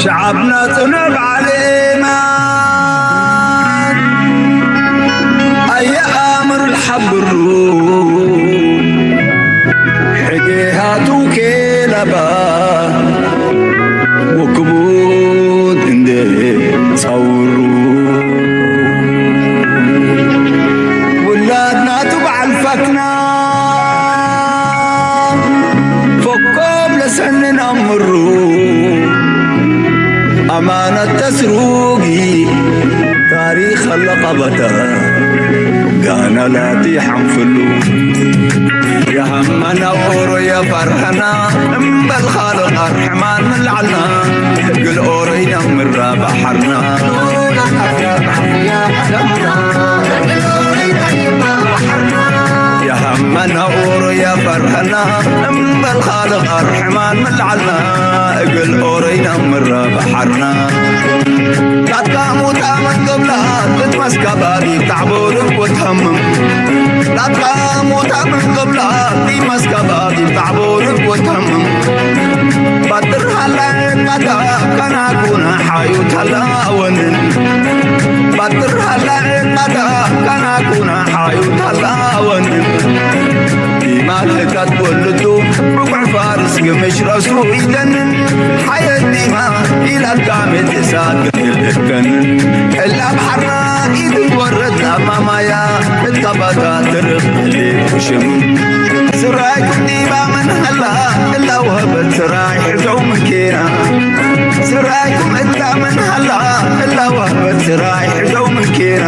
شعبنا تنب علينا، أي أمر الحبرو، حقيها توكيل أبا، وكبود اندي تصورو. ولادنا تبع الفتنة، فكم لسنن أمرو. أمانة تسروقي، تاريخ اللقبة، قانا لا تيحنفلو. يا همنا أورو يا فرحنا، ام بالخالق أرحمان من العلنا، قل أورو ينمر بحرنا. يا همنا أورو يا فرحنا، ام بالخالق أرحمان من العلنا، قل أورو ينمر بحرنا. ላትካ ሙታ ምን ቅብላ ትትመስካ ባቢ ታዕቦርክ ወትሃምም። ላትካ ሙታ ምን ቅብላ ትመስካ ባቢ ታዕቦርክ ወትሃምም። ባትር ሃላ ዕቃታ ካናኩና ሓዩ ታላወንን። ባትር ሃላ ዕቃታ ካናኩና ሓዩ ታላወንን። ዲማ ልህታት ወልዱ ብቁዕ ፋርስ ግምሽ ረሱ ኢደንን። ሓየት ዲማ ኢላትካ ሜቴሳ ግልእከንን። ሕላ ብሓራ ኢትወረድ ላማማያ እትካባታ ትርኽ ሽም። ስራይኩም ዲባ መን ሃላ እላወህበት ስራይ ሕዘው ምኬና። ስራይኩም እታ መን ሃላ እላወህበት ስራይ ሕዘው ምኬና።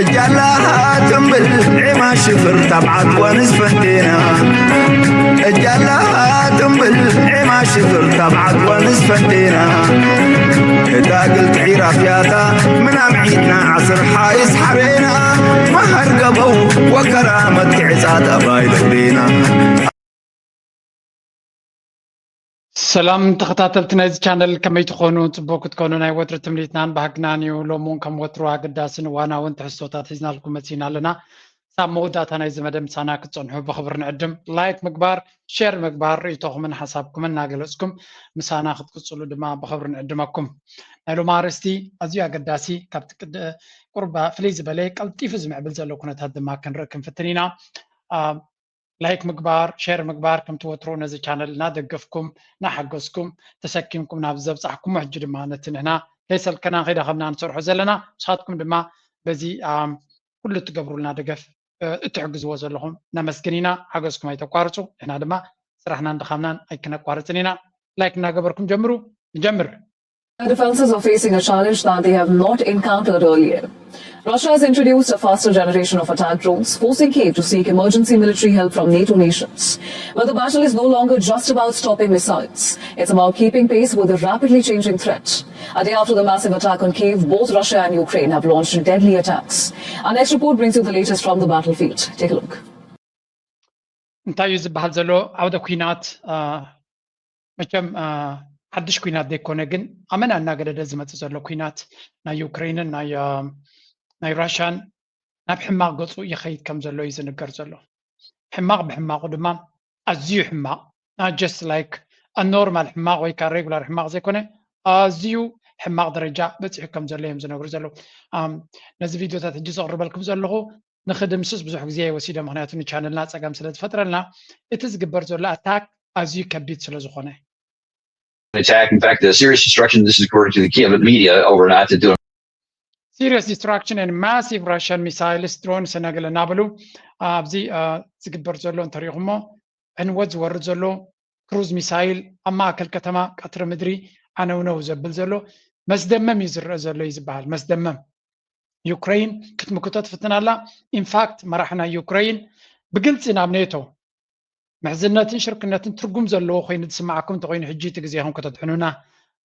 እጃላሃ ትንብል ዒማ ሽፍር ታብዓት ወንስ ፈንቴና። እጃላሃ ትንብል ዒማ ሽፍር ታብዓት ወንስ ፈንቴና። እታ ግልቲ ዒራፍያታ ምናም ዒድና ዓስር ሓይስ ሓሬና። መሃር ገበው ወከራ መትክዕጻ ጠባይ ለውዴና። ሰላም ተኸታተልቲ ናይዚ ቻነል፣ ከመይ ትኾኑ? ጽቡቅ ክትኮኑ ናይ ወትሪ ትምኒትናን ባህግናን እዩ። ሎሚ እውን ከም ወትሩ ኣገዳስን እዋናውን ትሕዝቶታት ሒዝናልኩም መጺና ኣለና። ሳብ መወዳእታ ናይዚ መደብ ምሳና ክትጸንሑ ብኽብሪ ንዕድም። ላይክ ምግባር፣ ሼር ምግባር፣ ርእይቶኹምን ሓሳብኩምን እናገለጽኩም ምሳና ክትቅጽሉ ድማ ብኽብሪ ንዕድመኩም። ናይ ሎሚ ኣርእስቲ ኣዝዩ ኣገዳሲ፣ ካብቲ ቅድ- ቁርባ ፍልይ ዝበለ ቀልጢፉ ዝምዕብል ዘሎ ኩነታት ድማ ክንርኢ ክንፍትን ኢና። ላይክ ምግባር፣ ሼር ምግባር፣ ከምቲ ወትሩ ነዚ ቻነል እናደገፍኩም እናሓገዝኩም ተሰኪምኩም ናብ ዘብፃሕኩሞ ሕጂ ድማ ነቲ ንሕና ከይሰልከና ከይደኸምና ንሰርሖ ዘለና ንስኻትኩም ድማ በዚ ኣም፣ ኩሉ እትገብሩልና ደገፍ እ፣ እትሕግዝዎ ዘለኹም ነመስግን ኢና። ሓገዝኩም ኣይተቋርፁ። ንሕና ድማ ስራሕናን ድኻምናን ኣይክነቋርፅን ኢና። ላይክ እናገበርኩም ጀምሩ። ንጀምር። Defenses are facing a challenge that they have not encountered earlier. Russia has introduced a faster generation of attack drones, forcing Kyiv to seek emergency military help from NATO nations. But the battle is no longer just about stopping missiles. It's about keeping pace with the rapidly changing threat. A day after the massive attack on Kyiv, both Russia and Ukraine have launched deadly attacks. Our next report brings you the latest from the battlefield. Take a look. እንታይ እዩ ዝበሃል ዘሎ ዓውደ ኩናት? መቸም ሓድሽ ኩናት ዘይኮነ፣ ግን ኣመና እናገደደ ዝመፅእ ዘሎ ኩናት ናይ ዩክሬንን ናይ ራሽያን ናብ ሕማቕ ገፁ ይኸይድ ከም ዘሎ እዩ ዝንገር ዘሎ። ሕማቕ ብሕማቑ ድማ ኣዝዩ ሕማቕ፣ just like ኖርማል ሕማቕ ወይ ከዓ ሬጉላር ሕማቕ ዘይኮነ፣ ኣዝዩ ሕማቕ ደረጃ በፂሑ ከም ዘሎ እዮም ዝነግሩ ዘለዉ። ነዚ ቪዲዮታት ሕጂ ዘቕርበልኩም ዘለኹ ንክድምስስ ብዙሕ ግዜ ወሲደ፣ ምክንያቱ ንቻነልና ፀገም ስለ ዝፈጥረልና። እቲ ዝግበር ዘሎ ኣታክ ኣዝዩ ከቢድ ስለ ዝኾነ። Attack. In fact, the serious destruction, this is according to the Kiev media overnight, that doing serious destruction and massive Russian missiles, drones እናገለ እናበሉ ኣብዚ ዝግበር ዘሎ እንተሪኢኹሞ፣ ዕንወት ዝወርድ ዘሎ ክሩዝ ሚሳይል ኣብ ማእከል ከተማ ቀትሪ ምድሪ ዓነውነው ዘብል ዘሎ መስደመም እዩ ዝረአ ዘሎ እዩ ዝበሃል። መስደመም። ዩክረይን ክትምክቶ ትፍትን ኣላ። ኢንፋክት መራሒ ናይ ዩክረይን ብግልፂ ናብ ኔቶ ምሕዝነትን ሽርክነትን ትርጉም ዘለዎ ኮይኑ ዝስምዓኩም እንተኮይኑ ሕጂ እቲ ግዜኹም ከተድሕኑና፣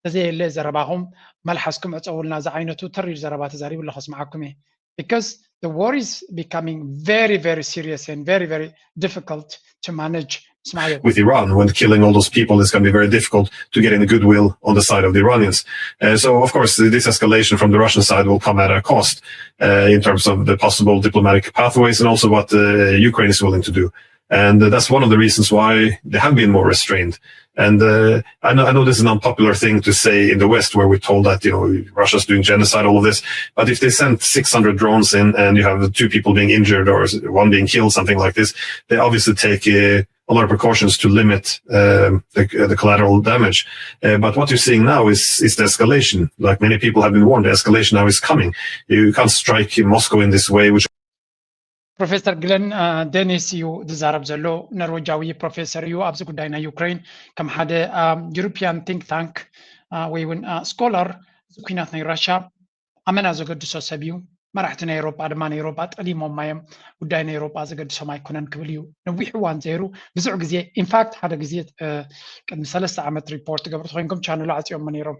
ተዘየለ ዘረባኹም መልሓስኩም ዕፀውልና ዝዓይነቱ ተሪር ዘረባ ተዛሪቡ ኣሎ ከስምዓኩም እየ። Because the war is becoming very very serious and very very difficult to manage. Smile. With Iran, when killing all those people is going to be very difficult to get any goodwill on the side of the Iranians. Uh, so, of course, this escalation from the Russian side will come at a cost uh, in terms of the possible diplomatic pathways and also what uh, Ukraine is willing to do. And uh, that's one of the reasons why they have been more restrained. And uh, I, know, I know this is an unpopular thing to say in the West, where we're told that, you know, Russia's doing genocide, all of this. But if they send six hundred drones in and you have two people being injured or one being killed, something like this, they obviously take uh, a lot of precautions to limit um, the, the collateral damage. Uh, but what you're seeing now is is the escalation. Like, many people have been warned, the escalation now is coming. You can't strike Moscow in this way, which ፕሮፌሰር ግለን ደኒስ እዩ ዝዛረብ ዘሎ። ኖርወጃዊ ፕሮፌሰር እዩ። ኣብዚ ጉዳይ ናይ ዩክሬን ከም ሓደ ዩሮፒያን ቲንክ ታንክ ወይ እውን ስኮላር፣ እዚ ኩናት ናይ ራሻ ኣመና ዘገድሶ ሰብ እዩ። መራሕቲ ናይ ኤሮጳ ድማ ናይ ኤሮጳ ጠሊሞማ እዮም። ጉዳይ ናይ ኤሮጳ ዘገድሶም ኣይኮነን ክብል እዩ ነዊሕ እዋን ዘይሩ። ብዙሕ ግዜ ኢንፋክት ሓደ ግዜ ቅድሚ ሰለስተ ዓመት ሪፖርት ትገብሩ ተኮይንኩም ቻነሉ ዓፅዮሞ ነይሮም።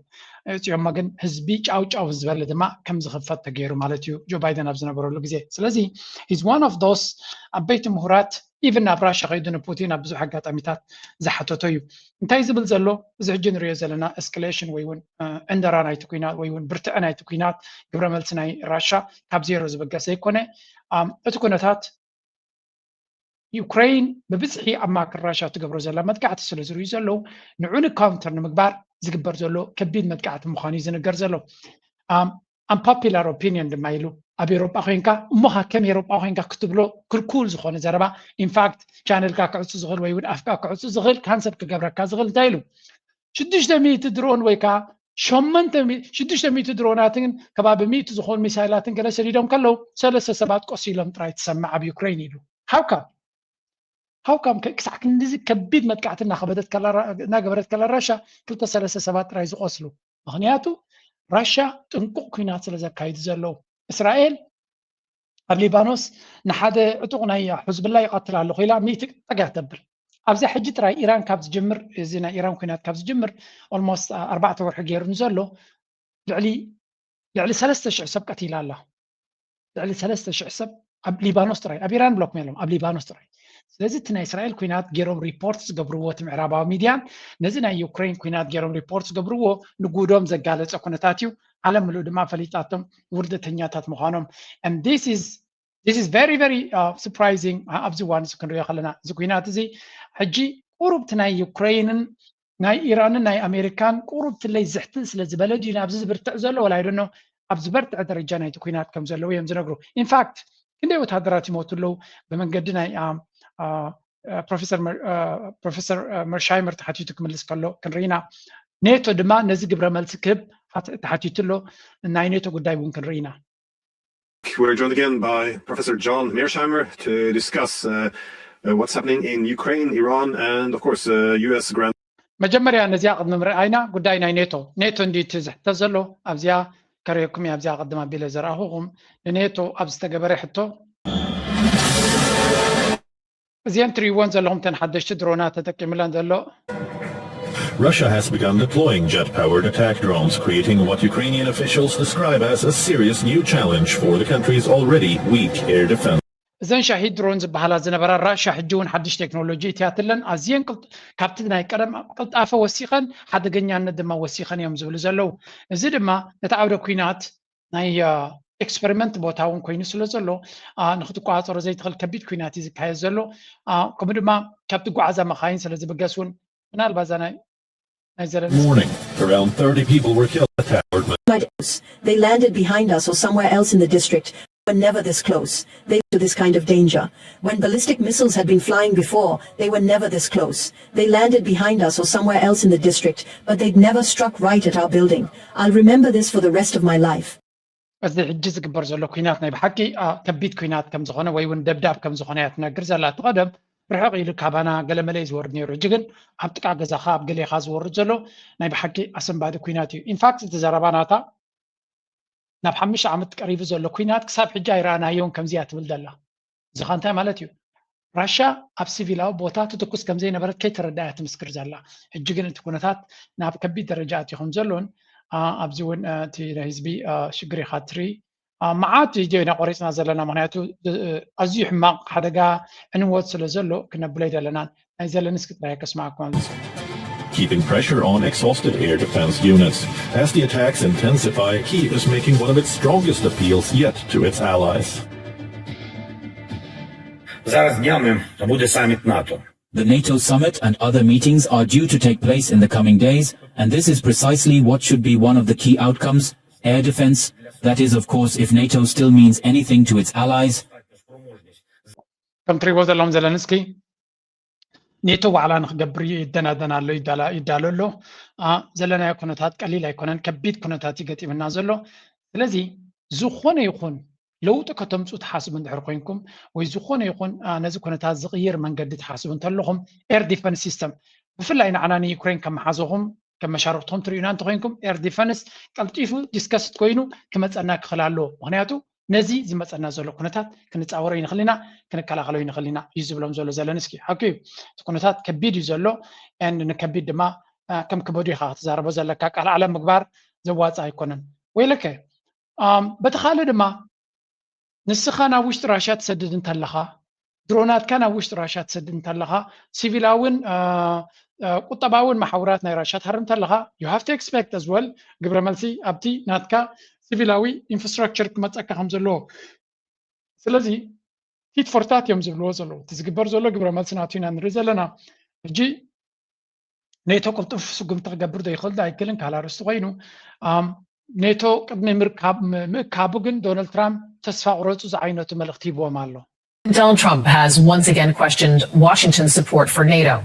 ፅዮማ ግን ህዝቢ ጫው ጫው ዝበለ ድማ ከም ዝኽፈት ተገይሩ ማለት እዩ፣ ጆ ባይደን ኣብ ዝነበረሉ ግዜ። ስለዚ he's one of those ዓበይቲ ምሁራት ኢቭን ናብ ራሻ ከይዱ ንፑቲን ኣብ ብዙሕ ኣጋጣሚታት ዝሓተቶ እዩ። እንታይ ዝብል ዘሎ፣ እዚ ሕጂ ንሪኦ ዘለና ኤስካሌሽን ወይ እውን ዕንደራ ናይቲ ኩናት ወይ እውን ብርትዐ ናይቲ ኩናት፣ ግብረ መልሲ ናይ ራሻ ካብ ዜሮ ዝበገስ ዘይኮነ፣ እቲ ኩነታት ዩክሬን ብብዝሒ ኣብ ማእከል ራሻ ትገብሮ ዘላ መጥቃዕቲ ስለ ዝርእዩ ዘለዉ፣ ንዑ ንካውንተር ንምግባር ዝግበር ዘሎ ከቢድ መጥቃዕቲ ምዃኑ እዩ ዝንገር ዘሎ። ኣምፖፒላር ኦፒኒየን ድማ ኢሉ ኣብ ኤሮጳ ኮይንካ እሞኻ ከም ኤሮጳ ኮይንካ ክትብሎ ክልኩል ዝኾነ ዘረባ፣ ኢንፋክት ቻነልካ ክዕፁ ዝኽእል ወይ እውን ኣፍካ ክዕፁ ዝኽእል ካንሰል ክገብረካ ዝኽእል እንታይ ኢሉ ሽዱሽተ ሚእቲ ድሮን ወይ ከዓ ሸመንተ ሽዱሽተ ሚእቲ ድሮናትን ከባቢ ሚእቲ ዝኾኑ ሚሳይላትን ገለ ሰዲዶም ከለዉ ሰለስተ ሰባት ቆሲሎም ጥራይ ትሰምዕ ኣብ ዩክሬን ኢሉ። ሃውካ ሃውካም ክሳዕ ክንዲዚ ከቢድ መጥቃዕቲ እናገበረት ከላ ራሻ ክልተ ሰለስተ ሰባት ጥራይ ዝቆስሉ? ምክንያቱ ራሻ ጥንቁቕ ኩናት ስለ ዘካይዱ ዘለዉ። እስራኤል ኣብ ሊባኖስ ንሓደ ዕጡቕ ናይ ሑዝብላ ይቐትል ኣለኹ ኢላ ሚእቲ ጠጋ ተብል። ኣብዛ ሕጂ ጥራይ ኢራን ካብ ዝጅምር፣ እዚ ናይ ኢራን ኩናት ካብ ዝጅምር ኦልሞስት ኣርባዕተ ወርሒ ገይሩ ንዘሎ ልዕሊ ልዕሊ ሰለስተ ሽሕ ሰብ ቀቲላ ኣላ። ልዕሊ ሰለስተ ሽሕ ሰብ ኣብ ሊባኖስ ጥራይ፣ ኣብ ኢራን ብሎክ የሎም፣ ኣብ ሊባኖስ ጥራይ። ስለዚ እቲ ናይ እስራኤል ኩናት ገይሮም ሪፖርት ዝገብርዎ እቲ ምዕራባዊ ሚድያን ነዚ ናይ ዩክሬን ኩናት ገይሮም ሪፖርት ዝገብርዎ ንጉዶም ዘጋለፀ ኩነታት እዩ። ዓለም ምሉእ ድማ ፈሊጣቶም ውርደተኛታት ምዃኖም። And this is this is very very surprising። ኣብዚ እዋን እዚ ክንሪኦ ከለና እዚ ኩናት እዚ ሕጂ ቁሩብ እቲ ናይ ዩክሬንን ናይ ኢራንን ናይ ኣሜሪካን ቁሩብ ትለይ ዝሕትል ስለ ዝበለ ድዩ ናብዚ ዝብርትዕ ዘሎ ወላ ኣይደኖ ኣብ ዝበርትዐ ደረጃ ናይቲ ኩናት ከም ዘለዉ እዮም ዝነግሩ። ኢንፋክት ክንደይ ወታደራት ይሞቱ ኣለዉ ብመንገዲ ናይ ፕሮፌሰር መርሻይመር ተሓቲቱ ክምልስ ከሎ ክንርኢና። ኔቶ ድማ ነዚ ግብረ መልሲ ክህብ ተሓቲቱ ኣሎ። ናይ ኔቶ ጉዳይ እውን ክንርኢና። We're joined again by Professor John Mearsheimer to discuss uh, uh, what's happening in Ukraine, Iran, and of course uh, U S grand. መጀመርያ ነዚኣ ቅድሚ ምርኣይና ጉዳይ ናይ ኔቶ ኔቶ እንዲ እቲ ዝሕተት ዘሎ ኣብዚኣ ከርእየኩም እየ። ኣብዚኣ ቅድም ኣቢለ ዘረኣኹኹም ንኔቶ ኣብ ዝተገበረ ሕቶ እዚአን ትሪእወን ዘለኹም ተን ሓደሽቲ ድሮናት ተጠቂምለን ዘሎ Russia has begun deploying jet powered attack drones, creating what Ukrainian officials describe as a serious new challenge for the country's already weak air defense. እዘን ሻሂድ ድሮን ዝበሃላ ዝነበራ ራሻ ሕጂ እውን ሓድሽ ቴክኖሎጂ እትያትለን ኣዝየን ካብቲ ናይ ቀደም ቅልጣፈ ወሲኸን ሓደገኛነት ድማ ወሲኸን እዮም ዝብሉ ዘለዉ። እዚ ድማ ነቲ ዓውደ ኩናት ናይ ኤክስፐሪመንት ቦታ እውን ኮይኑ ስለ ዘሎ ንክትቆፃፀሮ ዘይትኽእል ከቢድ ኩናት እዩ ዝካየድ ዘሎ። ከምኡ ድማ ካብ ትጓዓዛ መካይን ስለ ዝብገስ እውን ምናልባት እዛ ናይ ናይ ዘለንስኪ Morning, around thirty people were killed at Howard. They landed behind us or somewhere else in the district. Were never this close. They to this kind of danger. When ballistic missiles had been flying before, they were never this close. They landed behind us or somewhere else in the district, but they'd never struck right at our building. I'll remember this for the rest of my life. እዚ ሕጂ ዝግበር ዘሎ ኩናት ናይ ብሓቂ ከቢድ ኩናት ከም ዝኾነ ወይ እውን ደብዳብ ከም ዝኾነ እያ ትነግር ዘላ። እቲ ቀደም ርሕቕ ኢሉ ካባና ገለመለ እዩ ዝወርድ ነይሩ። ሕጂ ግን ኣብ ጥቃ ገዛኻ ኣብ ገሌኻ ዝወርድ ዘሎ ናይ ብሓቂ ኣሰንባዲ ኩናት እዩ። ኢንፋክት እቲ ዘረባ ናታ ናብ ሓሙሽተ ዓመት ቀሪቡ ዘሎ ኩናት ክሳብ ሕጂ ኣይረኣናዮን ከምዚያ ትብል ዘላ። እዚ ኸ እንታይ ማለት እዩ? ራሻ ኣብ ሲቪላዊ ቦታ ትትኩስ ከም ዘይነበረት ከይተረድኣ እያ ትምስክር ዘላ። ሕጂ ግን እቲ ኩነታት ናብ ከቢድ ደረጃ ኣትዩ ከም ዘሎን ኣብዚ እውን እቲ ናይ ህዝቢ ሽግር ኢኻ ትርኢ። መዓት ቪድዮ ኢና ቆሪፅና ዘለና፣ ምክንያቱ ኣዝዩ ሕማቕ ሓደጋ ዕንወት ስለ ዘሎ ክነብሎ ኣይደለናን። ናይ ዘለንስኪ ጥራይ ከስማዕኩም። Keeping pressure on exhausted air defense units. As the attacks intensify, Kyiv is making one of its strongest appeals yet to its allies. Зараз днями буде саміт НАТО. The NATO summit and other meetings are due to take place in the coming days, and this is precisely what should be one of the key outcomes, air defense. That is, of course, if NATO still means anything to its allies. ከም ትሪእዎ ዘለኹም ዘለንስኪ ኔቶ ዋዕላ ንክገብር ይደናደን ኣሎ፣ ይዳሎ ኣሎ። ዘለናዮ ኩነታት ቀሊል ኣይኮነን፣ ከቢድ ኩነታት እዩ ገጢምና ዘሎ። ስለዚ ዝኾነ ይኹን ለውጢ ከተምፁ ትሓስቡ እንድሕር ኮይንኩም ወይ ዝኾነ ይኹን ነዚ ኩነታት ዝቕይር መንገዲ ትሓስቡ እንተለኹም air defense system ብፍላይ ንዓና ንዩክሬን ከም መሓዘኹም ከም መሻርክትኹም ትርእዩና እንተኮይንኩም air defense ቀልጢፉ discussed ኮይኑ ክመፀና ክኽእል ኣለዎ። ምክንያቱ ነዚ ዝመፀና ዘሎ ኩነታት ክንፃወሮ ይንኽእል ኢና፣ ክንከላኸሎ ይንኽእል ኢና እዩ ዝብሎም ዘሎ ዘለንስኪ። ሓቂ እዩ፣ እቲ ኩነታት ከቢድ እዩ ዘሎ። ንከቢድ ድማ ከም ክበዱ ኢኻ ክትዛረቦ ዘለካ፣ ቃል ዓለም ምግባር ዘዋፅእ ኣይኮነን። ወይለከ በቲ ካልእ ድማ ንስኻ ናብ ውሽጢ ራሽያ ትሰድድ እንተለኻ፣ ድሮናትካ ናብ ውሽጢ ራሽያ ትሰድድ እንተለኻ፣ ሲቪላውን ቁጠባውን መሓውራት ናይ ራሽያ ትሃርም እንተለኻ፣ you have to expect as well ግብረ መልሲ ኣብቲ ናትካ ሲቪላዊ infrastructure ክመፀካ ከም ዘለዎ። ስለዚ tit for tat እዮም ዝብልዎ ዘለዉ። እቲ ዝግበር ዘሎ ግብረ መልሲ ናቱ ኢና ንርኢ ዘለና። ሕጂ ኔቶ ቅልጡፍ ስጉምቲ ክገብር ዶ ይኽእል ዶ ኣይክእልን ካልእ ኣርእስቲ ኮይኑ፣ ኔቶ ቅድሚ ምእካቡ ግን ዶናልድ ትራምፕ ተስፋ ቁረፁ ዝዓይነቱ መልእኽቲ ሂብዎም ኣሎ። Donald Trump has once again questioned Washington's support for NATO.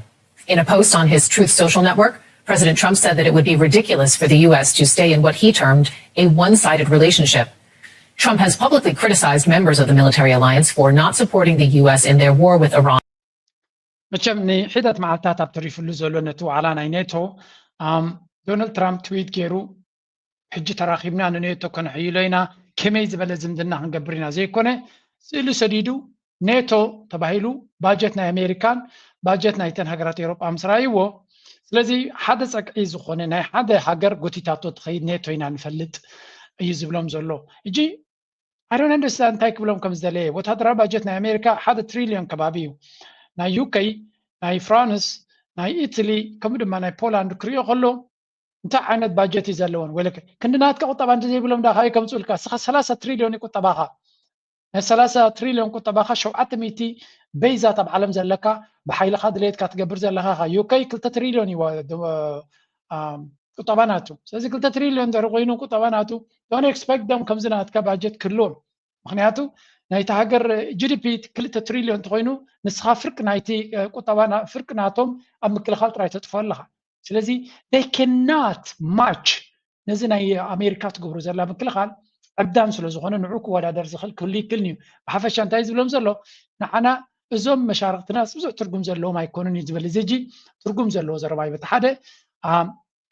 In a post on his Truth Social network, President Trump said that it would be ridiculous for the U S to stay in what he termed a one sided relationship. Trump has publicly criticized members of the military alliance for not supporting the U S in their war with Iran. መቸም ንሒደት መዓልታት ኣብ ተሪፍሉ ዘሎ ነቲ ዋዕላ ናይ ኔቶ ዶናልድ ትራምፕ ትዊት ገይሩ ሕጂ ተራኺብና ንኔቶ ከነሕይሎ ኢና፣ ከመይ ዝበለ ዝምድና ክንገብር ኢና ዘይኮነ፣ ስእሊ ሰዲዱ ኔቶ ተባሂሉ ባጀት ናይ ኣሜሪካን ባጀት ናይተን ሃገራት ኤውሮጳ ምስ ረኣይዎ፣ ስለዚ ሓደ ጸግዒ ዝኾነ ናይ ሓደ ሃገር ጎቲታቶ ትኸይድ ኔቶ ኢና ንፈልጥ እዩ ዝብሎም ዘሎ። ሕጂ ኣሮን ኣንደርሰን እንታይ ክብሎም ከም ዝደለየ፣ ወታደራዊ ባጀት ናይ ኣሜሪካ ሓደ ትሪልዮን ከባቢ እዩ። ናይ ዩከይ፣ ናይ ፍራንስ፣ ናይ ኢትሊ ከምኡ ድማ ናይ ፖላንድ ክሪኦ ከሎ እንታይ ዓይነት ባጀት እዩ ዘለዎን ወለከ ክንዲ ናትካ ቁጠባ እንተዘይብሎም ዳ ካበይ ከምፅኡልካ? እስኻ ሰላሳ ትሪልዮን እዩ ቁጠባኻ። ናይ ሰላሳ ትሪልዮን ቁጠባኻ ሸውዓተ ሚእቲ በይዛት ኣብ ዓለም ዘለካ ብሓይልኻ ድሌትካ ትገብር ዘለኻ ኢኻ። ዩከይ ክልተ ትሪልዮን እዩ ቁጠባ ናቱ። ስለዚ ክልተ ትሪልዮን እንድሕር ኮይኑ ቁጠባ ናቱ don't expect them ከምዚ ናትካ ባጀት ክህልዎም። ምክንያቱ ናይቲ ሃገር ጂ ዲ ፒ ክልተ ትሪልዮን እንተኮይኑ ንስኻ ፍርቂ ናይቲ ቁጠባ ፍርቂ ናቶም ኣብ ምክልኻል ጥራይ ተጥፍኦ ኣለኻ። ስለዚ they cannot match ነዚ ናይ ኣሜሪካ ትገብሮ ዘላ ምክልኻል ዕብዳን ስለ ዝኾነ ንዑ ክወዳደር ዝኽእል ክህሉ ይክልን እዩ። ብሓፈሻ እንታይ ዝብሎም ዘሎ ንዓና እዞም መሻርክትና ብዙሕ ትርጉም ዘለዎም ኣይኮኑን እዩ ዝብል። እዚ ሕጂ ትርጉም ዘለዎ ዘረባ እዩ። በቲ ሓደ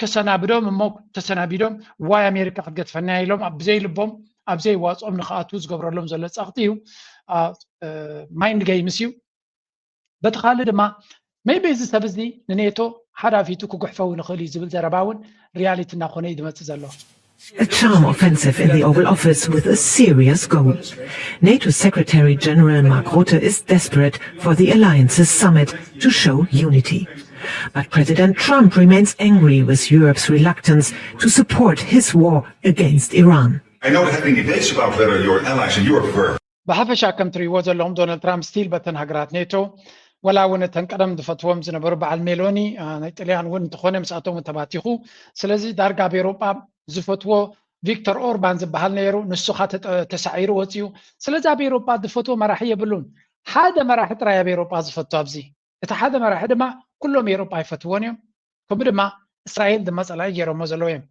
ከሰናብዶም እሞ ተሰናቢዶም ዋይ ኣሜሪካ ክትገድፈና ኢሎም ብዘይ ልቦም ኣብ ዘይዋፅኦም ንክኣትዉ ዝገብረሎም ዘሎ ፀቕጢ እዩ። mind games እዩ። በቲ ካልእ ድማ maybe እዚ ሰብ እዚ ንኔቶ ሓዳፊቱ ክጉሕፈው ንኽእል እዩ ዝብል ዘረባ እውን ሪያሊቲ እናኾነ እዩ ዝመፅእ ዘሎ። A charm offensive in the Oval Office with a serious goal. NATO Secretary General Mark Rutte is desperate for the alliance's summit to show unity. But President Trump remains angry with Europe's reluctance to support his war against Iran. I know that having debates about whether your allies in Europe were ብሓፈሻ ከም ትሪእዎ ዘለኹም ዶናልድ ትራምፕ ስቲል በተን ሃገራት ኔቶ ወላ እውን እተን ቀደም ዝፈትዎም ዝነበሩ በዓል ሜሎኒ ናይ ጥልያን እውን እንተኾነ ምስኣቶም ተባቲኹ። ስለዚ ዳርጋ ኣብ ኤሮጳ ዝፈትዎ ቪክተር ኦርባን ዝበሃል ነይሩ፣ ንሱ ኻ ተሳዒሩ ወፂኡ። ስለዚ ኣብ ኤሮጳ ዝፈትዎ መራሒ የብሉን። ሓደ መራሒ ጥራይ ኣብ ኤሮጳ ዝፈቱ ኣብዚ። እቲ ሓደ መራሒ ድማ ኩሎም ኤሮጳ ኣይፈትዎን እዮም። ከምኡ ድማ እስራኤል ድማ ጸላኢ ገይሮሞ ዘለዉ እዮም።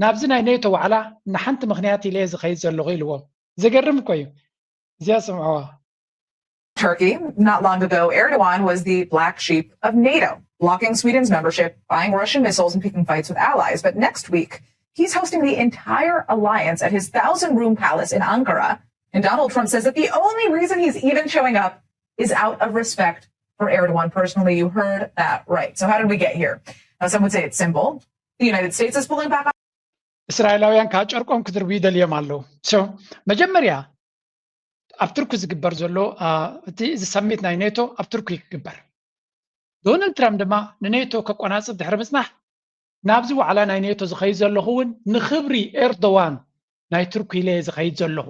ናብዚ ናይ ኔቶ ዋዕላ ንሓንቲ ምኽንያት ኢለ ዝኸይድ ዘለኹ ኢልዎም። ዘገርም እኮ እዩ። እዚኣ ስምዕዋ። Turkey. Not long ago, Erdogan was the black sheep of NATO, blocking Sweden's membership, buying Russian missiles, and picking fights with allies. But next week, he's hosting the entire alliance at his thousand room palace in Ankara. And Donald Trump says that the only reason he's even showing up is out of respect for Erdogan personally. You heard that right. So, how did we get here? Now, some would say it's simple. The United States is pulling back on. እስራኤላውያን ከዓ ጨርቆም ክድርቡ ይደልዮም ኣለዉ። መጀመርያ ኣብ ቱርኪ ዝግበር ዘሎ እቲ እዚ ሰሚት ናይ ኔቶ ኣብ ቱርኪ ክግበር። ዶናልድ ትራምፕ ድማ ንኔቶ ከቆናፅብ ድሕሪ ምፅናሕ ናብዚ ዋዕላ ናይ ኔቶ ዝኸይድ ዘለኹ እውን ንክብሪ ኤርዶዋን ናይ ቱርኪ ኢለ ዝኸይድ ዘለኹ።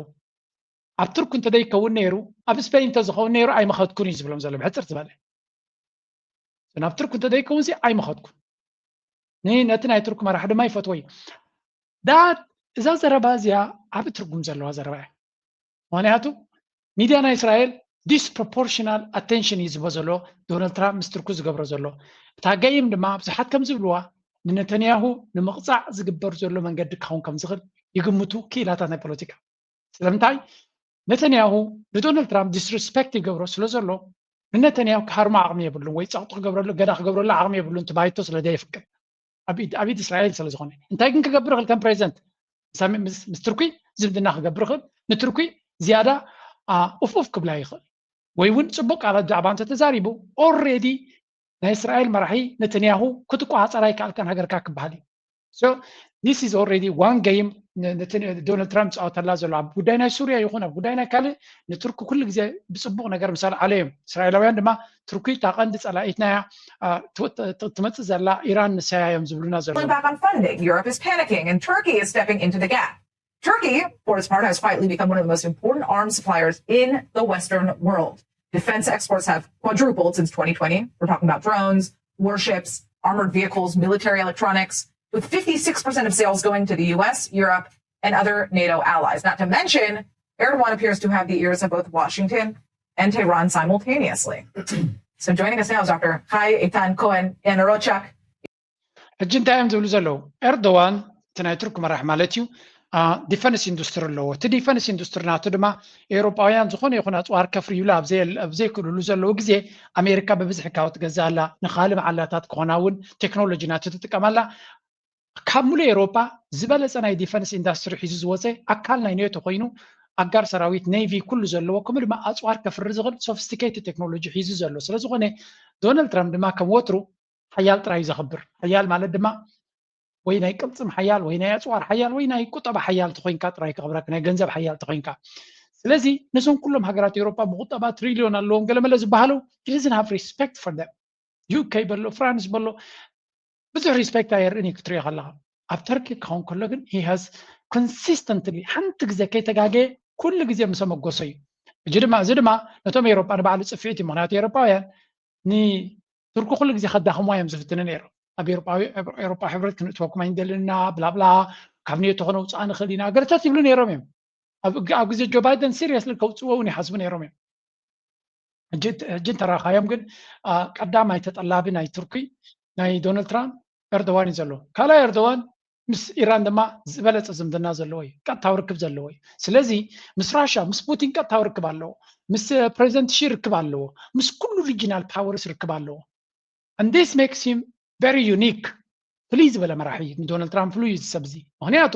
ኣብ ቱርክ እንተደይከውን ነይሩ፣ ኣብ ስፔን እንተዝኸውን ነይሩ ኣይመኸትኩን እዩ ዝብሎም ዘሎ ብሕፅር ዝበለ። ናብ ቱርክ እንተደይከውንሲ ኣይመኸትኩን። ነቲ ናይ ቱርክ መራሒ ድማ ይፈትዎ እዩ። ዳት እዛ ዘረባ እዚኣ ዓብ ትርጉም ዘለዋ ዘረባ እያ። ምክንያቱ ሚድያ ናይ እስራኤል disproportional attention እዩ ዝቦ ዘሎ ዶናልድ ትራምፕ ምስ ቱርኩ ዝገብሮ ዘሎ። እታ ገይም ድማ ብዙሓት ከም ዝብልዋ ንነተንያሁ ንምቕፃዕ ዝግበር ዘሎ መንገዲ ክኸውን ከም ዝኽእል ይግምቱ ክኢላታት ናይ ፖለቲካ። ስለምንታይ ነተንያሁ ንዶናልድ ትራምፕ disrespect ይገብሮ ስለ ዘሎ ንነተንያሁ ክሃርሞ ዓቕሚ የብሉን ወይ ፀቕጢ ክገብረሉ ገዳ ክገብረሉ ዓቕሚ የብሉን ትባይቶ ስለ ዘየፍቅድ ኣብ ኢድ እስራኤል ስለ ዝኾነ እንታይ ግን ክገብር ይኽእል ከም ፕሬዚደንት ምስ ቱርኪ ዝምድና ክገብር ይኽእል ንቱርኪ ዝያዳ ኡፍ ኡፍ ክብላ ይኽእል ወይ እውን ፅቡቅ ቃላት ብዛዕባ እንተተዛሪቡ already ናይ እስራኤል መራሒ ነተንያሁ ክትቆፃፀር ኣይከኣልካን ሃገርካ ክበሃል እዩ። So this is already one game ዶናልድ ትራምፕ ዝፃወተላ ዘሎ ኣብ ጉዳይ ናይ ሱርያ ይኹን ኣብ ጉዳይ ናይ ካልእ ንቱርኪ ኩሉ ግዜ ብፅቡቅ ነገር ምስ ኣልዓለ እዮም እስራኤላውያን ድማ ቱርኪ እታ ቀንዲ ፀላኢትና እያ ትመፅእ ዘላ ኢራን ንሳያ እዮም ዝብሉና ዘሎ። Back on funding, Europe is panicking and Turkey is stepping into the gap. Turkey, for its part, has quietly become one of the most important arms suppliers in the Western world. Defense exports have quadrupled since twenty twenty. We're talking about drones, warships, armored vehicles, military electronics, with fifty-six percent of sales going to the U S, Europe, and other NATO allies. Not to mention, Erdogan appears to have the ears of both Washington and Tehran simultaneously. So joining us now is Doctor Chai Eitan Cohen Yanorochak. ሕጂ እንታይ እዮም ዝብሉ ዘለዉ? ኤርዶዋን እቲ ናይ ቱርክ መራሕ ማለት እዩ። ዲፈንስ ኢንዱስትሪ ኣለዎ። እቲ ዲፈንስ ኢንዱስትሪ ናቱ ድማ ኤውሮጳውያን ዝኾነ ይኹን ኣፅዋር ከፍርዩሉ ኣብ ዘይክእልሉ ዘለዉ ግዜ ኣሜሪካ ብብዝሒ ካብኡ ትገዝእ ኣላ። ንካልእ መዓላታት ክኾና እውን ቴክኖሎጂ ናቱ ትጥቀም ኣላ። ካብ ሙሉእ ኤውሮጳ ዝበለፀ ናይ ዲፈንስ ኢንዳስትሪ ሒዙ ዝወፀ ኣካል ናይ ኔቶ ኮይኑ ኣጋር ሰራዊት ኔቪ ኩሉ ዘለዎ ከምኡ ድማ ኣፅዋር ከፍሪ ዝኽእል ሶፊስቲኬትድ ቴክኖሎጂ ሒዙ ዘሎ ስለዝኾነ ዶናልድ ትራምፕ ድማ ከም ወትሩ ሓያል ጥራይ እዩ ዘኽብር። ሓያል ማለት ድማ ወይ ናይ ቅልፅም ሓያል ወይ ናይ ኣፅዋር ሓያል ወይ ናይ ቁጠባ ሓያል ተኮይንካ ጥራይ ከኽብረካ ናይ ገንዘብ ሓያል ተኮይንካ። ስለዚ ነዞም ኩሎም ሃገራት ኤውሮጳ ብቁጠባ ትሪልዮን ኣለዎም ገለመለ ዝበሃሉ he doesn't have respect for them። ዩኬ በሎ ፍራንስ በሎ ብዙሕ ሪስፔክት ኣየርእን እዩ ክትሪኦ ከለካ። ኣብ ተርኪ ክኸውን ከሎ ግን he has consistently ሓንቲ ግዜ ከይተጋገየ ኩሉ ግዜ ምሰመጎሶ እዩ። እዚ ድማ እዚ ድማ ነቶም ኤውሮጳ ንባዕሉ ፅፍዒት እዩ። ምክንያቱ ኤውሮጳውያን ንቱርኪ ኩሉ ግዜ ከዳኽምዋ እዮም ዝፍትኑ ነይሮም። ኣብ ኤውሮጳዊ ኤውሮጳ ሕብረት ክንእትወኩም ኣይንደልን ኢና ብላብላ ካብ ኔቶ ከነውፅኣ ንኽእል ኢና ገለታት ይብሉ ነይሮም እዮም። ኣብ ግዜ ጆ ባይደን ሲሪየስሊ ከውፅዎ እውን ይሓስቡ ነይሮም እዮም። ሕጂ እንተረኻዮም ግን ቀዳማይ ተጠላቢ ናይ ቱርኪ ናይ ዶናልድ ትራምፕ ኤርዶዋን እዩ ዘለዎ። ካልኣይ ኤርዶዋን ምስ ኢራን ድማ ዝበለፀ ዝምድና ዘለዎ እዩ፣ ቀጥታዊ ርክብ ዘለዎ እዩ። ስለዚ ምስ ራሻ ምስ ፑቲን ቀጥታዊ ርክብ ኣለዎ፣ ምስ ፕሬዚደንት ሺ ርክብ ኣለዎ፣ ምስ ኩሉ ሪጂናል ፓወርስ ርክብ ኣለዎ። And this makes him very unique። ፍልይ ዝበለ መራሒ ንዶናልድ ትራምፕ ፍሉይ እዩ እዚ ሰብ እዚ። ምክንያቱ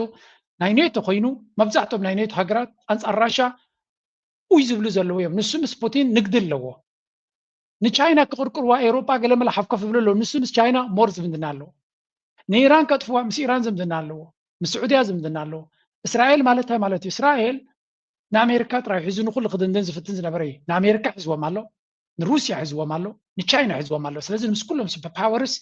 ናይ ኔቶ ኮይኑ መብዛሕትኦም ናይ ኔቶ ሃገራት ኣንፃር ራሻ ኡይ ዝብሉ ዘለዉ እዮም። ንሱ ምስ ፑቲን ንግዲ ኣለዎ። ንቻይና ክቕርቅርዋ ኤውሮጳ ገለመለ ሓፍከፍ ይብሉ ኣለዉ። ንሱ ምስ ቻይና ሞር ዝምድና ኣለዎ። ንኢራን ከጥፍዋ ምስ ኢራን ዝምድና ኣለዎ። ምስ ስዑድያ ዝምድና ኣለዎ። እስራኤል ማለት እንታይ ማለት እዩ? እስራኤል ንኣሜሪካ ጥራይ ሒዙ ንኩሉ ክድንድን ዝፍትን ዝነበረ እዩ። ንኣሜሪካ ሒዝዎም ኣሎ፣ ንሩስያ ሒዝዎም ኣሎ፣ ንቻይና ሒዝዎም ኣሎ። ስለዚ ምስ ኩሎም ሱፐር ፓወርስ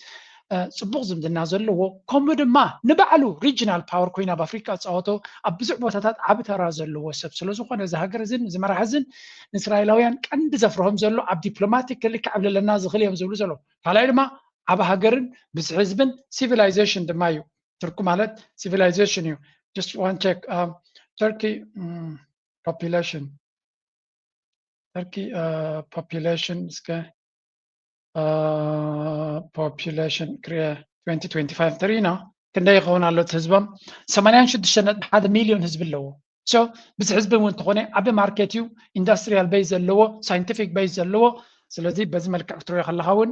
ፅቡቕ ዝምድና ዘለዎ ከምኡ ድማ ንባዕሉ ሪጂናል ፓወር ኮይኑ ኣብ ኣፍሪካ ዝፃወቶ ኣብ ብዙሕ ቦታታት ዓቢ ተራ ዘለዎ ሰብ ስለዝኾነ እዚ ሃገር እዝን እዚ መራሕ እዝን ንእስራኤላውያን ቀንዲ ዘፍርሆም ዘሎ ኣብ ዲፕሎማቲክ ክልክዕ ኣብለለና ዝኽእል እዮም ዝብሉ ዘለዉ። ካልኣይ ድማ ዓቢ ሃገርን ብዝሒ ህዝብን ሲቪላይዜሽን ድማ እዩ። ቱርኪ ማለት ሲቪላይዜሽን እዩ። Just one check. Turkey population Turkey population እስከ population ክሪኤ twenty twenty-five እንተሪኢና ክንደይ ይኸውን ኣሎ እቲ ህዝቦም ሰማንያን ሽዱሽተ ነጥቢ ሓደ ሚልዮን ህዝቢ ኣለዎ። So ብዚ ህዝቢ እውን እንተኾነ ዓቢ ማርኬት እዩ። ኢንዳስትሪያል ቤዝ ዘለዎ ሳይንቲፊክ ቤዝ ዘለዎ ስለዚ በዚ መልክዕ ክትሪኦ ከለካ እውን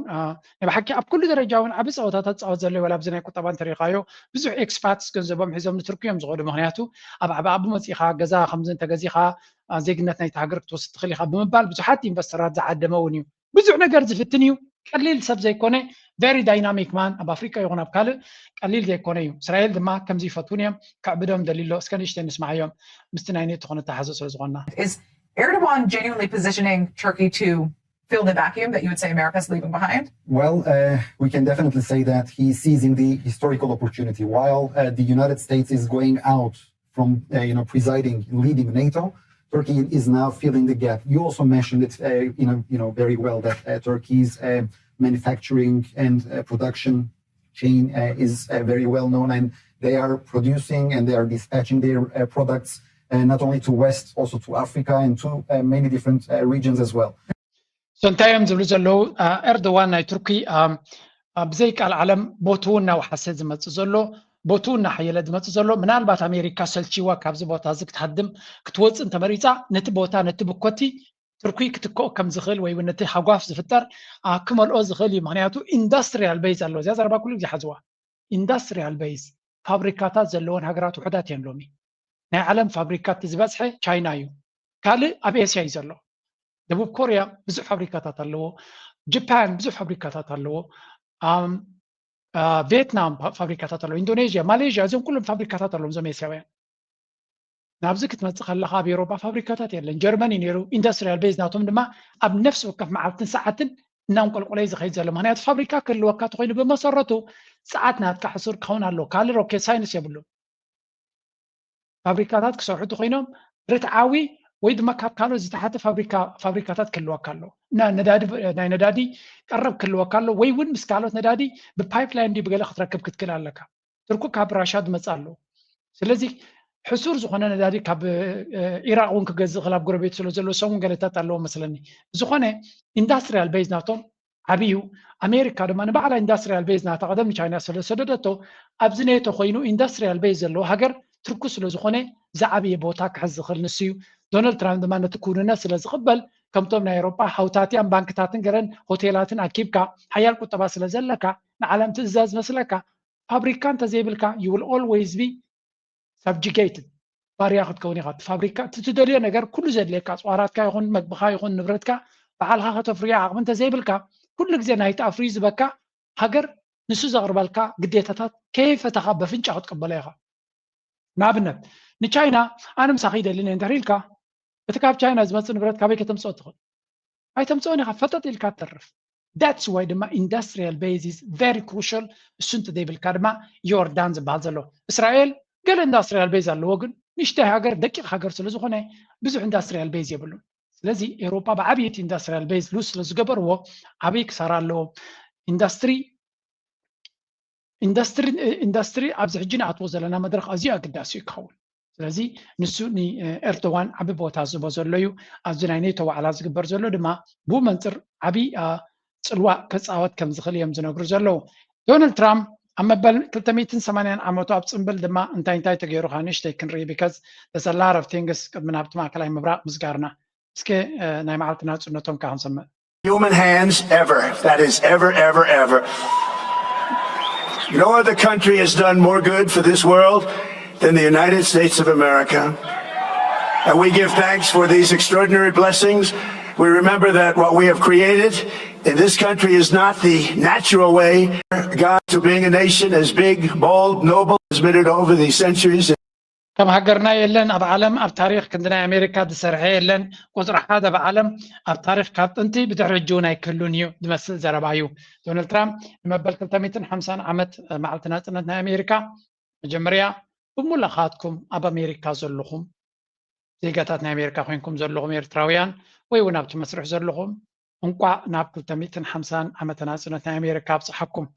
ናይ ብሓቂ ኣብ ኩሉ ደረጃ እውን ዓቢ ፀወታታት ፃወት ዘለዎ ኣብዚ ናይ ቁጠባ እንተሪኢኻዮ ብዙሕ ኤክስፓትስ ገንዘቦም ሒዞም ንቱርኪ እዮም ዝኸዱ። ምክንያቱ ኣብ ዓቢ ዓቢ መፂእኻ ገዛ ከምዚ እንተገዚኻ ዜግነት ናይቲ ሃገር ክትወስድ ትኽእል ኢኻ ብምባል ብዙሓት ኢንቨስተራት ዝዓደመ እውን እዩ። ብዙሕ ነገር ዝፍትን እዩ። ቀሊል ሰብ ዘይኮነ very dynamic man ኣብ ኣፍሪካ ይኹን ኣብ ካልእ ቀሊል ዘይኮነ እዩ። እስራኤል ድማ ከምዚ ይፈትውን እዮም። ከዕብዶም ደሊሎ እስከ ንእሽተይ ንስማዓዮም ምስቲ ናይ ኔቶ ክነተሓዞ ስለ ዝኾንና። Is Erdogan genuinely positioning Turkey to fill the vacuum that you would say America's leaving behind? Well, uh, we can definitely say that he is seizing the historical opportunity. While uh, the United States is going out from uh, you know presiding, leading NATO, Turkey is now filling the gap. You also mentioned it, uh, you know, you know very well that uh, Turkey's uh, manufacturing and uh, production chain uh, is uh, very well known, and they are producing and they are dispatching their uh, products uh, not only to West, also to Africa and to uh, many different uh, regions as well. So እንታይ እዮም ዝብሉ ዘለዉ? ኤርዶዋን ናይ ቱርኪ ብዘይ ቃል ዓለም ቦትኡ እናወሓሰ ዝመፅእ ዘሎ፣ ቦትኡ እናሓየለ ዝመፅእ ዘሎ፣ ምናልባት ኣሜሪካ ሰልቺዋ ካብዚ ቦታ እዚ ክትሃድም ክትወፅእ እንተመሪፃ፣ ነቲ ቦታ ነቲ ብኮቲ ቱርኪ ክትክኦ ከም ዝኽእል ወይ እውን ነቲ ሃጓፍ ዝፍጠር ክመልኦ ዝኽእል እዩ። ምክንያቱ ኢንዳስትሪያል ቤዝ ኣሎ። እዚኣ ዘረባ ኩሉ ግዜ ሓዝዋ። ኢንዳስትሪያል ቤዝ ፋብሪካታት ዘለዎን ሃገራት ውሕዳት እየን ሎሚ። ናይ ዓለም ፋብሪካት ዝበዝሐ ቻይና እዩ። ካልእ ኣብ ኤስያ እዩ ዘሎ። ደቡብ ኮርያ ብዙሕ ፋብሪካታት ኣለዎ። ጃፓን ብዙሕ ፋብሪካታት ኣለዎ። ቬትናም ፋብሪካታት ኣለዎ። ኢንዶኔዥያ፣ ማሌዥያ፣ እዞም ኩሎም ፋብሪካታት ኣለዎም እዞም ኤስያውያን። ናብዚ ክትመፅእ ከለካ ኣብ ኤሮጳ ፋብሪካታት የለን። ጀርመን እዩ ነይሩ። ኢንዳስትሪያል ቤዝ ናቶም ድማ ኣብ ነፍሲ ወከፍ መዓልትን ሰዓትን እናንቆልቆለ እዩ ዝኸይድ ዘሎ። ምክንያቱ ፋብሪካ ክህልወካ ተኮይኑ ብመሰረቱ ሰዓት ናትካ ሕሱር ክኸውን ኣለዎ። ካልእ ሮኬት ሳይንስ የብሉን። ፋብሪካታት ክሰርሑ ተኮይኖም ርትዓዊ ወይ ድማ ካብ ካልኦት ዝተሓተ ፋብሪካ ፋብሪካታት ክህልወካ ኣለዎ። ናይ ነዳዲ ቀረብ ክህልወካ ኣለዎ ወይ እውን ምስ ካልኦት ነዳዲ ብፓይፕላይን ድዩ ብገለ ክትረክብ ክትክእል ኣለካ። ትርኩ ካብ ራሻ ዝመፅእ ኣለዎ። ስለዚ ሕሱር ዝኾነ ነዳዲ ካብ ኢራቅ እውን ክገዝእ ክእል ኣብ ጎረቤት ስለ ዘሎ ሰውን ገለታት ኣለዎ መስለኒ። ብዝኾነ ኢንዳስትሪያል ቤዝ ናቶም ዓብዩ። ኣሜሪካ ድማ ንባዕላ ኢንዳስትሪያል ቤዝ ናታ ቀደም ንቻይና ስለሰደደቶ ኣብዚ ኔቶ ኮይኑ ኢንዳስትሪያል ቤዝ ዘለዎ ሃገር ትርኩ ስለዝኾነ ዝዓብየ ቦታ ክሕዝ ዝኽእል ንሱ እዩ። ዶናልድ ትራምፕ ድማ ነቲ ክውንነት ስለዝቕበል ከምቶም ናይ ኤሮጳ ሃውታትያን ባንክታትን ገረን ሆቴላትን ኣኪብካ ሓያል ቁጠባ ስለዘለካ ንዓለም ትእዛዝ መስለካ ፋብሪካ እንተዘይብልካ you will always be subjugated ባርያ ክትከውን ኢኻ። ፋብሪካ ትትደልዮ ነገር ኩሉ ዘድልየካ ኣፅዋራትካ ይኹን መግብኻ ይኹን ንብረትካ ባዕልኻ ከተፍርዮ ዓቕሚ እንተዘይብልካ ኩሉ ግዜ ናይቲ ኣፍርዩ ዝበካ ሃገር ንሱ ዘቕርበልካ ግዴታታት ከይፈተኻ በፍንጫ ክትቀበሎ ኢኻ። ንኣብነት ንቻይና ኣነ ምሳኺ ይደልን እየ እንድሕር ኢልካ እቲ ካብ ቻይና ዝመፅእ ንብረት ካበይ ከተምፅኦ ትኽእል? ኣይተምፅኦን ኢኻ፣ ፈጠጥ ኢልካ ትተርፍ። That's why ድማ ኢንዳስትሪያል ቤዝ is very crucial። እሱ እንተዘይብልካ ድማ you're done ዝበሃል ዘሎ። እስራኤል ገለ ኢንዳስትሪያል ቤዝ ኣለዎ፣ ግን ንእሽተይ ሃገር ደቂቕ ሃገር ስለዝኾነ ብዙሕ ኢንዳስትሪያል ቤዝ የብሉን። ስለዚ ኤውሮጳ ብዓብይቲ ኢንዳስትሪያል ቤዝ ሉዝ ስለዝገበርዎ ዓብዪ ክሳራ ኣለዎ። ኢንዳስትሪ ኢንዳስትሪ ኣብዚ ሕጂ ንኣትዎ ዘለና መድረኽ ኣዝዩ ኣገዳሲ እዩ ክኸውን። ስለዚ ንሱ ንኤርዶዋን ዓቢ ቦታ ዝቦ ዘሎ እዩ። ኣብዚ ናይ ኔቶ ዋዕላ ዝግበር ዘሎ ድማ ብኡ መንፅር ዓቢ ፅልዋ ክፃወት ከም ዝኽእል እዮም ዝነግሩ ዘለዉ። ዶናልድ ትራምፕ ኣብ መበል ክልተ ሚእትን ሰማንያን ዓመቱ ኣብ ፅምብል ድማ እንታይ እንታይ ተገይሩ ካ ንእሽተይ ክንርኢ because there's a lot of things ቅድሚ ናብቲ ማእከላይ ምብራቕ ምስጋርና እስከ ናይ መዓልቲ ናፅነቶም ካ ክንሰምዕ። Human hands ever. That is ever, ever, ever. No other country has done more good for this world than the United States of America. And we give thanks for these extraordinary blessings. We remember that what we have created in this country is not the natural way. God, to being a nation as big, bold, noble, transmitted over the centuries. ከም ሃገርና የለን ኣብ ዓለም ኣብ ታሪክ ክንዲ ናይ ኣሜሪካ ዝሰርሐ የለን። ቁፅሪ ሓደ ብዓለም ኣብ ታሪክ ካብ ጥንቲ ብድሕሪ ሕጂ እውን ኣይክህሉን እዩ ዝመስል ዘረባ እዩ። ዶናልድ ትራምፕ ንመበል ክልተ ሚእትን ሓምሳን ዓመት መዓልቲ ናፅነት ናይ ኣሜሪካ መጀመርያ ብሙላኻትኩም ኣብ ኣሜሪካ ዘለኹም ዜጋታት ናይ ኣሜሪካ ኮይንኩም ዘለኹም ኤርትራውያን ወይ እውን ኣብቲ መስርሕ ዘለኹም እንቋዕ ናብ ክልተ ሚእትን ሓምሳን ዓመተ ናፅነት ናይ ኣሜሪካ ኣብፅሓኩም።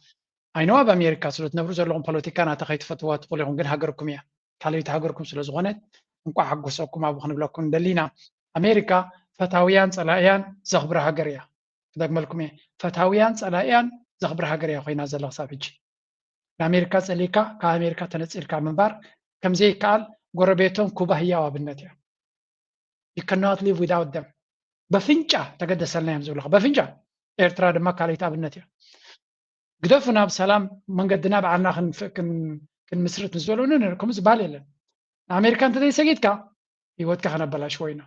ኣይኖ ኣብ ኣሜሪካ ስለ ትነብሩ ዘለኹም ፖለቲካ ናታ ከይትፈትዋ ትኽእሉ ኢኹም፣ ግን ሃገርኩም እያ። ካልኣይቲ ሃገርኩም ስለ ዝኾነት እንቋዕ ሓጎሰኩም ኣብኡ ክንብለኩም ንደሊ ኢና። ኣሜሪካ ፈታውያን ፀላእያን ዘኽብራ ሃገር እያ። ክደግመልኩም እየ፣ ፈታውያን ፀላእያን ዘኽብራ ሃገር እያ ኮይና ዘላ ክሳብ ሕጂ። ንኣሜሪካ ፀሊእካ ካብ ኣሜሪካ ተነፂልካ ምንባር ከምዘይከኣል ጎረቤቶም ኩባ ህያው ኣብነት እያ። You cannot live without them። በፍንጫ ተገደሰልና እዮም ዝብሉኻ። በፍንጫ ኤርትራ ድማ ካልኣይቲ ኣብነት እያ። ግደፉ ናብ ሰላም መንገድና ባዕልና ክንምስርት ንዝበለኑ ከምኡ ዝበሃል የለን። ንኣሜሪካ እንተዘይሰጊድካ ህይወትካ ከነበላሽዎ ኢና፣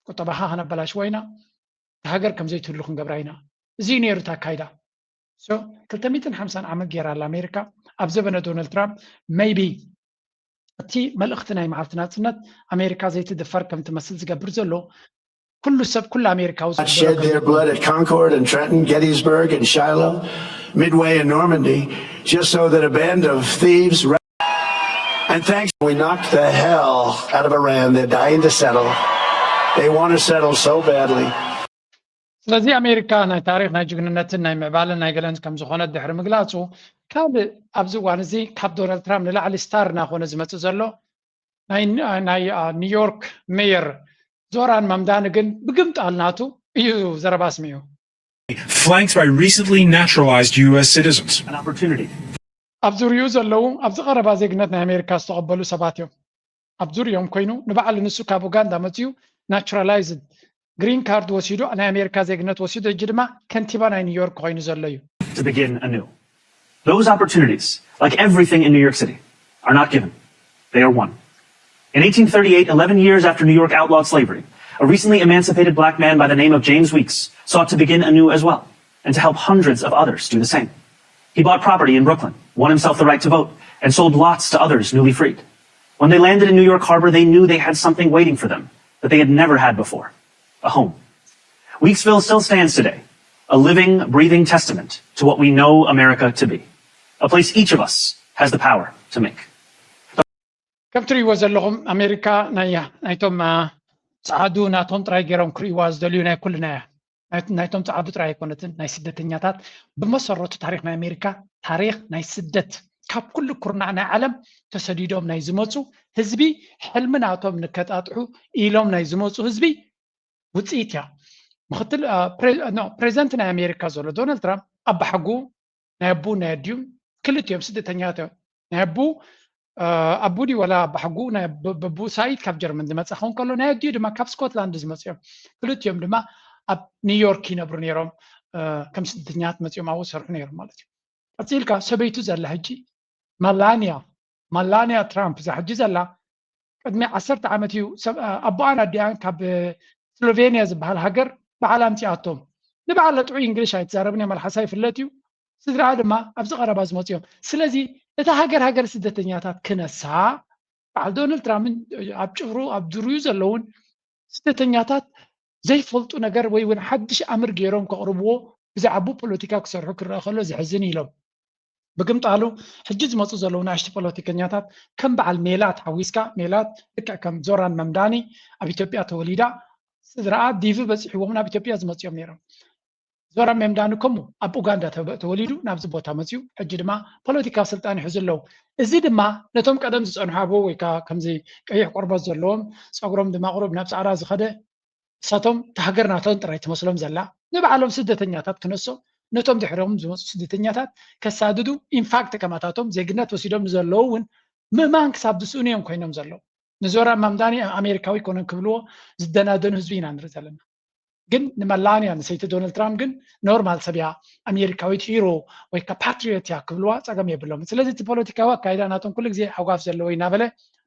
ቁጠባኻ ከነበላሽዎ ኢና፣ ሃገር ከምዘይትህሉ ክንገብራ ኢና። እዚ እዩ ነይሩ እቲ ኣካይዳ። So ክልተ ሚእትን ሓምሳን ዓመት ገይራ ኣላ ኣሜሪካ ኣብ ዘበነ ዶናልድ ትራምፕ maybe እቲ መልእኽቲ ናይ መዓልቲ ናፅነት ኣሜሪካ ዘይትድፈር ከም ትመስል ዝገብር ዘሎ ኩሉ ሰብ ኩሉ ኣሜሪካዊ shed their blood at Concord and Trenton, Gettysburg and Shiloh, Midway and Normandy, just so that a band of thieves and thanks we knocked the hell out of Iran. They're dying to settle. They want to settle so badly. ስለዚ ኣሜሪካ ናይ ታሪክ ናይ ጅግንነትን ናይ ምዕባለን ናይ ገለን ከም ዝኾነት ድሕሪ ምግላጹ፣ ካልእ ኣብዚ እዋን እዚ ካብ ዶናልድ ትራምፕ ንላዕሊ ስታር እናኾነ ዝመጽእ ዘሎ ናይ ናይ ኒውዮርክ ሜየር ዞራን ማምዳኒ ግን ብግምጣል ናቱ እዩ ዘረባ ኣስሚዑ። Flanked by recently naturalized U S citizens. An opportunity. ኣብ ዙሪኡ ዘለዉ ኣብዚ ቀረባ ዜግነት ናይ ኣሜሪካ ዝተቐበሉ ሰባት እዮም። ኣብ ዙሪኦም ኮይኑ ንባዕሉ ንሱ ካብ ኡጋንዳ መፅዩ ናቹራላይዝድ ግሪን ካርድ ወሲዱ ናይ ኣሜሪካ ዜግነት ወሲዱ ሕጂ ድማ ከንቲባ ናይ ኒውዮርክ ኮይኑ ዘሎ እዩ። To begin anew. Those opportunities, like everything in New York City, are not given. They are won. In eighteen thirty-eight, eleven years after New York outlawed slavery, a recently emancipated black man by the name of James Weeks sought to begin anew as well and to help hundreds of others do the same. He bought property in Brooklyn, won himself the right to vote, and sold lots to others newly freed. When they landed in New York Harbor, they knew they had something waiting for them that they had never had before: a home. Weeksville still stands today, a living, breathing testament to what we know America to be, a place each of us has the power to make. ከም ትርእይዎ ዘለኹም ኣሜሪካ ናይ ናይቶም ፃዓዱ ናቶም ጥራይ ገይሮም ክርእይዋ ዝደልዩ ናይ ኩልና እያ። ናይቶም ፃዓዱ ጥራይ ኣይኮነትን፣ ናይ ስደተኛታት። ብመሰረቱ ታሪክ ናይ ኣሜሪካ ታሪክ ናይ ስደት፣ ካብ ኩሉ ኩርናዕ ናይ ዓለም ተሰዲዶም ናይ ዝመፁ ህዝቢ፣ ሕልሚ ናቶም ንከጣጥሑ ኢሎም ናይ ዝመፁ ህዝቢ ውፅኢት እያ። ምክትል ፕሬዚደንት ናይ ኣሜሪካ ዘሎ ዶናልድ ትራምፕ ኣባሓጉ ናይ ኣቡ ናይ ኣዲኡ ክልቲኦም ስደተኛታት እዮም። ናይ ኣቡ ኣቡ ድዩ ወላ ኣባሓጉ ናይ በቡ ሳይት ካብ ጀርመን ዝመፀ ክኸውን ከሎ ናይ ኣዲኡ ድማ ካብ ስኮትላንድ ዝመፁ እዮም። ክልቲኦም ድማ ኣብ ኒውዮርክ ይነብሩ ነይሮም። ከም ስደተኛታት መፂኦም ኣብኡ ሰርሑ ነይሮም ማለት እዩ። ቀፂልካ ሰበይቱ ዘላ ሕጂ ማላንያ ማላንያ ትራምፕ እዛ ሕጂ ዘላ ቅድሚ ዓሰርተ ዓመት እዩ ኣቦኣን ኣዲኣን ካብ ስሎቬንያ ዝበሃል ሃገር በዓል ኣምፂኣቶም። ንበዓል ጥዑይ እንግሊሽ ኣይትዛረብን እያ፣ መልሓሳ ይፍለጥ እዩ። ስድራኣ ድማ ኣብዚ ቀረባ ዝመፁ እዮም። ስለዚ እታ ሃገር ሃገር ስደተኛታት ክነሳ በዓል ዶናልድ ትራምፕን ኣብ ጭፍሩ ኣብ ዙርዩ ዘለውን ስደተኛታት ዘይፈልጡ ነገር ወይ እውን ሓድሽ ኣምር ገይሮም ከቕርብዎ ብዛዕቡ ፖለቲካ ክሰርሑ ክረአ ከሎ ዘሕዝን ኢሎም። ብግምጣሉ ሕጂ ዝመፁ ዘለዉ ናእሽቱ ፖለቲከኛታት ከም በዓል ሜላት ሓዊስካ፣ ሜላት ልክዕ ከም ዞራን መምዳኒ ኣብ ኢትዮጵያ ተወሊዳ ስድራኣ ዲቪ በፂሕዎም ናብ ኢትዮጵያ ዝመፅኦም ነይሮም። ዞራን መምዳኒ ከምኡ ኣብ ኡጋንዳ ተወሊዱ ናብዚ ቦታ መፅዩ ሕጂ ድማ ፖለቲካዊ ስልጣን ይሕዙ ኣለዉ። እዚ ድማ ነቶም ቀደም ዝፀንሑ ኣብኡ ወይ ከዓ ከምዚ ቀይሕ ቆርበት ዘለዎም ፀጉሮም ድማ ቁሩብ ናብ ፃዕዳ ዝኸደ ንሳቶም እታ ሃገር ናቶም ጥራይ ትመስሎም ዘላ ንባዕሎም ስደተኛታት ክነሶ ነቶም ድሕሮም ዝመፁ ስደተኛታት ከሳድዱ ኢንፋክት ከማታቶም ዜግነት ወሲዶም ንዘለዉ እውን ምእማን ክሳብ ዝስእኑ እዮም ኮይኖም ዘለዉ። ንዞራ ማምዳኒ ኣሜሪካዊ ኮነን ክብልዎ ዝደናደኑ ህዝቢ ኢና ንርኢ ዘለና። ግን ንመላንያ ንሰይቲ ዶናልድ ትራምፕ ግን ኖርማል ሰብ እያ፣ ኣሜሪካዊት ሂሮ ወይ ከዓ ፓትሪዮት እያ ክብልዋ ፀገም የብሎም። ስለዚ እቲ ፖለቲካዊ ኣካይዳ ናቶም ኩሉ ግዜ ሓጓፍ ዘለዎ እናበለ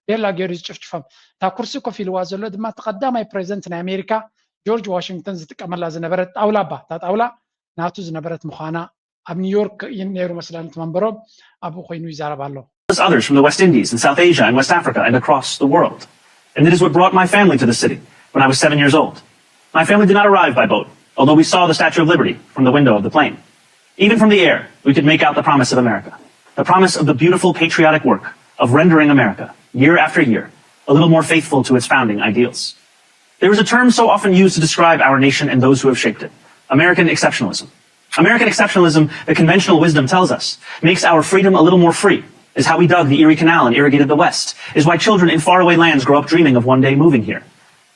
ቤላ ገይሩ ዝጭፍጭፎም። እታ ኩርሲ ኮፍ ኢልዋ ዘሎ ድማ እቲ ቀዳማይ ፕሬዚደንት ናይ ኣሜሪካ ጆርጅ ዋሽንግተን ዝጥቀመላ ዝነበረት ጣውላ እባ እታ ጣውላ ናቱ ዝነበረት ምዃና ኣብ ኒውዮርክ ነይሩ መስላን እቲ መንበሮም ኣብኡ ኮይኑ ይዛረብ ኣሎ። Others from the West Indies and South Asia and West Africa and across the world. And it is what brought my family to the city when I was seven years old. My family did not arrive by boat, although we saw the Statue of Liberty from the window of the plane. Even from the air, we could make out the promise of America, the promise of the beautiful patriotic work of rendering America, year after year, a little more faithful to its founding ideals. There is a term so often used to describe our nation and those who have shaped it: American exceptionalism. American exceptionalism, the conventional wisdom tells us, makes our freedom a little more free, is how we dug the Erie Canal and irrigated the West, is why children in faraway lands grow up dreaming of one day moving here.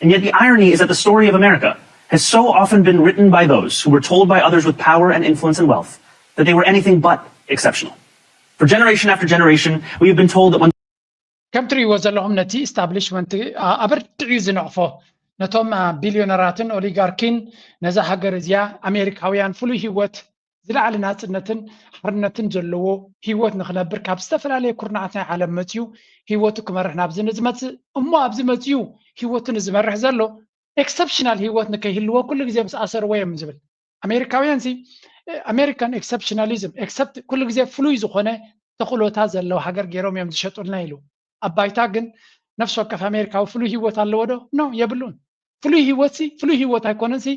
And yet the irony is that the story of America has so often been written by those who were told by others with power and influence and wealth that they were anything but exceptional. For generation after generation, we have been told that when ከም ትርእይዎ ዘለኹም ነቲ ኢስታብሊሽመንት ኣበርቲዑ እዩ ዝነቕፎ። ነቶም ቢልዮነራትን ኦሊጋርኪን ነዛ ሃገር እዚኣ ኣሜሪካውያን ፍሉይ ህይወት ዝለዓለ ናፅነትን ሓርነትን ዘለዎ ህይወት ንክነብር ካብ ዝተፈላለየ ኩርናዓት ናይ ዓለም መፅዩ ህይወቱ ክመርሕ ናብዚ ንዝመፅእ እሞ ኣብዚ መፅዩ ህይወቱ ንዝመርሕ ዘሎ ኤክሰፕሽናል ህይወት ንከይህልዎ ኩሉ ግዜ ምስ ኣሰርዎ እዮም ዝብል። ኣሜሪካውያን ሲ ኣሜሪካን ኤክሰፕሽናሊዝም ኤክሰፕት ኩሉ ግዜ ፍሉይ ዝኾነ ተኽእሎታት ዘለዎ ሃገር ገይሮም እዮም ዝሸጡልና ኢሉ። ኣብ ባይታ ግን ነፍሲ ወከፍ ኣሜሪካዊ ፍሉይ ህይወት ኣለዎ ዶ? ኖ፣ የብሉን። ፍሉይ ህይወት ሲ ፍሉይ ህይወት ኣይኮነን ሲ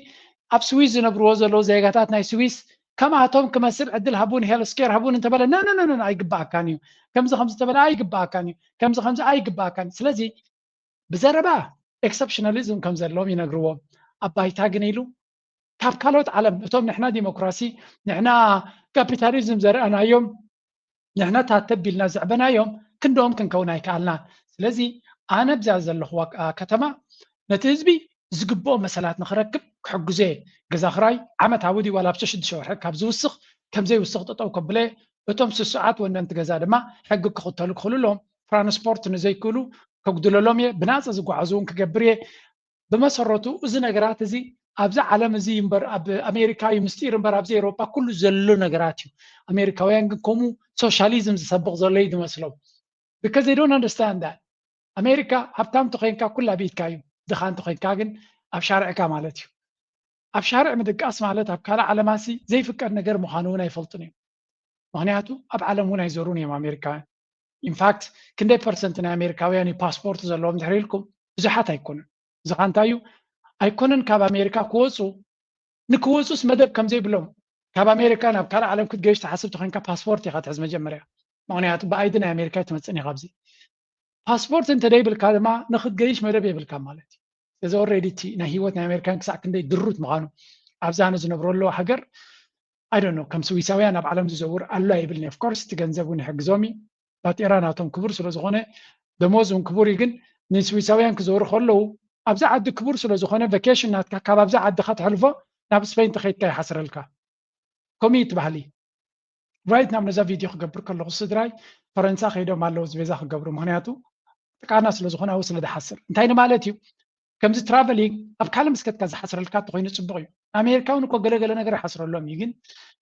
ኣብ ስዊስ ዝነብርዎ ዘለዉ ዜጋታት ናይ ስዊስ ከምኣቶም ክመስል ዕድል ሃቡን ሄልስኬር ሃቡን እንተበለ ኖ ኖ ኖ ኣይግባኣካን እዩ ከምዚ ከምዚ ተበለ ኣይግባኣካን እዩ ከምዚ ከምዚ ኣይግባኣካን እዩ። ስለዚ ብዘረባ exceptionalism ከም ዘለዎም ይነግርዎም። ኣብ ባይታ ግን ኢሉ ካብ ካልኦት ዓለም እቶም ንሕና ዲሞክራሲ ንሕና ካፒታሊዝም ዘርኣናዮም ንሕና ታተ ቢልና ዘዕበናዮም ክንድኦም ክንከውን ኣይከኣልናን። ስለዚ ኣነ ኣብዛ ዘለኹዋ ከተማ ነቲ ህዝቢ ዝግብኦ መሰላት ንኽረክብ ክሕግዞ እየ። ገዛ ክራይ ዓመታዊ ድዩ ዋላ ኣብ ሽዱሽተ ወርሒ ካብ ዝውስኽ ከም ዘይውስኽ ጠጠው ከብሎ እየ። እቶም ስሱዓት ወነንቲ ገዛ ድማ ሕጊ ክኽተሉ ክኽእሉ ኣለዎም። ትራንስፖርት ንዘይክእሉ ከጉድለሎም እየ። ብናፀ ዝጓዓዙ እውን ክገብር እየ። ብመሰረቱ እዚ ነገራት እዚ ኣብዚ ዓለም እዚ እምበር ኣብ ኣሜሪካ እዩ ምስጢር እምበር ኣብዚ ኤውሮጳ ኩሉ ዘሎ ነገራት እዩ። ኣሜሪካውያን ግን ከምኡ ሶሻሊዝም ዝሰብቕ ዘሎ እዩ ዝመስሎም። Because they don't understand that ኣሜሪካ ሃብታም ተኮይንካ ኩላ ብኢድካ እዩ፣ ድኻ እንተኮይንካ ግን ኣብ ሻርዕካ ማለት እዩ። ኣብ ሻርዕ ምድቃስ ማለት ኣብ ካልእ ዓለማሲ ዘይፍቀድ ነገር ምዃኑ እውን ኣይፈልጡን እዮም። ምክንያቱ ኣብ ዓለም እውን ኣይዞሩን እዮም ኣሜሪካውያን። ኢንፋክት ክንደይ ፐርሰንት ናይ ኣሜሪካውያን እዩ ፓስፖርት ዘለዎም ድሕሪ ኢልኩም ብዙሓት ኣይኮኑን። እዚ ካ እንታይ እዩ? ኣይኮነን ካብ ኣሜሪካ ክወፁ ንክወፁስ መደብ ከም ዘይብሎም ካብ ኣሜሪካ ናብ ካልእ ዓለም ክትገይሽ ትሓስብ ተኮይንካ ፓስፖርት ኢካ ትሕዝ መጀመርያ። ምክንያቱ ብኣይዲ ናይ ኣሜሪካ ኣይትመፅን ኢካ ኣብዚ። ፓስፖርት እንተደይብልካ ድማ ንክትገይሽ መደብ የብልካ ማለት እዩ። ስለዚ ኦልሬዲ እቲ ናይ ህይወት ናይ ኣሜሪካን ክሳዕ ክንደይ ድሩት ምዃኑ ኣብዚ ኣነ ዝነብረሉ ሃገር I don't know ከም ስዊሳውያን ኣብ ዓለም ዝዘውር ኣሎ ኣይብልን። ኦፍኮርስ እቲ ገንዘብ እውን ይሕግዞም እዩ። ባጤራ ናቶም ክቡር ስለ ዝኾነ ደሞዝ እውን ክቡር እዩ። ግን ንስዊሳውያን ክዘውሩ ከለዉ ኣብዚ ዓዲ ክቡር ስለ ዝኾነ ቨኬሽን ናትካ ካብ ኣብዚ ዓድኻ ተሕልፎ ናብ ስፔን ተኸይድካ ይሓስረልካ። ከምኡ እዩ እቲ ባህሊ። ራይት ናብ ነዛ ቪድዮ ክገብር ከለኹ ስድራይ ፈረንሳ ከይዶም ኣለዉ ዝቤዛ ክገብሩ። ምክንያቱ ጥቃና ስለ ዝኾነ ኣብኡ ስለ ዝሓስር እንታይ ንማለት እዩ? ከምዚ ትራቨሊንግ ኣብ ካልእ ምስ ከድካ ዝሓስረልካ እንተኮይኑ ፅቡቅ እዩ። ኣሜሪካ እውን እኮ ገለገለ ነገር ይሓስረሎም እዩ፣ ግን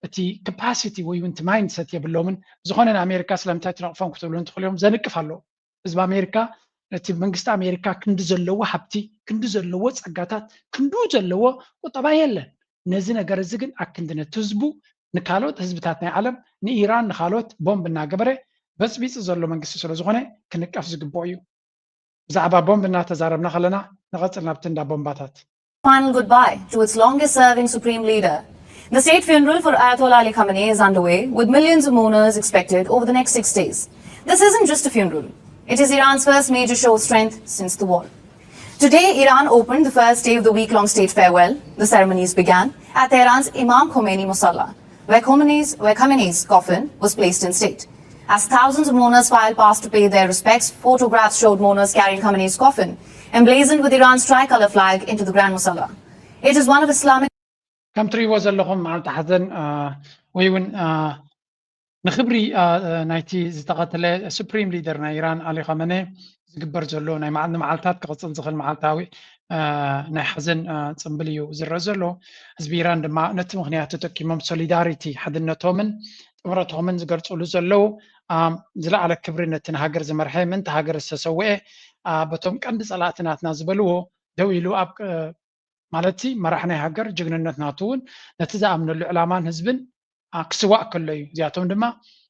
እቲ ካፓሲቲ ወይ እውን እቲ ማይንድሰት የብሎምን። ዝኾነ ንኣሜሪካ ስለምንታይ ትነቕፎም ክትብሉ እንትኽእሉ እዮም ዘንቅፍ ኣለዎ። ህዝቢ ኣሜሪካ ነቲ መንግስቲ ኣሜሪካ ክንዲ ዘለዎ ሃብቲ ክንዲ ዘለዎ ፀጋታት ክንዱ ዘለዎ ቁጠባ የለን። ነዚ ነገር እዚ ግን ኣክንዲ ነቲ ህዝቡ ንካልኦት ህዝብታት ናይ ዓለም ንኢራን ንካልኦት ቦምብ እናገበረ በፅቢፂ ዘሎ መንግስቲ ስለዝኾነ ክንቀፍ ዝግብኦ እዩ። ብዛዕባ ቦምብ እናተዛረብና ከለና ንቐፅል ናብቲ እንዳ ቦምባታት። Final goodbye to its longest serving supreme leader. The state funeral for Ayatollah Ali Khamenei is underway, with millions of mourners expected over the next six days. This isn't just a funeral, it is Iran's first major show of strength since the war. Today, Iran opened the first day of the week long state farewell. The ceremonies began at Tehran's Imam Khomeini Musalla, where Khomeini's, where Khamenei's coffin was placed in state. As thousands of mourners filed past to pay their respects, photographs showed mourners carrying Khamenei's coffin, emblazoned with Iran's tricolor flag, into the Grand Musalla. It is one of Islamic ከም ትሪእዎ ዘለኹም መዓልቲ ሓዘን ወይ እውን ንክብሪ ናይቲ ዝተቐተለ ሱፕሪም ሊደር ናይ ኢራን ኣሊ ኻመነ ዝግበር ዘሎ ናይ መዓልቲ መዓልታት ክቕፅል ዝኽእል መዓልታዊ ናይ ሓዘን ፅምብል እዩ ዝረአ ዘሎ። ህዝቢ ኢራን ድማ ነቲ ምክንያት ተጠቂሞም ሶሊዳሪቲ ሓድነቶምን ጥምረቶምን ዝገልፅሉ ዘለዉ ዝለዓለ ክብሪ ነቲ ንሃገር ዝመርሐ ምእንቲ ሃገር ዝተሰውአ በቶም ቀንዲ ፀላእቲ ናትና ዝበልዎ ደው ኢሉ ኣብ ማለት መራሕ ናይ ሃገር ጅግንነት ናቱ እውን ነቲ ዝኣምነሉ ዕላማን ህዝብን ክስዋእ ከሎ እዩ። እዚኣቶም ድማ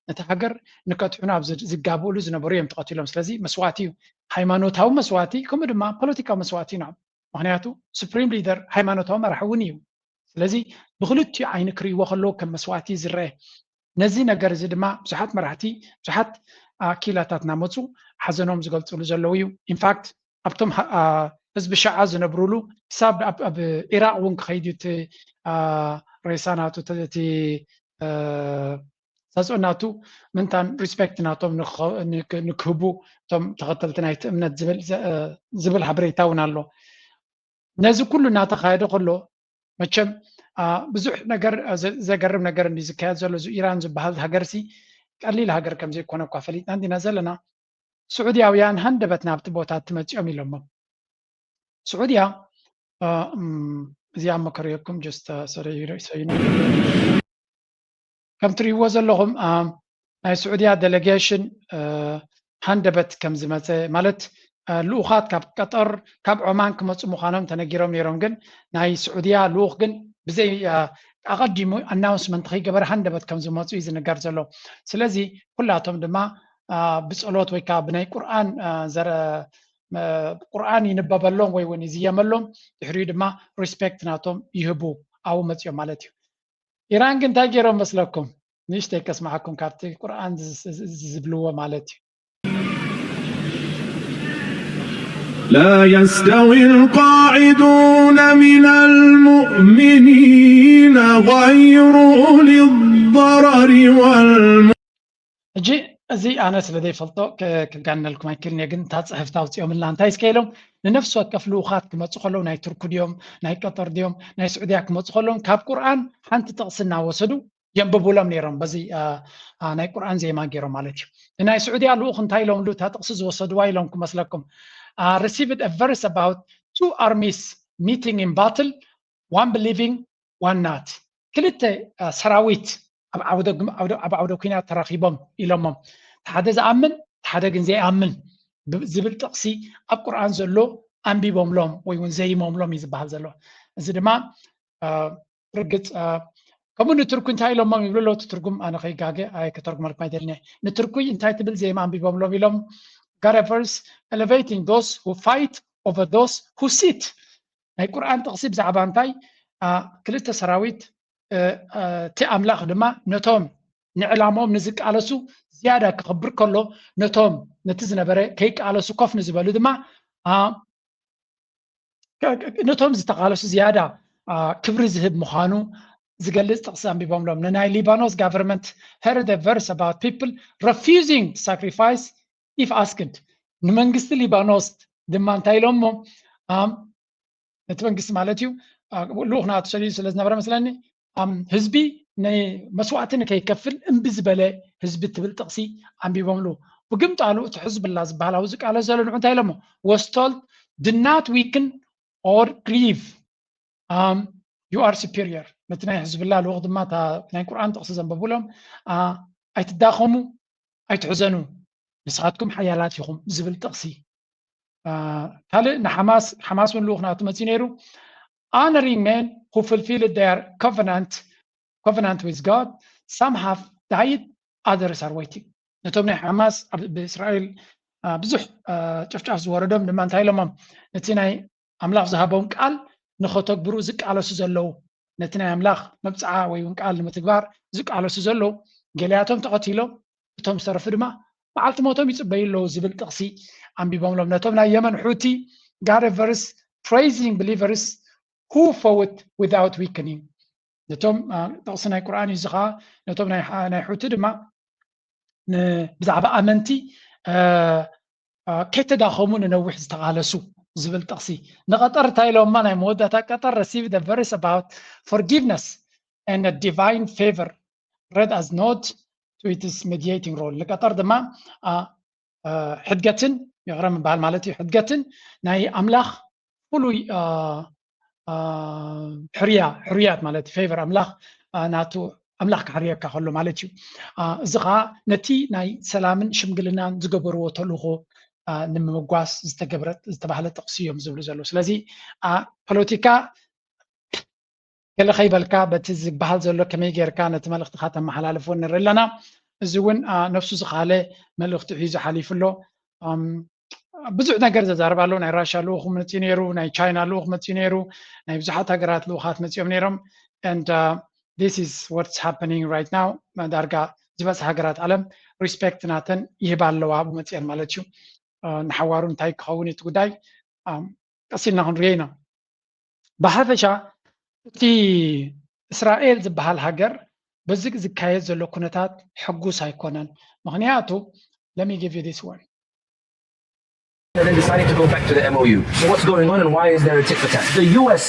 ነቲ ሃገር ንከጥዕኑ ኣብ ዝጋብእሉ ዝነበሩ እዮም ተቐቲሎም። ስለዚ መስዋእቲ እዩ፣ ሃይማኖታዊ መስዋእቲ ከምኡ ድማ ፖለቲካዊ መስዋእቲ እዩ። ምክንያቱ ሱፕሪም ሊደር ሃይማኖታዊ መራሒ እውን እዩ። ስለዚ ብክልቲኡ ዓይኒ ክርእይዎ ከለዉ ከም መስዋእቲ እዩ ዝረአ። ነዚ ነገር እዚ ድማ ብዙሓት መራሕቲ ብዙሓት ኣኪላታት እናመፁ ሓዘኖም ዝገልፅሉ ዘለዉ እዩ። ኢንፋክት ኣብቶም ህዝቢ ሸዓ ዝነብሩሉ ክሳብ ኣብ ኢራቅ እውን ክኸይድ እቲ ሬሳ ናቱ እቲ ተፅኦ ናቱ ምንታን ሪስፔክት ናቶም ንክህቡ እቶም ተኸተልቲ ናይቲ እምነት ዝብል ሓበሬታ እውን ኣሎ። ነዚ ኩሉ እናተኻየደ ከሎ መቸም ብዙሕ ነገር ዘገርም ነገር እንዲ ዝካየድ ዘሎ እዚ ኢራን ዝበሃል ሃገርሲ ቀሊል ሃገር ከምዘይኮነ እኳ ፈሊጥና እንዲና ዘለና። ስዑድያውያን ሃንደበት ናብቲ ቦታ ትመፅኦም ኢሎሞ። ስዑድያ እዚኣ መከርየኩም ጀስት ሰይኑ ከም ትሪእዎ ዘለኹም ናይ ስዑድያ ዴሌጌሽን ሃንደበት ከም ዝመፀ ማለት ልኡኻት ካብ ቀጠር ካብ ዖማን ክመፁ ምዃኖም ተነጊሮም ነይሮም፣ ግን ናይ ስዑድያ ልኡኽ ግን ብዘይ ኣቐዲሙ ኣናውንስመንት ከይገበረ ሃንደበት ከም ዝመፁ እዩ ዝንገር ዘሎ። ስለዚ ኩላቶም ድማ ብፀሎት ወይ ከዓ ብናይ ቁርኣን ቁርኣን ይንበበሎም ወይ እውን ይዝየመሎም፣ ድሕሪኡ ድማ ሪስፔክት ናቶም ይህቡ ኣብኡ መፂኦም ማለት እዩ። ኢራን ግን እንታይ ገይሮም መስለኩም? ንእሽተይ ከስምዓኩም ካብቲ ቁርኣን ዝብልዎ ማለት እዩ። لا يستوي القاعدون من المؤمنين غير أولي الضرر والم ሕጂ እዚ ኣነ ስለ ዘይፈልጦ ክ- ክጋነልኩም ኣይክእልን እየ፣ ግን እታ ፅሕፍቲ ኣውፂኦምልና እንታይ እስከ ኢሎም ንነፍሲ ወከፍ ልኡኻት ክመፁ ከለዉ ናይ ቱርኩ ድዮም ናይ ቀጠር ድዮም ናይ ስዑድያ ክመፁ ከለዎም ካብ ቁርኣን ሓንቲ ጥቕሲ እናወሰዱ የንብቡሎም ነይሮም። በዚ አ፣ አ፣ ናይ ቁርኣን ዜማ ገይሮም ማለት እዩ። ንናይ ስዑድያ ልኡኽ እንታይ ኢሎምሉ እታ ጥቕሲ ዝወሰድዋ ኢሎም ክመስለኩም? Received a verse about two armies meeting in battle, one believing, one not. ክልተ አ፣ ሰራዊት ኣብ ዓውደ ግም- ዓውደ- ኣብ ዓውደ ኲናት ተራኺቦም ኢሎሞም፣ ሓደ ዝኣምን ሓደ ግን ዘይኣምን ብ- ዝብል ጥቕሲ ኣብ ቁርኣን ዘሎ ኣንቢቦምሎም ወይ እውን ዘይሞምሎም እዩ ዝበሃል ዘሎ። እዚ ድማ አ፣ ርግፅ አ፣ ከምኡ ንትርኩ እንታይ ኢሎሞም ይብሉ ኣለዉ። እቲ ትርጉም ኣነ ከይጋገ ኣይ ከተርጉመልኩም ኣይደልን እየ። ንትርኩይ እንታይ ትብል ዜማ ኣንቢቦምሎም ኢሎም? God a verse elevating those who fight over those who sit. ናይ ቁርኣን ጥቕሲ ብዛዕባ እንታይ አ፣ ክልተ ሰራዊት እ፣ እ፣ እቲ ኣምላኽ ድማ ነቶም ንዕላምኦም ንዝቃለሱ ዝያዳ ክኽብር ከሎ ነቶም ነቲ ዝነበረ ከይቃለሱ ኮፍ ንዝበሉ ድማ አ፣ ክ- ክ- ነቶም ዝተቃለሱ ዝያዳ አ፣ ክብሪ ዝህብ ምዃኑ ዝገልጽ ጥቕሲ ኣንቢቦምሎም። ንናይ ሊባኖስ government heard a verse about people refusing to sacrifice if asked። ንመንግስቲ ሊባኖስ ድማ እንታይ ኢሎሞ? ኣም፣ ነቲ መንግስቲ ማለት እዩ አ፣ ልኡኽ ናቱ ሰዲዱ ስለ ዝነበረ መስለኒ ኣም፣ ህዝቢ ናይ መስዋእቲ ንከይከፍል እምቢ ዝበለ ህዝቢ ትብል ጥቕሲ ኣንቢቦምሉ። ብግምጣሉ እቲ ሕዝብላ ዝበሃል ኣብዚ ቃለ ዘሎ ንዑ እንታይ ኢሎሞ? Was told, do not weaken or grieve, um, you are superior። ነቲ ናይ ሕዝብላ ልኡኽ ድማ እታ ናይ ቁርኣን ጥቕሲ ዘንበቡሎም አ፣ ኣይትዳኸሙ ኣይትሕዘኑ ንስኻትኩም ሓያላት ኢኹም ዝብል ጥቕሲ። አ፣ ካልእ ንሓማስ ሓማስ እውን ልኡኽ ናቱ መፅኡ ነይሩ። Honoring men who fulfilled their covenant covenant with God, some have died, others are waiting። ነቶም ናይ ሓማስ ኣብ- ብእስራኤል አ፣ ብዙሕ አ፣ ጭፍጫፍ ዝወረዶም ድማ እንታይ ኢሎሞም? ነቲ ናይ ኣምላኽ ዝሃቦም ቃል ንኸተግብሩ ዝቃለሱ ዘለዉ ነቲ ናይ ኣምላኽ መብፅዓ ወይ እውን ቃል ንምትግባር ዝቃለሱ ዘለዉ ገሊኣቶም ተቐቲሎም እቶም ዝተረፉ ድማ በዓልቲ ሞቶም ይፅበዩ ኣለዉ ዝብል ጥቕሲ ኣንቢቦምሎም። ነቶም ናይ የመን ሑቲ God a verse praising believers who fought without weakening። ነቶም አ፣ ጥቕሲ ናይ ቁርኣን እዩ። እዚ ኸዓ ነቶም ናይ ሓ- ናይ ሑቲ ድማ ን- ብዛዕባ ኣመንቲ አ፣ አ፣ ከይተዳኸሙ ንነዊሕ ዝተቓለሱ ዝብል ጥቕሲ። ንቐጠር እንታይ ኢሎማ? ናይ መወዳእታ ቀጠር received a verse about forgiveness and a divine favor read as nod to its mediating role። ንቀጠር ድማ አ፣ አ፣ ሕድገትን ይቕረ ምባል ማለት እዩ። ሕድገትን ናይ ኣምላኽ ፍሉይ አ፣ አ፣ ሕርያ ሕርያት ማለት ፌቨር ኣምላኽ አ፣ ናቱ ኣምላኽ ክሕርየካ ከሎ ማለት እዩ። አ፣ እዚ ኸዓ ነቲ ናይ ሰላምን ሽምግልናን ዝገበርዎ ተልእኾ አ፣ ንምምጓስ ዝተገብረ ዝተባህለ ጥቕሲ እዮም ዝብሉ ዘለዉ። ስለዚ አ፣ ፖለቲካ ገለ ከይበልካ በቲ ዝበሃል ዘሎ ከመይ ጌርካ ነቲ መልእኽትኻ ተመሓላልፎ ንርኢ ኣለና። እዚ እውን አ፣ ነፍሱ ዝኻለ መልእኽቲ ሒዙ ሓሊፉ ኣሎ። ኣም፣ ብዙሕ ነገር ዘዛርብ ኣሎ። ናይ ራሻ ልኡኽ መፅኡ ነይሩ፣ ናይ ቻይና ልኡኽ መፅኡ ነይሩ፣ ናይ ብዙሓት ሃገራት ልኡኻት መፂኦም ነይሮም። And uh, this is what's happening right now። ዳርጋ ዝበፅሐ ሃገራት ዓለም ሪስፔክት ናተን ይህባ ኣለዋ ኣብኡ መፅአን ማለት እዩ። አ፣ ንሓዋሩ እንታይ ክኸውን እቲ ጉዳይ ኣም፣ ቀስ ኢልና ክንሪኦ ኢና። ብሓፈሻ እቲ እስራኤል ዝበሃል ሃገር በዚ ዝካየድ ዘሎ ኩነታት ሕጉስ ኣይኮነን። ምክንያቱ let me give you this one. And then deciding to go back to the M O U. So what's going on and why is there a tit for tat? The U S,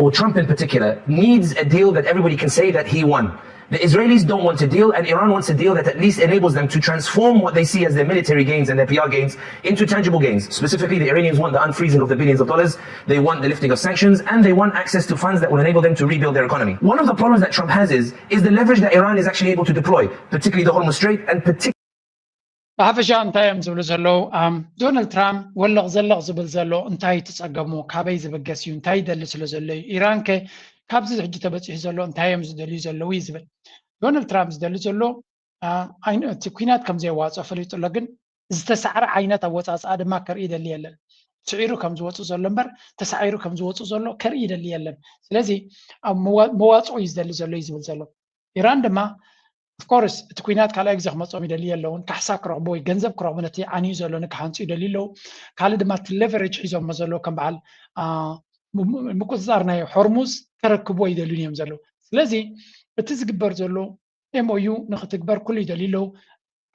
or Trump in particular, needs a deal that everybody can say that he won. The Israelis don't want a deal, and Iran wants a deal that at least enables them to transform what they see as their military gains and their P R gains into tangible gains. Specifically, the Iranians want the unfreezing of the billions of dollars, they want the lifting of sanctions, and they want access to funds that will enable them to rebuild their economy. One of the problems that Trump has is, is the leverage that Iran is actually able to deploy, particularly the Hormuz Strait, and particularly ብሓፈሻ እንታይ እዮም ዝብሉ ዘለዉ? ኣም፣ ዶናልድ ትራምፕ ወለቕ ዘለቕ ዝብል ዘሎ እንታይ ትፀገሙ? ካበይ ዝብገስ እዩ? እንታይ ይደሊ ስለ ዘሎ እዩ? ኢራን ከ ካብዚ ሕጂ ተበፂሑ ዘሎ እንታይ እዮም ዝደልዩ ዘለዉ እዩ ዝብል። ዶናልድ ትራምፕ ዝደሊ ዘሎ አ፣ ኣይነ- እቲ ኩናት ከም ዘየዋፅኦ ፈሊጡ ኣሎ፣ ግን ዝተሳዕረ ዓይነት ኣወፃፅኣ ድማ ከርኢ ይደሊ የለን። ስዒሩ ከም ዝወፅእ ዘሎ እምበር ተሳዒሩ ከም ዝወፅእ ዘሎ ከርኢ ይደሊ የለን። ስለዚ ኣብ መዋ- መዋፅኦ እዩ ዝደሊ ዘሎ እዩ ዝብል ዘሎ። ኢራን ድማ Of course እቲ ኩናት ካልኣይ ግዜ ክመፅኦም ይደልዩ ኣለውን። ካሕሳ ክረኽቡ ወይ ገንዘብ ክረኽቡ ነቲ ዓንዩ ዘሎ ንክሓንፁ ይደልዩ ኣለዉ። ካልእ ድማ እቲ leverage ሒዞሞ ዘለዉ ከም በዓል ምቁፅፃር ናይ ሆርሙዝ ከረክብዎ ይደልዩን እዮም ዘለዉ። ስለዚ እቲ ዝግበር ዘሎ MOU ንክትግበር ኩሉ ይደልዩ ኣለዉ።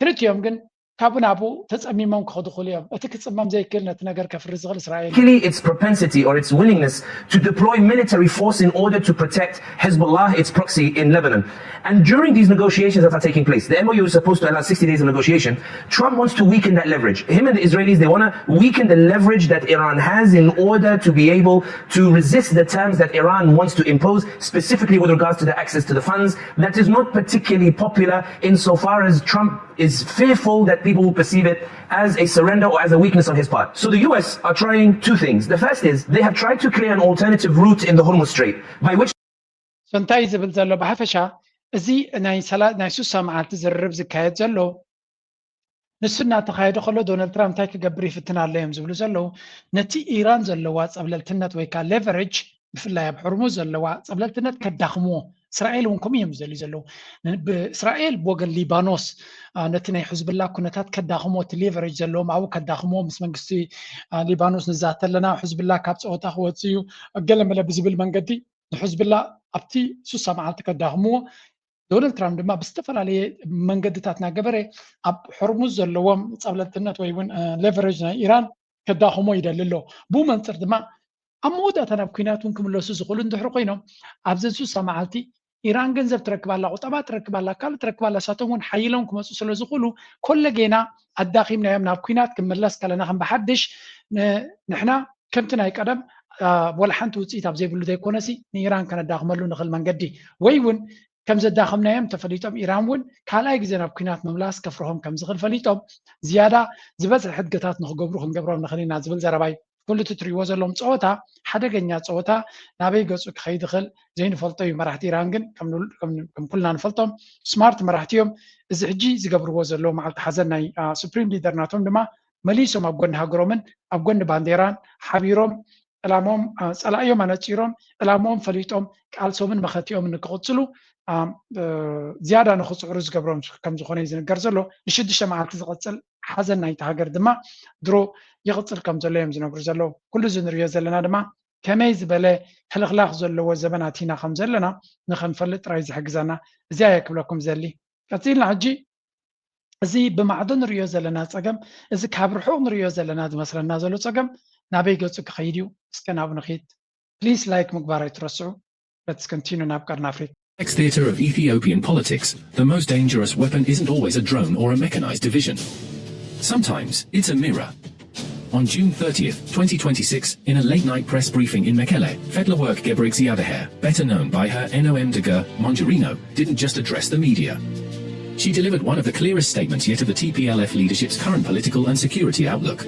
ክልቲኦም ግን ካብኡ ናብኡ ተፀሚሞም ክኸዱ ይኽእሉ እዮም። እቲ ክፅመም ዘይክእል ነቲ ነገር ከፍሪ ዝኽእል እስራኤል እዩ። Its propensity or its willingness to deploy military force in order to protect Hezbollah, its proxy in Lebanon. And during these negotiations that are taking place, the MOU is supposed to allow sixty days of negotiation. Trump wants to weaken that leverage. Him and the Israelis, they want to weaken the leverage that Iran has in order to be able to resist the terms that Iran wants to impose, specifically with regards to the access to the funds. That is not particularly popular insofar as Trump is fearful that people will perceive it as a surrender or as a weakness on his part. So the U S are trying two things. The first is they have tried to clear an alternative route in the Hormuz Strait by which So እንታይ ዝብል ዘሎ ብሓፈሻ እዚ ናይ ሰላ ናይ ሱሳ መዓልቲ ዝርርብ ዝካየድ ዘሎ ንሱ እናተኻየደ ከሎ ዶናልድ ትራምፕ እንታይ ክገብር ይፍትን ኣሎ እዮም ዝብሉ ዘለዉ። ነቲ ኢራን ዘለዋ ፀብለልትነት ወይ ከዓ leverage ብፍላይ ኣብ ሕርሙዝ ዘለዋ ፀብለልትነት ከዳኽምዎ እስራኤል እውን ከምኡ እዮም ዝደልዩ ዘለዉ። እስራኤል ብወገን ሊባኖስ ነቲ ናይ ሕዝብላ ኩነታት ከዳኽሞ እቲ leverage ዘለዎም ኣብኡ ከዳኽሞ ምስ መንግስቲ ሊባኖስ ንዛተ ኣለና ሕዝብላ ካብ ፀወታ ክወፅእ እዩ ገለመለ ብዝብል መንገዲ ንሕዝብላ ኣብቲ ሱሳ መዓልቲ ከዳኽምዎ ዶናልድ ትራምፕ ድማ ብዝተፈላለየ መንገድታት እናገበረ ኣብ ሕርሙዝ ዘለዎም ፀብለልትነት ወይ እውን leverage ናይ ኢራን ከዳኽሞ ይደሊ ኣሎ። ብኡ መንፅር ድማ ኣብ መወዳእታ ናብ ኩናት እውን ክምለሱ ዝኽእሉ እንድሕሪ ኮይኖም ኣብዘን ሱሳ መዓልቲ ኢራን ገንዘብ ትረክብ ኣላ፣ ቁጠባ ትረክብ ኣላ፣ ካልእ ትረክብ ኣላ፣ እሳቶም እውን ሓይሎም ክመፁ ስለ ዝኽእሉ ኮለጌና ኣዳኺምናዮም ናብ ኩናት ክንምለስ ከለና ከም ብሓድሽ ንሕና ከምቲ ናይ ቀደም ወላ ሓንቲ ውፅኢት ኣብ ዘይብሉ ዘይኮነሲ ንኢራን ከነዳኽመሉ ንኽእል መንገዲ ወይ እውን ከም ዘዳኸምናዮም ተፈሊጦም ኢራን እውን ካልኣይ ግዜ ናብ ኩናት ምምላስ ከፍርሆም ከም ዝኽእል ፈሊጦም ዝያዳ ዝበዝሐ ሕድገታት ንክገብሩ ክንገብሮም ንኽእል ኢና ዝብል ዘረባይ። ኩሉ እቲ ትሪእዎ ዘለዎም ፀወታ ሓደገኛ ፀወታ ናበይ ገፁ ክኸይድ ይኽእል ዘይንፈልጦ እዩ። መራሕቲ ኢራን ግን ከም ኩልና ንፈልጦም smart መራሕቲ እዮም። እዚ ሕጂ ዝገብርዎ ዘለዉ መዓልቲ ሓዘን ናይ supreme leader ናቶም ድማ መሊሶም ኣብ ጎኒ ሃገሮምን ኣብ ጎኒ ባንዴራን ሓቢሮም ዕላምኦም ፀላእዮም ኣነፂሮም ዕላምኦም ፈሊጦም ቃልሶምን መኸቲኦምን ንክቕፅሉ ዝያዳ ንክፅዕሩ ዝገብሮም ከም ዝኾነ እዩ ዝንገር ዘሎ። ንሽዱሽተ መዓልቲ ዝቕፅል ሓዘን ናይቲ ሃገር ድማ ድሮ ይቕፅል ከም ዘሎ እዮም ዝነግሩ ዘለዉ። ኩሉ እዚ ንሪኦ ዘለና ድማ ከመይ ዝበለ ሕልኽላኽ ዘለዎ ዘበን ኣቲና ከም ዘለና ንኸንፈልጥ ጥራይ ዝሕግዘና እዚኣ እየ ክብለኩም ዘሊ። ቀፂልና ሕጂ እዚ ብማዕዶ ንሪኦ ዘለና ፀገም እዚ ካብ ርሑቕ ንሪኦ ዘለና ዝመስለና ዘሎ ፀገም ናበይ ገፁ ክኸይድ እዩ? እስከ ናብኡ ንኺድ። Please like ምግባር ኣይትረስዑ። Let's continue ናብ ቀርኒ ኣፍሪካ። Theatre of Ethiopian politics, the most dangerous weapon isn't always a drone or a mechanized division. Sometimes, it's a mirror. On June thirtieth, twenty twenty-six, in a late-night press briefing in Mekelle, Fetlawork Gebrexeadehir, better known by her nom de guerre, Mongerino, didn't just address the media. She delivered one of the clearest statements yet of the T P L F leadership's current political and security outlook.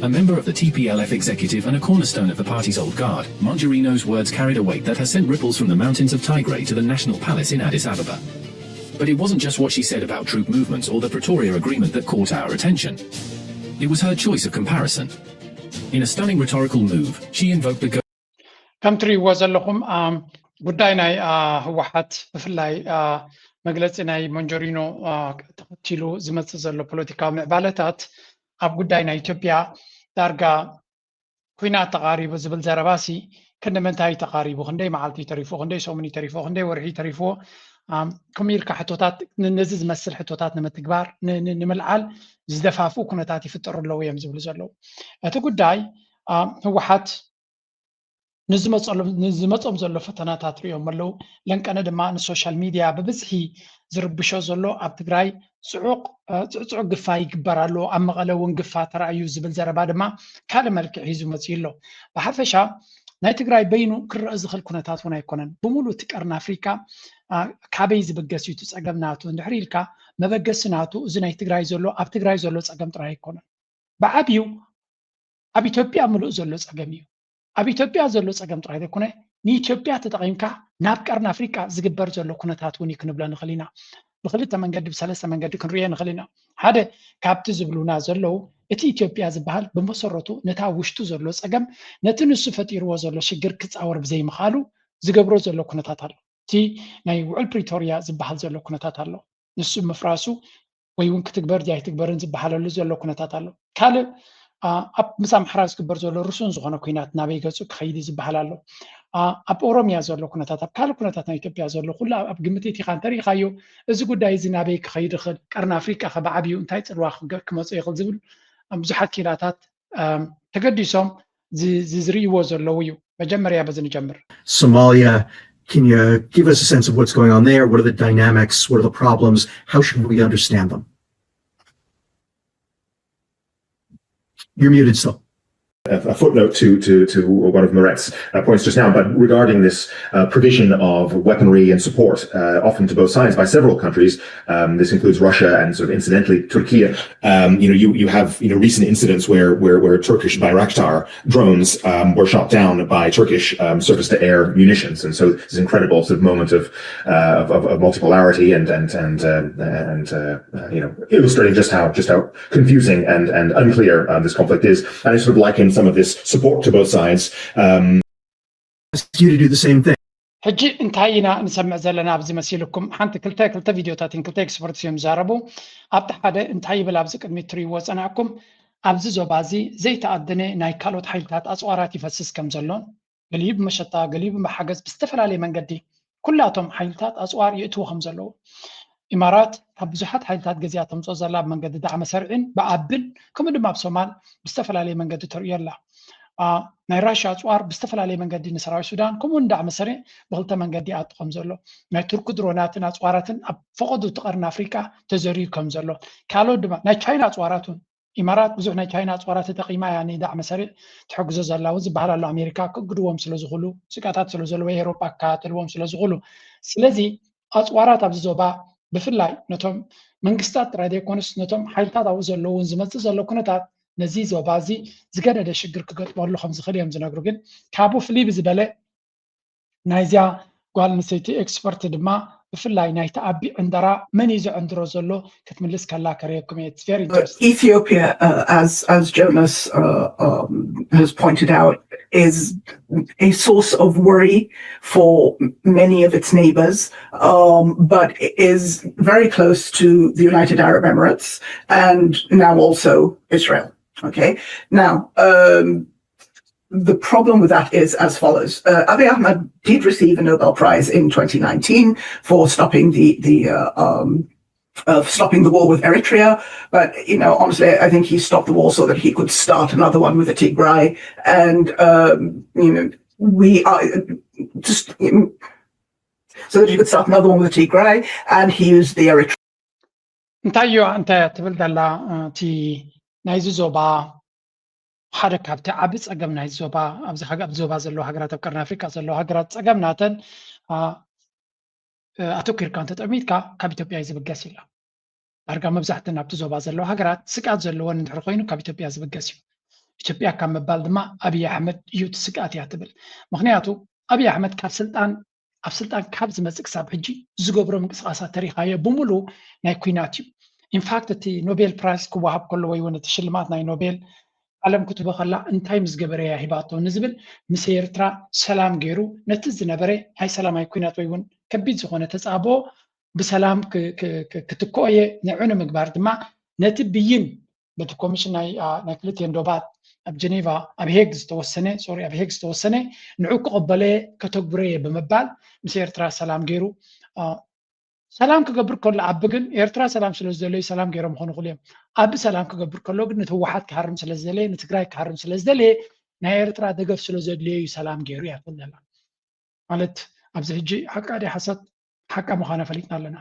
A member of the T P L F executive and a cornerstone of the party's old guard, Mongerino's words carried a weight that has sent ripples from the mountains of Tigray to the national palace in Addis Ababa. But it wasn't just what she said about troop movements or the Pretoria Agreement that caught our attention. It was her choice of comparison. In a stunning rhetorical move, she invoked the ከም ትሪእዎ ዘለኹም ጉዳይ ናይ ህወሓት ብፍላይ መግለፂ ናይ ሞንጆሪኖ ተኸቲሉ ዝመፅእ ዘሎ ፖለቲካዊ ምዕባለታት ኣብ ጉዳይ ናይ ኢትዮጵያ ዳርጋ ኩናት ተቓሪቡ ዝብል ዘረባሲ ክንዲ ምንታይ ተቓሪቡ፣ ክንደይ መዓልቲ ተሪፎ፣ ክንደይ ሰሙን ተሪፎ፣ ክንደይ ወርሒ ተሪፎ፣ ከምኡ ኢልካ ሕቶታት ነዚ ዝመስል ሕቶታት ንምትግባር ንምልዓል ዝደፋፍኡ ኩነታት ይፍጠሩ ኣለዉ እዮም ዝብሉ ዘለዉ። እቲ ጉዳይ ህወሓት ንዝመፆም ዘሎ ፈተናታት ሪኦም ኣለዉ። ለንቀነ ድማ ንሶሻል ሚድያ ብብዝሒ ዝርብሾ ዘሎ ኣብ ትግራይ ፅዑቕ ፅዕፅዑ ግፋ ይግበር ኣሎ፣ ኣብ መቐለ እውን ግፋ ተራእዩ ዝብል ዘረባ ድማ ካልእ መልክዕ ሒዙ መፂኡ ኣሎ። ብሓፈሻ ናይ ትግራይ በይኑ ክረአ ዝኽእል ኩነታት እውን ኣይኮነን። ብምሉእ እቲ ቀርኒ ኣፍሪካ ካበይ ዝብገስ እዩ እቲ ፀገም ናቱ እንድሕር ኢልካ መበገሲ ናቱ እዚ ናይ ትግራይ ዘሎ ኣብ ትግራይ ዘሎ ፀገም ጥራይ ኣይኮነን። ብዓብዩ ኣብ ኢትዮጵያ ምሉእ ዘሎ ፀገም እዩ። ኣብ ኢትዮጵያ ዘሎ ፀገም ጥራይ ዘይኮነ ንኢትዮጵያ ተጠቒምካ ናብ ቀርኒ ኣፍሪቃ ዝግበር ዘሎ ኩነታት እውን እዩ ክንብሎ ንኽእል ኢና። ብክልተ መንገዲ ብሰለስተ መንገዲ ክንሪኦ ንኽእል ኢና። ሓደ ካብቲ ዝብሉና ዘለዉ እቲ ኢትዮጵያ ዝበሃል ብመሰረቱ ነታ ውሽጡ ዘሎ ፀገም ነቲ ንሱ ፈጢርዎ ዘሎ ሽግር ክፃወር ብዘይምኽኣሉ ዝገብሮ ዘሎ ኩነታት ኣሎ። እቲ ናይ ውዕል ፕሪቶርያ ዝበሃል ዘሎ ኩነታት ኣሎ። ንሱ ምፍራሱ ወይ እውን ክትግበር ድያ ኣይትግበርን ዝበሃለሉ ዘሎ ኩነታት ኣሎ። ካልእ ኣብ ምስ ኣምሓራ ዝግበር ዘሎ ርሱን ዝኾነ ኩናት ናበይ ገፁ ክኸይድ ዝበሃል ኣሎ። ኣብ ኦሮሚያ ዘሎ ኩነታት፣ ኣብ ካልእ ኩነታት ናይ ኢትዮጵያ ዘሎ ኩሉ ኣብ ግምት ኢኻ እንተሪኢኻዮ፣ እዚ ጉዳይ እዚ ናበይ ክኸይድ ይኽእል፣ ቀርኒ ኣፍሪቃ ከ ብዓብዩ እንታይ ፅልዋ ክመፆ ይኽእል ዝብል ብዙሓት ክኢላታት ተገዲሶም ዝርእይዎ ዘለዉ እዩ። መጀመርያ በዚ ንጀምር። Somalia, can you give us a sense of what's going on there? What are the dynamics? What are the problems? How should we understand them? You're muted still. A footnote to to to one of Maret's uh, points just now, but regarding this uh, provision of weaponry and support, uh, often to both sides by several countries, um, this includes Russia and sort of incidentally Turkey. Um, you know, you you have you know recent incidents where where where Turkish Bayraktar drones um, were shot down by Turkish um, surface-to-air munitions, and so this incredible sort of moment of uh, of, of, multipolarity and and and uh, and uh, you know illustrating just how just how confusing and and unclear um, this conflict is. And I sort of liken some of this support to both sides. Um, ask you to do the same thing. ሕጂ እንታይ ኢና ንሰምዕ ዘለና ኣብዚ መሲልኩም? ሓንቲ ክልተ ክልተ ቪድዮታት ክልተ ኤክስፐርት እዮም ዝዛረቡ። ኣብቲ ሓደ እንታይ ይብል ኣብዚ ቅድሚት ትርእይዎ ዝጸናሕኩም፣ ኣብዚ ዞባ እዚ ዘይተኣደነ ናይ ካልኦት ሓይልታት ኣጽዋራት ይፈስስ ከም ዘሎን፣ ገሊኡ ብመሸጣ ገሊኡ ብሓገዝ ብዝተፈላለየ መንገዲ ኩላቶም ሓይልታት ኣጽዋር የእትዉ ከም ዘለዉ፣ ኢማራት ካብ ብዙሓት ሓይልታት ገዚኣ ተምፅኦ ዘላ ብመንገዲ ዳዕመ ሰርዒን ብኣብል ከምኡ ድማ ኣብ ሶማል ብዝተፈላለየ መንገዲ ተርእዮ ኣላ። ናይ ራሽያ ኣፅዋር ብዝተፈላለየ መንገዲ ንሰራዊት ሱዳን ከምኡ እውን ዳዕመ ሰሪዕ ብክልተ መንገዲ ይኣቱ ከም ዘሎ፣ ናይ ቱርኪ ድሮናትን ኣፅዋራትን ኣብ ፈቐዶ እቲ ቀርኒ ኣፍሪቃ ተዘርዩ ከም ዘሎ፣ ካልኦት ድማ ናይ ቻይና ኣፅዋራት እውን ኢማራት ብዙሕ ናይ ቻይና ኣፅዋራት ተጠቒማ እያ ንዳዕመ ሰሪዕ ትሕግዞ ዘላ እውን ዝበሃል ኣሎ። ኣሜሪካ ክእግድዎም ስለዝኽእሉ ስጋታት ስለዘለዎ፣ ኤውሮጳ ክከታተልዎም ስለዝኽእሉ። ስለዚ ኣፅዋራት ኣብዚ ዞባ ብፍላይ ነቶም መንግስታት ጥራይ ዘይኮኑስ ነቶም ሓይልታት ኣብኡ ዘለዉ እውን ዝመፅእ ዘሎ ኩነታት ነዚ ዞባ እዚ ዝገደደ ሽግር ክገጥመሉ ከም ዝኽእል እዮም ዝነግሩ። ግን ካብኡ ፍልይ ብዝበለ ናይዚኣ ጓል ኣንስተይቲ ኤክስፐርት ድማ ብፍላይ ናይቲ ኣቢ ዕንደራ መን እዩ ዘዕንድሮ ዘሎ ክትምልስ ከላ ከርእየኩም እየ። It's very interesting. Ethiopia, uh, as as Jonas uh, um, has pointed out, is a source of worry for many of its neighbors, um, but is very close to the United Arab Emirates and now also Israel. Okay, now um, the problem with that is as follows. Uh, Abiy Ahmed did receive a Nobel Prize in twenty nineteen for stopping the the uh, um, uh, stopping the war with Eritrea. But you know, honestly, I think he stopped the war so that he could start another one with the Tigray, and um, you know, we are just so that he could start another one with the Tigray, and he used the Eritrea. እንታይ እዩ እንተ ትብል ዘላ እቲ ናይዚ ዞባ ሓደ ካብቲ ዓቢ ጸገም ናይዚ ዞባ ኣብዚ ኣብ ዞባ ዘለዉ ሃገራት ኣብ ቀርኒ ኣፍሪቃ ዘለዉ ሃገራት ጸገም ናተን ኣተኪርካ እንተጠሚትካ ካብ ኢትዮጵያ እዩ ዝብገስ ኢላ። ዳርጋ መብዛሕተን ኣብቲ ዞባ ዘለዋ ሃገራት ስግኣት ዘለወን እንድሕር ኮይኑ ካብ ኢትዮጵያ ዝብገስ እዩ። ኢትዮጵያ ካብ ምባል ድማ ኣብይ ኣሕመድ እዩ እቲ ስግኣት እያ ትብል። ምኽንያቱ ኣብይ ኣሕመድ ካብ ስልጣን ኣብ ስልጣን ካብ ዝመፅእ ክሳብ ሕጂ ዝገብሮ ምንቅስቃሳት ተሪኻዮ ብምሉ ናይ ኩናት እዩ። ኢንፋክት እቲ ኖቤል ፕራይስ ክወሃብ ከሎ ወይ እውን እቲ ሽልማት ናይ ኖቤል ዓለም ክትቦ ከላ እንታይ ምስ ገበረ እያ ሂባቶ ንዝብል ምስ ኤርትራ ሰላም ገይሩ ነቲ ዝነበረ ናይ ሰላማዊ ኩናት ወይ እውን ከቢድ ዝኾነ ተፃብኦ ብሰላም ክትክኦ እየ ንዑ ንምግባር ድማ ነቲ ብይን በቲ ኮሚሽን ናይ ናይ ክልቲኤን ዶባት ኣብ ጀኔቫ ኣብ ሄግ ዝተወሰነ ሶሪ ኣብ ሄግ ዝተወሰነ ንዑ ክቕበለ ከተግብረ እየ ብምባል ምስ ኤርትራ ሰላም ገይሩ ሰላም ክገብር ከሎ ኣቢ ግን ኤርትራ ሰላም ስለ ዝደለዩ ሰላም ገይሮም ክኾኑ ይኽእሉ እዮም። ኣቢ ሰላም ክገብር ከሎ ግን ንህወሓት ክሃርም ስለ ዝደለየ ንትግራይ ክሃርም ስለ ዝደለየ ናይ ኤርትራ ደገፍ ስለ ዘድልዮ እዩ ሰላም ገይሩ እያ ትብል ዘላ። ማለት ኣብዚ ሕጂ ሓቃ ድያ ሓሰት ሓቃ ምዃና ፈሊጥና ኣለና።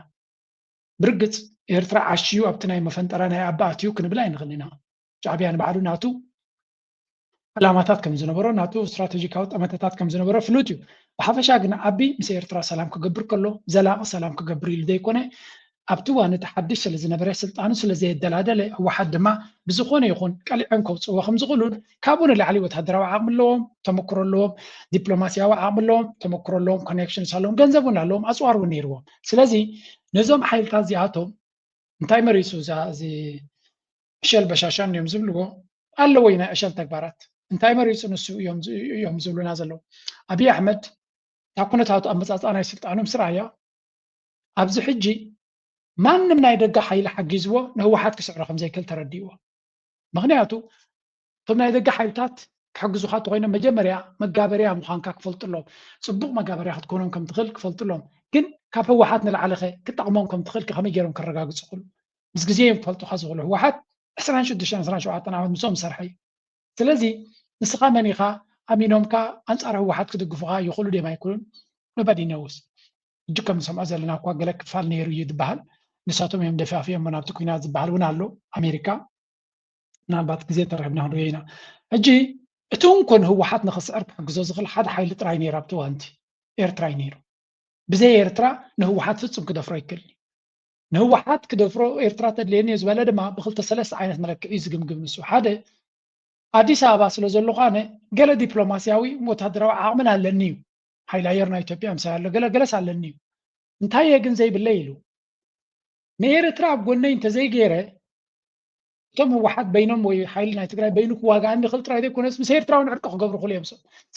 ብርግፅ ኤርትራ ዓሽዩ ኣብቲ ናይ መፈንጠራ ናይ ኣቢ ኣትዩ ክንብል ኣይንኽእል ኢና። ሻዕብያ ንባዕሉ ናቱ ዕላማታት ከም ዝነበሮ ናቱ ስትራተጂካዊ ጠመተታት ከም ዝነበሮ ፍሉጥ እዩ። ብሓፈሻ ግን ኣቢ ምስ ኤርትራ ሰላም ክገብር ከሎ ዘላቒ ሰላም ክገብር ኢሉ ዘይኮነ ኣብቲ እዋን እቲ ሓድሽ ስለ ዝነበረ ስልጣኑ ስለ ዘየደላደለ ህወሓት ድማ ብዝኾነ ይኹን ቀሊዖም ከውፅእዎ ከም ዝኽእሉን ካብኡ ንላዕሊ ወታደራዊ ዓቕሚ ኣለዎም፣ ተመክሮ ኣለዎም፣ ዲፕሎማስያዊ ዓቕሚ ኣለዎም፣ ተመክሮ ኣለዎም፣ ኮኔክሽንስ ኣለዎም፣ ገንዘብ እውን ኣለዎም፣ ኣፅዋር እውን ነይርዎም። ስለዚ ነዞም ሓይልታት እዚኣቶም እንታይ መሪፁ እዛ እዚ ዕሸል በሻሻ እንዲዮም ዝብልዎ ኣለዎ ናይ ዕሸል ተግባራት እንታይ መሪፁ ንሱ እዮም ዝብሉና ዘለዉ። ኣብይ ኣሕመድ ካብ ኩነታቱ ኣመፃፅኣ ናይ ስልጣኑ ምስ ረኣያ ኣብዚ ሕጂ ማንም ናይ ደገ ሓይሊ ሓጊዝዎ ንህወሓት ክስዕሮ ከም ዘይክእል ተረዲእዎ። ምክንያቱ እቶም ናይ ደገ ሓይልታት ክሕግዙካ እንተኮይኖም መጀመርያ መጋበርያ ምዃንካ ክፈልጡ ኣለዎም። ፅቡቅ መጋበርያ ክትኮኖም ከም ትኽእል ክፈልጡ ኣለዎም። ግን ካብ ህወሓት ንላዕሊ ከ ክጠቕሞም ከም ትኽእል ከ ከመይ ገይሮም ከረጋግፁ ይኽእሉ? ምስ ግዜ እዮም ክፈልጡካ ዝኽእሉ። ህወሓት ዕስራን ሽዱሽተን ዕስራን ሸውዓተን ዓመት ምስኦም ዝሰርሐ እዩ። ስለዚ ንስኻ መን ኢኻ? ኣሚኖምካ ኣንፃር ህወሓት ክድግፉኻ ይኽእሉ ድዮም ኣይክእሉን? Nobody knows። ሕጂ ከም ንሰምዖ ዘለና እኳ ገለ ክፋል ነይሩ እዩ ዝበሃል። ንሳቶም እዮም ደፋፊኦሞ ናብቲ ኲናት ዝበሃል እውን ኣሎ። ኣሜሪካ ምናልባት ግዜ ተረኺብና ክንሪኦ ኢና። ሕጂ እቲ እንኮ ንህወሓት ንኽስዕር ክሕግዞ ዝኽእል ሓደ ሓይሊ ጥራይ ነይሩ ኣብቲ እዋንቲ፣ ኤርትራ እዩ ነይሩ። ብዘይ ኤርትራ ንህወሓት ፍጹም ክደፍሮ ኣይክእልን እዩ። ንህወሓት ክደፍሮ ኤርትራ ተድልየኒ እየ ዝበለ ድማ ብክልተ ሰለስተ ዓይነት መለክዒ እዩ ዝግምግም ንሱ። ሓደ፣ ኣዲስ ኣበባ ስለ ዘለኹ ኣነ ገለ ዲፕሎማስያዊ ወታደራዊ ዓቕምን ኣለኒ እዩ። ሓይሊ ኣየር ናይ ኢትዮጵያ ምሳይ ኣሎ፣ ገለ ገለስ ኣለኒ እዩ። እንታይ እየ ግን ዘይብለይ ኢሉ። ንኤርትራ ኣብ ጎነይ እንተዘይገይረ እቶም ህወሓት በይኖም ወይ ሓይሊ ናይ ትግራይ በይኑ ክዋጋኣኒ ይኽእል ጥራይ ዘይኮነስ ምስ ኤርትራ እውን ዕርቂ ክገብሩ ይኽእሉ እዮም።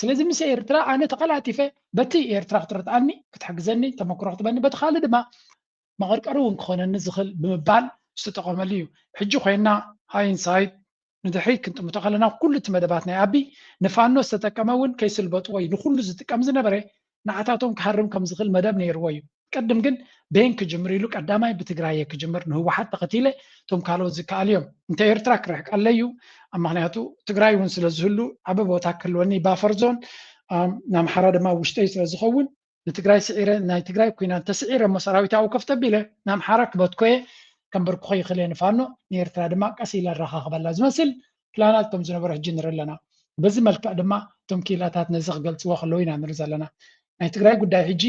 ስለዚ ምስ ኤርትራ ኣነ ተቐላጢፈ በቲ ኤርትራ ክትረድኣኒ ክትሕግዘኒ ተመክሮ ክትበኒ በቲ ካልእ ድማ መቐርቀሪ እውን ክኾነኒ ዝኽእል ብምባል ዝተጠቐመሉ እዩ። ሕጂ ኮይና ሃይንሳይት ንድሕሪት ክንጥምቶ ከለና ኩሉ እቲ መደባት ናይ ኣቢ ንፋኖ ዝተጠቀመ እውን ከይስልበጥዎ እዩ ንኩሉ ዝጥቀም ዝነበረ ንዓታቶም ክሃርም ከም ዝኽእል መደብ ነይርዎ እዩ። ቅድም ግን በየን ክጅምር ኢሉ ቀዳማይ ብትግራይ እየ ክጅምር ንህወሓት ተኸቲለ እቶም ካልኦት ዝከኣል እዮም። እንተ ኤርትራ ክርሕቀለ እዩ። ምክንያቱ ትግራይ እውን ስለ ዝህሉ ዓቢ ቦታ ክህልወኒ ባፈር ዞን ንኣምሓራ ድማ ውሽጠይ ስለ ዝኸውን ንትግራይ ስዒረ ናይ ትግራይ ኩናት ተስዒረ እሞ ሰራዊት ኣብኡ ከፍ ተቢለ ንኣምሓራ ክበትኮየ ከንበርክኾ ይኽእል እየ ንፋኖ ንኤርትራ ድማ ቀስ ኢለ ኣረኻኽበላ ዝመስል ፕላናት ከም ዝነበረ ሕጂ ንርኢ ኣለና። በዚ መልክዕ ድማ እቶም ክኢላታት ነዚ ክገልፅዎ ከለዉ ኢና ንርኢ ዘለና። ናይ ትግራይ ጉዳይ ሕጂ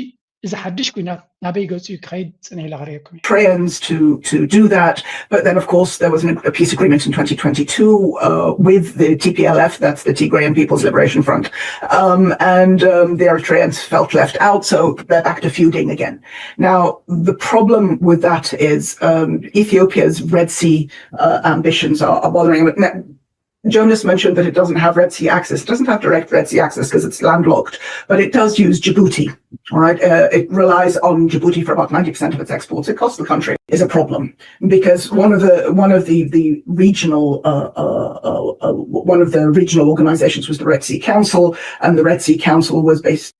እዚ ሓድሽ ኩናት ናበይ ገፁ እዩ ክኸይድ ፅንሕ ኢለ ክርእየኩም እየ። Eritreans to, to do that. But then, of course, there was an, a peace agreement in twenty twenty-two uh, with the T P L F, that's the Tigrayan People's Liberation Front. Um, and um, the Eritreans felt left out, so they're back to feuding again. Now, the problem with that is um, Ethiopia's Red Sea uh, ambitions are, are bothering. Now, Jonas mentioned that it doesn't have Red Sea access. It doesn't have direct Red Sea access because it's landlocked, but it does use Djibouti. All right, uh, it relies on Djibouti for about ninety percent of its exports. It costs the country is a problem because one of the one of the the regional uh, uh, uh, uh, one of the regional organizations was the Red Sea Council, and the Red Sea Council was based.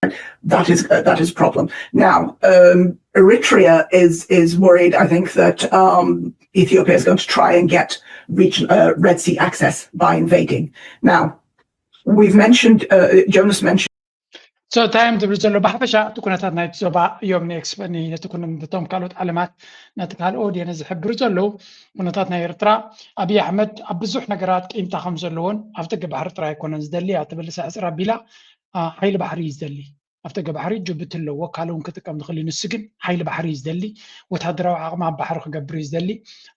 That is uh, that is a problem. Now, um, Eritrea is is worried. I think that um, Ethiopia is going to try and get region, uh, Red Sea access by invading. Now, we've mentioned, uh, Jonas mentioned. So time to result ብሓፈሻ እቲ ኩነታት ናይቲ ዞባ እዮም ንኤክስፐኒ ነቲ ኩነቶም ካልኦት ዓለማት ነቲ ካልኦ ኦድየን ዝሕብሩ ዘለዉ ኩነታት ናይ ኤርትራ ኣብይ ኣሕመድ ኣብ ብዙሕ ነገራት ቂምታ ከም ዘለዎን ኣብ ደገ ባሕሪ ጥራይ ኣይኮነን ዝደሊ እያ ትብል ሕፅር ኣቢላ ሓይሊ ባሕሪ እዩ ዝደሊ ኣብ ደገ ባሕሪ ጅቡቲ ኣለዎ ካልእ እውን ክጥቀም ዝኽእል እዩ ንሱ ግን ሓይሊ ባሕሪ እዩ ዝደሊ ወታደራዊ ዓቕሚ ኣብ ባሕሪ ክገብር እዩ ዝደሊ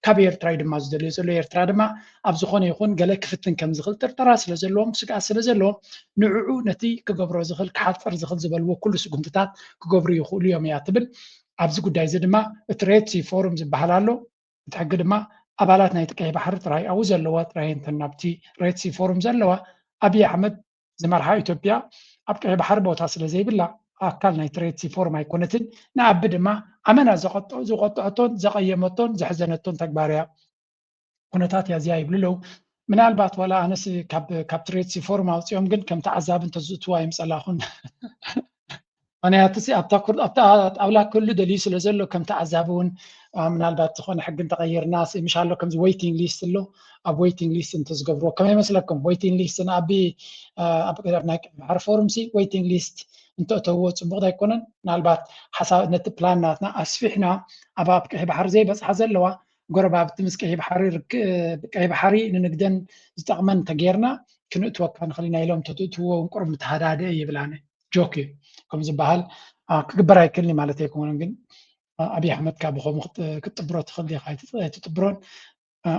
ካብ ኤርትራ እዩ ድማ ዝደልዮ ዘሎ ኤርትራ ድማ ኣብ ዝኾነ ይኹን ገለ ክፍትን ከም ዝኽእል ጥርጠራ ስለ ዘለዎም ስግኣት ስለ ዘለዎም ንዕዑ ነቲ ክገብሮ ዝኽእል ክሓፅር ዝኽእል ዝበልዎ ኩሉ ስጉምትታት ክገብሩ ይኽእሉ እዮም እያ ትብል ኣብዚ ጉዳይ እዚ ድማ እቲ ሬድ ሲ ፎሩም ዝበሃል ኣሎ እቲ ሕጊ ድማ ኣባላት ናይቲ ቀይ ባሕሪ ጥራይ ኣብኡ ዘለዋ ጥራይ እንተን ናብቲ ሬድ ሲ ፎሩም ዘለዋ ኣብይ ኣሕመድ ዝመርሓ ኢትዮጵያ ኣብ ቀይ ባሕሪ ቦታ ስለ ዘይብላ ኣካል ናይቲ ሬድ ሲ ፎሩም ኣይኮነትን ንኣቢ ድማ ኣመና ዝቆጥዐቶን ዘቐየመቶን ዘሕዘነቶን ተግባር እያ ኩነታት እያ እዚኣ ይብሉ ኣለዉ ምናልባት ዋላ ኣነስ ካብ ሬድ ሲ ፎሩም ኣውፅኦም ግን ከም ተዓዛቢ እንተዝእትዋ ይምፀላኹን ምክንያቱ ኣብታ ጣብላ ክህሉ ደልዩ ስለ ዘሎ ከም ተዓዛቢ እውን ምናልባት ዝኾነ ሕጊ እንተቐይርና ምሽ ኣሎ ከምዚ ዌይቲንግ ሊስት ኣሎ ኣብ ዌይቲንግ ሊስት እንተዝገብርዎ ከመይ መስለኩም ዌይቲንግ ሊስት ንኣቢ ኣብ ናይ ቀይ ባሕሪ ፎርም ሲ ዌይቲንግ ሊስት እንተእተውዎ ፅቡቕ ኣይኮነን ምናልባት ሓሳብ ነቲ ፕላን ናትና ኣስፊሕና ኣብ ኣብ ቀይ ባሕሪ ዘይበፅሓ ዘለዋ ጎረባብቲ ምስ ቀይ ባሕሪ ቀይ ባሕሪ ንንግደን ዝጠቕመን እንተጌርና ክንእትወካ ንኽእል ኢና ኢሎም እንተትእትውዎ እውን ቁሩብ ምተሃዳድአ ይብል ኣነ ጆክ እዩ ከም ዝበሃል ክግበር ኣይክእልን ማለት ኣይኮነን ግን ኣብይ ኣሕመድ ካብ ብኸምኡ ክትጥብሮ ትኽእል ዲኻ ኣይትጥብሮን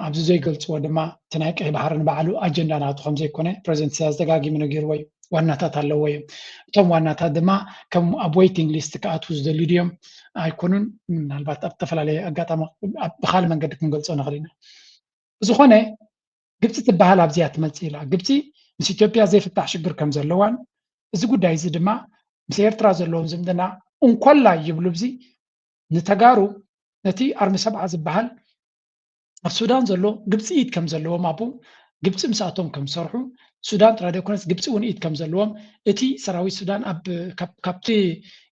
ኣብዚ ዘይገልፅዎ ድማ እቲ ናይ ቀይ ባሕሪ ንባዕሉ ኣጀንዳ ናቱ ከም ዘይኮነ ፕሬዚደንት ኢሳያስ ደጋጊሙ ነጊርዎ እዩ ዋናታት ኣለዎ እዮም እቶም ዋናታት ድማ ከም ኣብ ዌይቲንግ ሊስት ክኣትዉ ዝደልዩ ድዮም ኣይኮኑን ምናልባት ኣብ ዝተፈላለየ ኣጋጣሚ ብካልእ መንገዲ ክንገልፆ ንኽእል ኢና ብዝኾነ ግብፂ ትበሃል ኣብዚያ ትመፅእ ኢላ ግብፂ ምስ ኢትዮጵያ ዘይፍታሕ ሽግር ከም ዘለዋን እዚ ጉዳይ እዚ ድማ ምስ ኤርትራ ዘለዎም ዝምድና እንኮላይ ይብሉ ብዚ ንተጋሩ ነቲ ኣርሚ ሰብዓ ዝበሃል ኣብ ሱዳን ዘሎ ግብፂ ኢድ ከም ዘለዎም ኣብኡ ግብፂ ምስኣቶም ከም ዝሰርሑ ሱዳን ጥራይ ዘይኮነስ ግብፂ እውን ኢድ ከም ዘለዎም እቲ ሰራዊት ሱዳን ኣብ ካብ- ካብቲ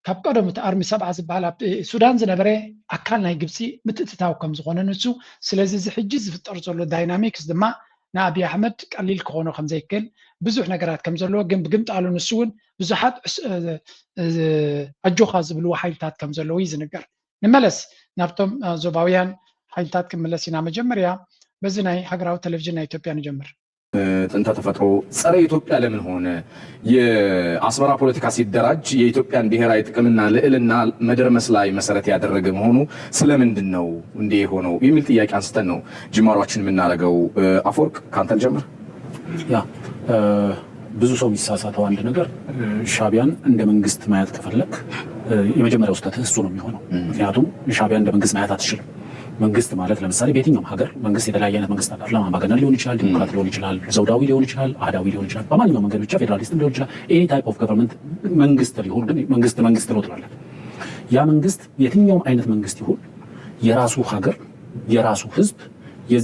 ካብ ቀደም እቲ ኣርሚ ሰብዓ ዝበሃል ኣብ ሱዳን ዝነበረ ኣካል ናይ ግብፂ ምትእትታው ከም ዝኾነ ንሱ ስለዚ እዚ ሕጂ ዝፍጠር ዘሎ ዳይናሚክስ ድማ ንኣብይ ኣሕመድ ቀሊል ክኾኖ ከም ዘይክእል ብዙሕ ነገራት ከም ዘለዎ ግን ብግምጣሉ ንሱ እውን ብዙሓት ዕስ- እ- እ- ኣጆኻ ዝብልዎ ሓይልታት ከም ዘለዎ እዩ ዝንገር። ንመለስ ናብቶም እ፣ ዞባውያን ሓይልታት ክንምለስ ኢና። መጀመርያ በዚ ናይ ሃገራዊ ቴሌቪዥን ናይ ኢትዮጵያ ንጀምር። ጥንተ ተፈጥሮ ጸረ ኢትዮጵያ ለምን ሆነ? የአስመራ ፖለቲካ ሲደራጅ የኢትዮጵያን ብሔራዊ ጥቅምና ልዕልና መደርመስ ላይ መሰረት ያደረገ መሆኑ ስለምንድን ነው እንዲህ የሆነው የሚል ጥያቄ አንስተን ነው ጅማሯችን የምናደርገው። አፈወርቅ ካንተ ልጀምር። ያ ብዙ ሰው የሚሳሳተው አንድ ነገር ሻቢያን እንደ መንግስት ማየት ከፈለግ የመጀመሪያው ስህተት እሱ ነው የሚሆነው። ምክንያቱም ሻቢያ እንደ መንግስት ማየት አትችልም። መንግስት ማለት ለምሳሌ በየትኛውም ሀገር መንግስት የተለያየ አይነት መንግስት አለ። አምባገነን ሊሆን ይችላል፣ ዲሞክራት ሊሆን ይችላል፣ ዘውዳዊ ሊሆን ይችላል፣ አህዳዊ ሊሆን ይችላል። በማንኛውም መንገድ ብቻ ፌዴራሊስትም ሊሆን ይችላል። Any type of government መንግስት ሊሆን ግን መንግስት መንግስት ነው ትላለን። ያ መንግስት የትኛውም አይነት መንግስት ይሁን የራሱ ሀገር የራሱ ህዝብ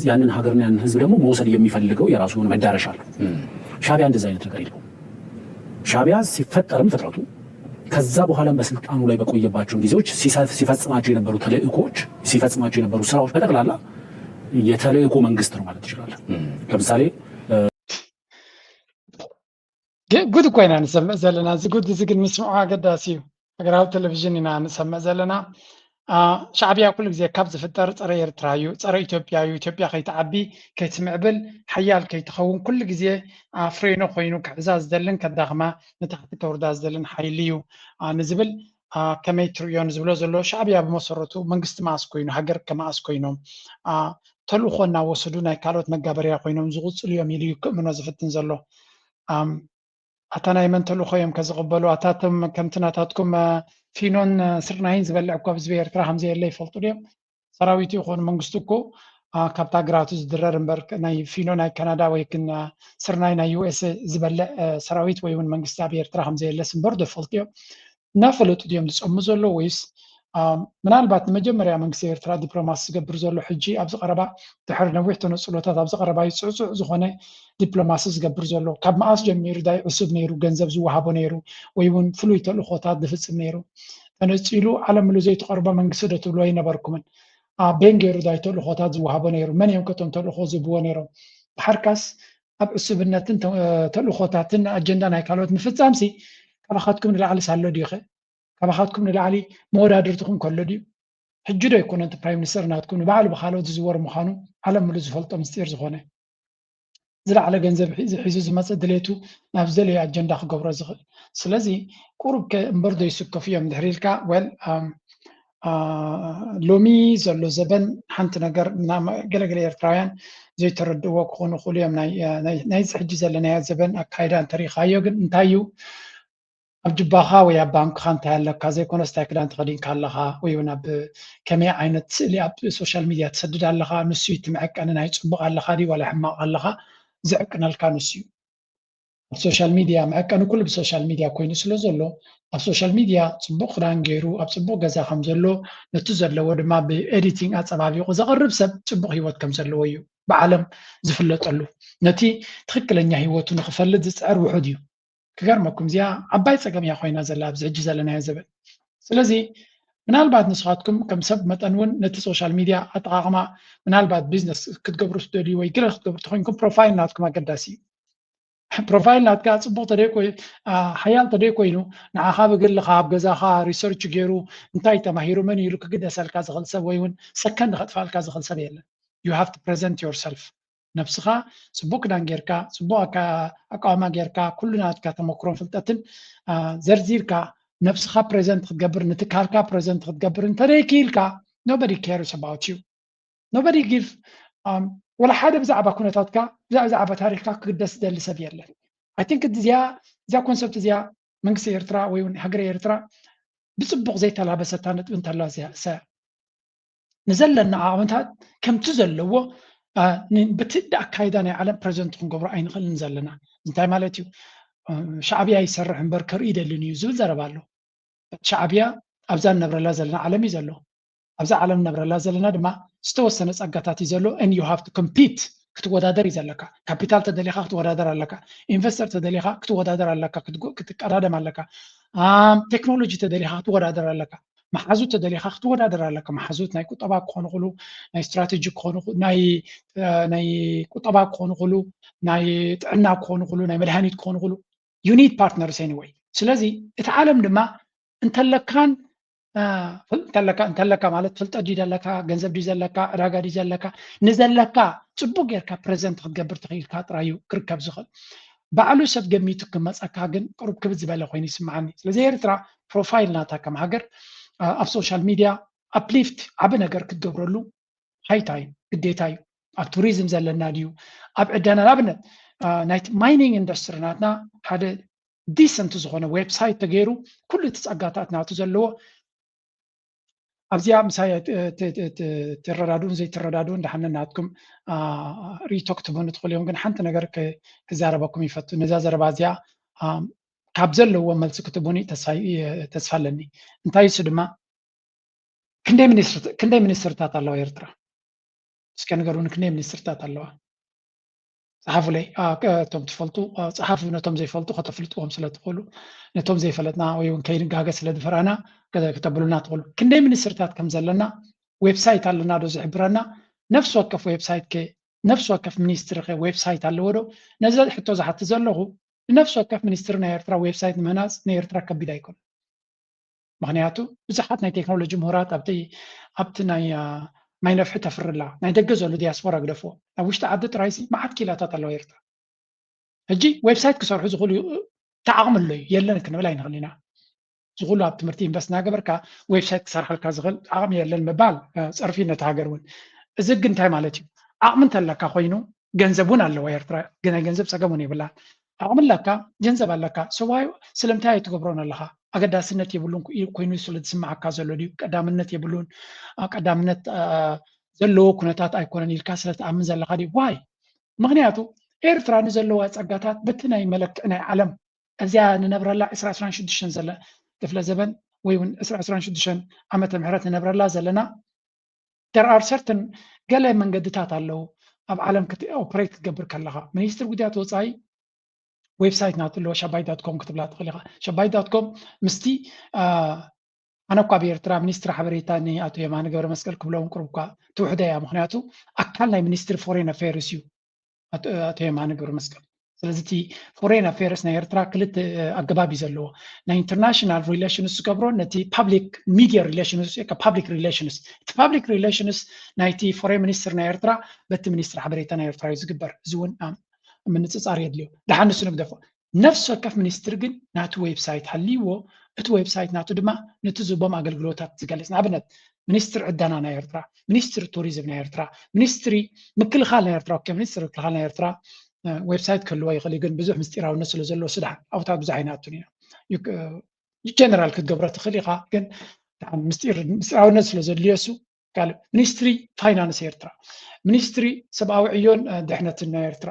ያንን ሀገርና ያንን ህዝብ ደግሞ መውሰድ የሚፈልገው የራሱ የሆነ መዳረሻ አለው። ሻቢያ እንደዚ አይነት ነገር የለውም። ሻቢያ ሲፈጠርም ፍጥረቱ ከዛ በኋላም በስልጣኑ ላይ በቆየባቸው ጊዜዎች ሲፈጽማቸው የነበሩ ተልእኮዎች ሲፈጽማቸው የነበሩ ስራዎች በጠቅላላ የተልእኮ መንግስት ነው ማለት ትችላለን። ለምሳሌ ጉድ እኮ ኢና ንሰምዕ ዘለና። እዚ ጉድ እዚ ግን ምስምዑ ኣገዳሲ እዩ። ሃገራዊ ቴሌቪዥን ኢና ንሰምዕ ዘለና። ሻዕብያ ኩሉ ግዜ ካብ ዝፍጠር ፀረ ኤርትራ እዩ፣ ፀረ ኢትዮጵያ እዩ። ኢትዮጵያ ከይትዓቢ ከይትምዕብል ሓያል ከይትኸውን ኩሉ ግዜ ፍሬኖ ኮይኑ ክሕዛ ዝደልን ከዳኽማ ንታሕቲ ከውርዳ ዝደልን ሓይሊ እዩ ንዝብል ከመይ ትርእዮ ንዝብሎ ዘሎ ሻዕብያ ብመሰረቱ መንግስቲ መኣስ ኮይኑ ሃገር ከመኣስ ኮይኖም ተልእኾ እናወሰዱ ናይ ካልኦት መጋበርያ ኮይኖም ዝቕፅሉ እዮም ኢሉ እዩ ክእምኖ ዝፍትን ዘሎ። ኣታ ናይ መን ተልእኾ እዮም ከዝቕበሉ? ኣታ እቶም ከምቲ ናታትኩም ፊኖን ስርናይን ዝበልዕ እኮ ኣብ ህዝቢ ኤርትራ ከምዘየለ ይፈልጡ ድዮም? ሰራዊቱ ይኹን መንግስቱ እኮ ካብታ ግራቱ ዝድረር እምበር ናይ ፊኖ ናይ ካናዳ ወይ ግን ስርናይ ናይ ዩ ኤስ ኤ ዝበልዕ ሰራዊት ወይ እውን መንግስቲ ኣብ ኤርትራ ከምዘየለስ እምበር ዶ ይፈልጡ እዮም? እናፈለጡ ድዮም ዝፀሙ ዘሎ ወይስ ምናልባት ንመጀመርያ መንግስቲ ኤርትራ ዲፕሎማሲ ዝገብር ዘሎ ሕጂ ኣብዚ ቀረባ ድሕሪ ነዊሕ ተነፅሎታት ኣብዚ ቀረባ እዩ ፅዕፁዕ ዝኾነ ዲፕሎማሲ ዝገብር ዘሎ? ካብ መኣስ ጀሚሩ ዳይ ዕሱብ ነይሩ ገንዘብ ዝወሃቦ ነይሩ ወይ እውን ፍሉይ ተልእኾታት ዝፍፅም ነይሩ? ተነፂሉ ዓለም ምሉ ዘይትቐርቦ መንግስቲ ዶ ትብልዎ ኣይነበርኩምን? ቤን ገይሩ ዳይ ተልእኾታት ዝወሃቦ ነይሩ? መን እዮም ከቶም ተልእኾ ዝህብዎ ነይሮም? ድሓርካስ ኣብ ዕሱብነትን ተልእኾታትን ኣጀንዳ ናይ ካልኦት ምፍፃምሲ ካባኻትኩም ንላዕሊ ሳሎ ድዩ ኸ? ካባኻትኩም ንላዕሊ መወዳድርትኹም ከሎ ድዩ? ሕጂ ዶ ኣይኮነን እቲ ፕራይም ሚኒስተር ናትኩም ንባዕሉ ብኻልኦት ዝዝወር ምዃኑ ዓለም ምሉ ዝፈልጦ ምስጢር ዝኾነ? ዝለዓለ ገንዘብ ሒዙ ዝመፅእ ድሌቱ ናብ ዝደለዮ ኣጀንዳ ክገብሮ ዝኽእል። ስለዚ ቁሩብ ከ እምበር ዶ ይስከፉ እዮም ድሕሪ ኢልካ ወል ሎሚ ዘሎ ዘበን ሓንቲ ነገር ገለገለ ኤርትራውያን ዘይተረድእዎ ክኾኑ ይኽእሉ እዮም። ናይዚ ሕጂ ዘለናዮ ዘበን ኣካይዳ እንተሪኢኻዮ ግን እንታይ እዩ ኣብ ጅባኻ ወይ ኣብ ባንክኻ እንታይ ኣለካ ዘይኮነስ እንታይ ክዳን ተኸዲንካ ኣለኻ ወይ እውን ኣብ ከመይ ዓይነት ስእሊ ኣብ ሶሻል ሚድያ ትሰድድ ኣለኻ ንሱ እዩ እቲ መዐቀኒ ናይ ፅቡቕ ኣለኻ ድዩ ዋላ ሕማቕ ኣለኻ ዝዕቅነልካ ንሱ እዩ። ኣብ ሶሻል ሚድያ መዐቀኒ ኩሉ ብሶሻል ሚድያ ኮይኑ ስለ ዘሎ ኣብ ሶሻል ሚድያ ፅቡቕ ክዳን ገይሩ ኣብ ፅቡቕ ገዛ ከም ዘሎ ነቲ ዘለዎ ድማ ብኤዲቲንግ ኣፀባቢቑ ዘቕርብ ሰብ ፅቡቕ ህይወት ከም ዘለዎ እዩ ብዓለም ዝፍለጠሉ። ነቲ ትኽክለኛ ህይወቱ ንኽፈልጥ ዝፅዕር ውሑድ እዩ። ክገርመኩም እዚኣ ዓባይ ፀገም እያ ኮይና ዘላ ኣብዚ ሕጂ ዘለናዮ ዘበን። ስለዚ ምናልባት ንስኻትኩም ከም ሰብ መጠን እውን ነቲ ሶሻል ሚድያ ኣጠቓቕማ ምናልባት ቢዝነስ ክትገብሩ ትደልዩ ወይ ግለ ክትገብሩ ተኮይንኩም ፕሮፋይል ናትኩም ኣገዳሲ እዩ። ፕሮፋይል ናትካ ፅቡቕ ተደይ ሓያል ተደይ ኮይኑ ንዓኻ ብግልኻ ኣብ ገዛኻ ሪሰርች ገይሩ እንታይ ተማሂሩ መን ኢሉ ክግደሰልካ ዝኽእል ሰብ ወይ እውን ሰከንድ ከጥፋልካ ዝኽእል ሰብ የለን። You have to present yourself። ነብስኻ ፅቡቅ ክዳን ጌርካ ፅቡቅ ኣቃዋማ ጌርካ ኩሉ ናትካ ተመክሮን ፍልጠትን ዘርዚርካ ነብስኻ ፕሬዘንት ክትገብር ንትካልካ ፕሬዘንት ክትገብር እንተደይክኢልካ nobody cares about you nobody give ወላ ሓደ ብዛዕባ ኩነታትካ ብዛዕባ ታሪክካ ክግደስ ዝደሊ ሰብ የለን። I think እዚኣ እዚኣ ኮንሰፕት እዚኣ መንግስቲ ኤርትራ ወይ እውን ሃገረ ኤርትራ ብፅቡቅ ዘይተላበሰታ ነጥቢ እንተላ እዚኣ ንዘለና ዓቕምታት ከምቲ ዘለዎ ብትእዲ ኣካይዳ ናይ ዓለም ፕረዘንት ክንገብሮ ኣይንኽእልን ዘለና። እንታይ ማለት እዩ? ሻዕብያ ይሰርሕ እምበር ከርኢ ደልን እዩ ዝብል ዘረባ ኣሎ። ሻዕብያ ኣብዛ ንነብረላ ዘለና ዓለም እዩ ዘሎ። ኣብዛ ዓለም ነብረላ ዘለና ድማ ዝተወሰነ ጸጋታት እዩ ዘሎ። And you have to compete፣ ክትወዳደር እዩ ዘለካ። ካፒታል ተደሊኻ ክትወዳደር ኣለካ። ኢንቨስተር ተደሊኻ ክትወዳደር ኣለካ፣ ክትቀዳደም ኣለካ። ቴክኖሎጂ ተደሊኻ ክትወዳደር ኣለካ። መሓዙት ተደሊኻ ክትወዳደር ኣለካ። መሓዙት ናይ ቁጠባ ክኾኑ ይኽእሉ፣ ናይ ስትራቴጂ ክኾኑ፣ ናይ ቁጠባ ክኾኑ ይኽእሉ፣ ናይ ጥዕና ክኾኑ ይኽእሉ፣ ናይ መድሃኒት ክኾኑ ይኽእሉ። You need partners anyway። ስለዚ እቲ ዓለም ድማ እንተለካን እንተለካ እንተለካ ማለት ፍልጠት ድዩ ዘለካ፣ ገንዘብ ድዩ ዘለካ፣ ዕዳጋ ድዩ ዘለካ፣ ንዘለካ ጽቡቅ ጌርካ ፕረዘንት ክትገብር ተኽኢልካ ጥራይ እዩ ክርከብ ዝኽእል። ባዕሉ ሰብ ገሚቱ ክመጸካ ግን ቅሩብ ክብድ ዝበለ ኮይኑ ይስምዓኒ። ስለዚ ኤርትራ ፕሮፋይል ናታ ከም ሃገር ኣብ ሶሻል ሚድያ ኣፕሊፍት ዓቢ ነገር ክትገብረሉ ሃይታ እዩ፣ ግዴታ እዩ። ኣብ ቱሪዝም ዘለና ድዩ፣ ኣብ ዕደና፣ ንኣብነት ናይቲ ማይኒንግ ኢንዱስትሪ ናትና ሓደ ዲሰንት ዝኾነ ዌብሳይት ተገይሩ ኩሉ እቲ ጸጋታት ናቱ ዘለዎ ኣብዚኣ ምሳይ ትረዳድኡን ዘይትረዳድኡን ደሓን ናትኩም ርእይቶ ክትቡኒ ትኽእሉ እዮም። ግን ሓንቲ ነገር ክዛረበኩም ይፈቱ። ነዛ ዘረባ እዚኣ ካብ ዘለዎ መልሲ ክትቡኒ ተስፋ ኣለኒ። እንታይ እሱ ድማ ክንደይ ሚኒስትርታት ኣለዋ ኤርትራ? እስከ ንገሩኒ፣ ክንደይ ሚኒስትርታት ኣለዋ? ጸሓፉለይ። እቶም ትፈልጡ ጸሓፉ፣ ነቶም ዘይፈልጡ ከተፍልጥዎም ስለ ትኽእሉ፣ ነቶም ዘይፈለጥና ወይ እውን ከይንጋገ ስለ ዝፈራና ከተብሉና ትኽእሉ። ክንደይ ሚኒስትርታት ከም ዘለና ዌብሳይት ኣለና ዶ ዝሕብረና? ነፍሲ ወከፍ ዌብሳይት ከ፣ ነፍሲ ወከፍ ሚኒስትሪ ከ ዌብሳይት ኣለዎ ዶ? ነዚ ሕቶ ዝሓትት ዘለኹ፣ ንነፍሲ ወከፍ ሚኒስትሪ ናይ ኤርትራ ዌብሳይት ንምህናጽ ንኤርትራ ከቢድ ኣይኮነን። ምኽንያቱ ብዙሓት ናይ ቴክኖሎጂ ምሁራት ኣብቲ ኣብቲ ናይ ማይ ነፍሒ ተፍርላ ናይ ደገ ዘሎ ዲያስፖራ ግደፎ፣ ኣብ ውሽጢ ዓዲ ጥራይሲ መዓት ኪላታት ኣለዋ ኤርትራ። ሕጂ ዌብሳይት ክሰርሑ ዝኽእሉ ተዓቕሚ ኣሎ እዩ የለን ክንብል ኣይንኽእል ኢና። ዝኹሉ ኣብ ትምህርቲ ኢንቨስት እናገበርካ ዌብሳይት ክሰርሓልካ ዝኽእል ዓቕሚ የለን ምባል ጸርፊ ነቲ ሃገር እውን። እዚ ግን እንታይ ማለት እዩ? ዓቕሚ እንተለካ ኮይኑ ገንዘብ እውን ኣለዋ ኤርትራ፣ ግን ናይ ገንዘብ ጸገም እውን የብላን። ዓቕሚ ኣለካ፣ ገንዘብ ኣለካ፣ ሰዋዩ ስለምንታይ ኣይትገብሮን ኣለኻ? ኣገዳስነት የብሉን ኮይኑ ስለ ዝስምዓካ ዘሎ ድዩ? ቀዳምነት የብሉን፣ ቀዳምነት ዘለዎ ኩነታት ኣይኮነን ኢልካ ስለ ትኣምን ዘለኻ ድዩ? ዋይ? ምኽንያቱ ኤርትራ ንዘለዋ ጸጋታት በቲ ናይ መለክዒ ናይ ዓለም እዚኣ ንነብረላ ዕስራ ዕስራን ሽዱሽተን ዘለ ክፍለ ዘበን ወይ እውን ዕስራ ዕስራን ሽዱሽተን ዓመተ ምሕረት ንነብረላ ዘለና there are certain ገለ መንገድታት ኣለዉ ኣብ ዓለም ኦፕሬት ክትገብር ከለኻ። ሚኒስትሪ ጉዳያት ወፃኢ ዌብሳይት ናቱ ኣለዎ፣ ሸባይ ዳት ኮም ክትብላ ትኽእል ኢኻ። ሸባይ ዳት ኮም ምስቲ ኣነ እኳ ኣብ ኤርትራ ሚኒስትሪ ሓበሬታ ንኣቶ የማነ ገብረ መስቀል ክብለውን ቅሩብ እኳ ትውሕደ እያ። ምኽንያቱ ኣካል ናይ ሚኒስትሪ ፎሬን ኣፌርስ እዩ ኣቶ የማነ ገብረ መስቀል። ስለዚ እቲ ፎሬን ኣፌርስ ናይ ኤርትራ ክልተ ኣገባብ እዩ ዘለዎ። ናይ ኢንተርናሽናል ሪሌሽንስ ዝገብሮ ነቲ ፓብሊክ ሚድያ ሪሌሽንስ ፓብሊክ ሪሌሽንስ እቲ ፓብሊክ ሪሌሽንስ ናይቲ ፎሬን ሚኒስትር ናይ ኤርትራ በቲ ሚኒስትሪ ሓበሬታ ናይ ኤርትራ እዩ ዝግበር። እዚ እውን ምንፅፃር የድልዮ። ደሓን ንሱ ንግደፎ። ነፍሲ ወከፍ ሚኒስትሪ ግን ናቱ ዌብሳይት ሃልይዎ፣ እቲ ዌብሳይት ናቱ ድማ ነቲ ዝህቦም ኣገልግሎታት ዝገልጽ። ንኣብነት ሚኒስትሪ ዕደና ናይ ኤርትራ፣ ሚኒስትሪ ቱሪዝም ናይ ኤርትራ፣ ሚኒስትሪ ምክልኻል ናይ ኤርትራ፣ ኦኬ፣ ሚኒስትሪ ምክልኻል ናይ ኤርትራ ዌብሳይት ክህልዎ ይኽእል እዩ፣ ግን ብዙሕ ምስጢራውነት ስለ ዘለዎ ስድሓን ኣብታት ብዙሕ ኣይንኣቱን ኢና። ጀነራል ክትገብሮ ትኽእል ኢኻ፣ ግን ምስጢራውነት ስለ ዘድልዮ እሱ ካልእ ሚኒስትሪ ፋይናንስ ኤርትራ፣ ሚኒስትሪ ሰብኣዊ ዕዮን ድሕነትን ናይ ኤርትራ፣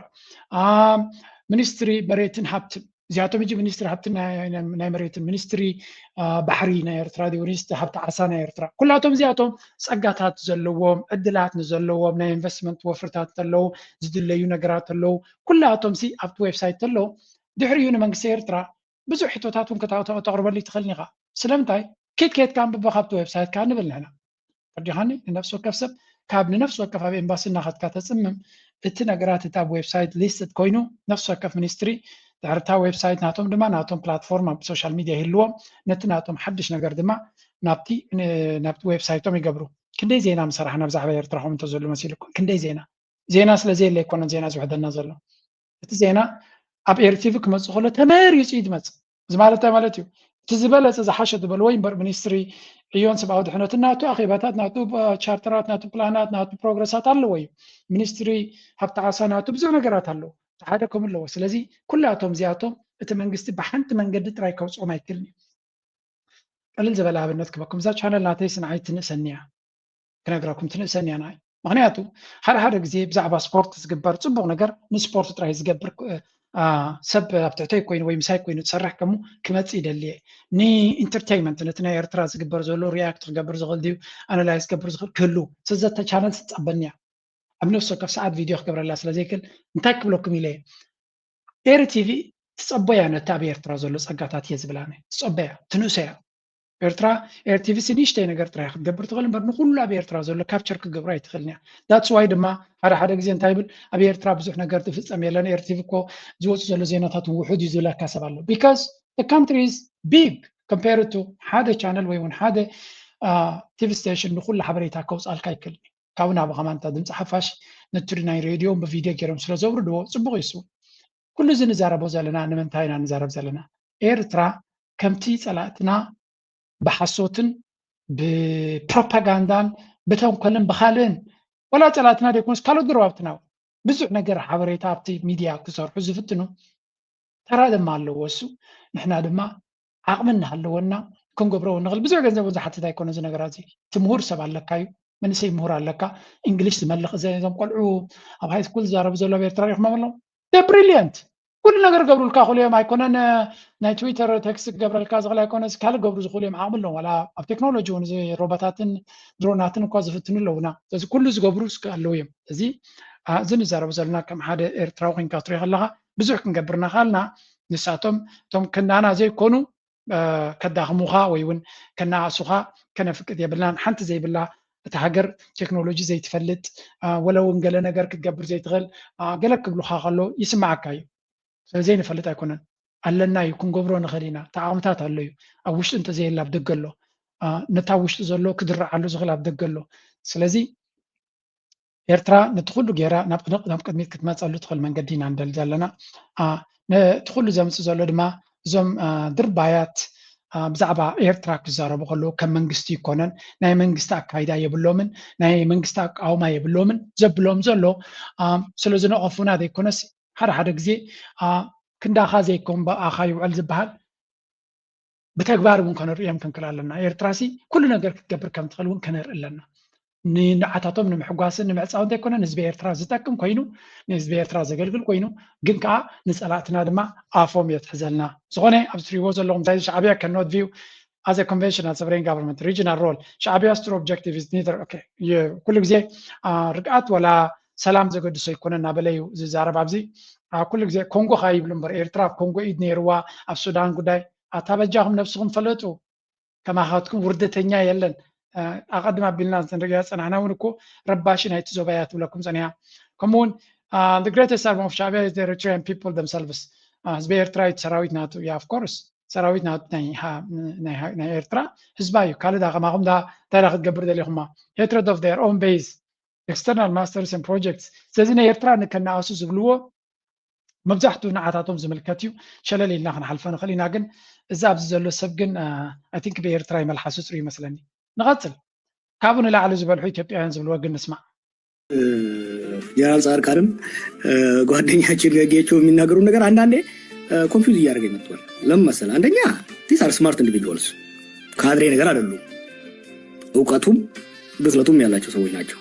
ሚኒስትሪ መሬትን ሃብትን፣ እዚኣቶም ሕጂ ሚኒስትሪ ሃብትን ናይ መሬትን፣ ሚኒስትሪ ባሕሪ ናይ ኤርትራ፣ ሚኒስትሪ ሃብቲ ዓሳ ናይ ኤርትራ፣ ኩላቶም እዚኣቶም ጸጋታት ዘለዎም፣ ዕድላት ንዘለዎም፣ ናይ ኢንቨስትመንት ወፍርታት ዘለዉ፣ ዝድለዩ ነገራት ኣለዉ፣ ኩላቶም ሲ ኣብቲ ዌብሳይት ኣለዉ። ድሕሪኡ ንመንግስቲ ኤርትራ ብዙሕ ሕቶታት እውን ከተቕርበሉ ትኽእል ኢኻ። ስለምንታይ? ኬድ ኬድካ ኣንብቦ ካብቲ ዌብሳይት ከኣ ንብል ንሕና። ተረዲኻኒ? ንነፍሲ ወከፍ ሰብ ካብ ንነፍሲ ወከፍ ኣብ ኤምባሲ እናኸድካ ተጽምም፣ እቲ ነገራት እቲ ኣብ ዌብሳይት ሊስትድ ኮይኑ ነፍሲ ወከፍ ሚኒስትሪ ድሕሪ እታ ዌብሳይት ናቶም ድማ ናቶም ፕላትፎርም ኣብ ሶሻል ሚድያ ይህልዎም፣ ነቲ ናቶም ሓድሽ ነገር ድማ ናብቲ ናብቲ ዌብሳይቶም ይገብሩ። ክንደይ ዜና ምሰራሕና ብዛዕባ ኤርትራ ከምኡ እንተዘሉ መሲልኩም? ክንደይ ዜና ዜና ስለ ዘየለ ኣይኮነን ዜና ዝውሕደልና ዘሎ። እቲ ዜና ኣብ ኤርቲቪ ክመጽእ ከሎ ተመሪጹ እዩ ዝመጽእ። እዚ ማለት እንታይ ማለት እዩ? እቲ ዝበለጸ ዝሓሸ ዝበልዎ እዩ እምበር ሚኒስትሪ ዕዮን ሰብኣዊ ድሕነትን ናቱ ኣኼባታት፣ ናቱ ቻርተራት፣ ናቱ ፕላናት፣ ናቱ ፕሮግረሳት ኣለዎ እዩ። ሚኒስትሪ ሃብቲ ዓሳ ናቱ ብዙሕ ነገራት ኣለዎ። እቲ ሓደ ከምኡ ኣለዎ። ስለዚ ኩላቶም እዚኣቶም እቲ መንግስቲ ብሓንቲ መንገዲ ጥራይ ከውፅኦም ኣይክእልን እዩ። ቀልል ዝበለ ኣብነት ክበኩም፣ እዛ ቻነል ናተይ ስንዓይ ትንእሰኒ እያ። ክነግረኩም ትንእሰኒ እያ ንዓይ። ምኽንያቱ ሓደ ሓደ ግዜ ብዛዕባ ስፖርት ዝግበር ጽቡቕ ነገር ንስፖርት ጥራይ ዝገብር ሰብ ኣብ ትሕተይ ኮይኑ ወይ ምሳይ ኮይኑ ዝሰርሕ ከሙ ክመፅእ ይደሊ እየ። ንኢንተርቴይንመንት ነቲ ናይ ኤርትራ ዝግበር ዘሎ ሪያክት ክገብር ዝኽእል ድዩ ኣናላይዝ ክገብር ዝኽእል ክህሉ ስለዘተ ቻነል ትፀበኒ እያ። ኣብ ነፍሲ ወከፍ ሰዓት ቪድዮ ክገብረላ ስለ ዘይክእል እንታይ ክብለኩም ኢለ እየ። ኤሪ ቲቪ ትፀበያ ነቲ ኣብ ኤርትራ ዘሎ ፀጋታት እየ ዝብላ ትፀበያ ትንእሰያ። ኤርትራ ኤርቲቪ ንእሽተይ ነገር ጥራይ ክትገብር ትኽእል እምበር ንኩሉ ኣብ ኤርትራ ዘሎ ካፕቸር ክትገብሮ ኣይትኽእልን እያ። ዳትስ ዋይ ድማ ሓደ ሓደ ግዜ እንታይ ይብል ኣብ ኤርትራ ብዙሕ ነገር ትፍፀም የለን። ኤርቲቪ እኮ ዝወፁ ዘሎ ዜናታት ውሑድ እዩ ዝብለካ ሰብ ኣሎ። Because the country is big compared to ሓደ ቻነል ወይ እውን ሓደ ቲቪ ስቴሽን ንኩሉ ሓበሬታ ከውፃልካ ኣይክእልን እዩ። ካብኡ ናብ ከማንታ ድምፂ ሓፋሽ ነቲ ናይ ሬድዮ ብቪድዮ ገይሮም ስለ ዘውርድዎ ፅቡቅ እዩ። ኩሉ እዚ ንዛረቦ ዘለና ንምንታይ ኢና ንዛረብ ዘለና? ኤርትራ ከምቲ ፀላእትና ብሓሶትን ብፕሮፓጋንዳን ብተንኮልን ብካልእን ወላ ፀላእትና ደይኮኑስ ካልኦት ጎረባብትና እውን ብዙሕ ነገር ሓበሬታ ኣብቲ ሚድያ ክሰርሑ ዝፍትኑ ተራ ድማ ኣለዎ። እሱ ንሕና ድማ ዓቕሚ እናሃለወና ክንገብሮ እውን ንኽእል። ብዙሕ ገንዘብ እውን ዝሓትት ኣይኮነ እዚ ነገራት እዚ። እቲ ምሁር ሰብ ኣለካ እዩ፣ መንእሰይ ምሁር ኣለካ፣ እንግሊሽ ዝመልኽ እዞም ቆልዑ ኣብ ሃይ ስኩል ዝዛረቡ ዘለዉ ኣብ ኤርትራ ሪኹሞም ኣለዉ። ብሪሊየንት ኩሉ ነገር ገብሩልካ ክእሉ እዮም ኣይኮነን። ናይ ትዊተር ቴክስት ክገብረልካ ዝኽእል ኣይኮነስ ካልእ ገብሩ ዝኽእሉ እዮም ዓቕሚ ኣለዎም። ዋላ ኣብ ቴክኖሎጂ እውን እዚ ሮቦታትን ድሮናትን እኳ ዝፍትኑ ኣለውና። ስለዚ ኩሉ ዝገብሩ ኣለዉ እዮም። እዚ እዚ ንዛረቡ ዘለና ከም ሓደ ኤርትራዊ ኮንካ ትሪኦ ከለካ ብዙሕ ክንገብር እናኽኣልና ንሳቶም እቶም ከናና ዘይኮኑ ከዳኽሙኻ ወይ እውን ከነኣእሱኻ ከነፍቅድ የብልናን። ሓንቲ ዘይብላ እታ ሃገር ቴክኖሎጂ ዘይትፈልጥ ወለ እውን ገለ ነገር ክትገብር ዘይትኽእል ገለ ክብሉኻ ከሎ ይስማዓካ እዩ። ስለዘይንፈልጥ ኣይኮነን ኣለና እዩ ክንገብሮ ንኽእል ኢና። ተዓቕምታት ኣሎ እዩ ኣብ ውሽጢ እንተዘየላ ኣብ ደገ ኣሎ። ነታ ውሽጢ ዘሎ ክድረዓሉ ዝኽእል ኣብ ደገ ኣሎ። ስለዚ ኤርትራ ነቲ ኩሉ ገይራ ናብ ናብ ቅድሚት ክትመፀሉ ትኽእል መንገዲ ኢና ንደሊ ዘለና። ነቲ ኩሉ ዘምፅእ ዘሎ ድማ እዞም ድርባያት ብዛዕባ ኤርትራ ክዛረቡ ከለዉ ከም መንግስቲ ይኮነን ናይ መንግስቲ ኣካይዳ የብሎምን ናይ መንግስቲ ኣቃውማ የብሎምን። ዘብሎም ዘሎ ስለ ዝነቐፉና ዘይኮነስ ሓደ ሓደ ግዜ ክንዳኻ ዘይኮን ብኣኻ ይውዕል ዝበሃል ብተግባር እውን ከነርእዮም ክንክል ኣለና። ኤርትራ ሲ ኩሉ ነገር ክትገብር ከም ትኽእል እውን ከነርኢ ኣለና። ንዓታቶም ንምሕጓስን ንምዕፃው እንተይኮነ ንህዝቢ ኤርትራ ዝጠቅም ኮይኑ ንህዝቢ ኤርትራ ዘገልግል ኮይኑ ግን ከዓ ንፀላእትና ድማ ኣፎም የትሕዘልና። ዝኾነ ኣብዚ ትሪእዎ ዘለኹም እንታይ ሻዕብያ cannot view as a conventional sovereign government regional role ሻዕብያስ true objective is neither ኩሉ ግዜ ርግኣት ወላ ሰላም ዘገድሶ ኣይኮነ እናበለ እዩ ዝዛረብ። ኣብዚ ኩሉ ግዜ ኮንጎ ከ ይብሉ እምበር ኤርትራ ኣብ ኮንጎ ኢድ ነይርዋ ኣብ ሱዳን ጉዳይ ኣታ በጃኹም ነብስኹም ፈለጡ ከማኻትኩም ውርደተኛ የለን። ኣቐድም ኣቢልና ንሪኦ ፀናሕና እውን እኮ ረባሺ ናይቲ ዞባ እያ ትብለኩም ፀኒሓ። ከምኡውን the greatest army of ሻዕብያ is the Eritrean people themselves ህዝቢ ኤርትራ እዩ ሰራዊት ናቱ እያ of course ሰራዊት ናይ ኤርትራ ህዝባ እዩ ካልእ ዳ ከማኹም ዳ እንታይ ዳ ክትገብር ደሊኹማ hatred of their own base external masters and projects ስለዚ ናይ ኤርትራ ንከነኣሱ ዝብልዎ መብዛሕትኡ ንዓታቶም ዝምልከት እዩ። ሸለል ኢልና ክንሓልፎ ንኽእል ኢና ግን እዚ ኣብዚ ዘሎ ሰብ ግን I think ብኤርትራ ይመልሓሱ ፅሩ ይመስለኒ። ንቐፅል ካብኡ ንላዕሊ ዝበልሑ ኢትዮጵያውያን ዝብልዎ ግን ንስማዕ። ጀነራል ጻድቃንም ጓደኛችን ጌቾ የሚናገሩ ነገር አንዳንዴ confuse እያደረገ መጥቷል። ለምን መሰለህ? አንደኛ these are smart individuals ካድሬ ነገር አይደሉም። እውቀቱም ብስለቱም ያላቸው ሰዎች ናቸው።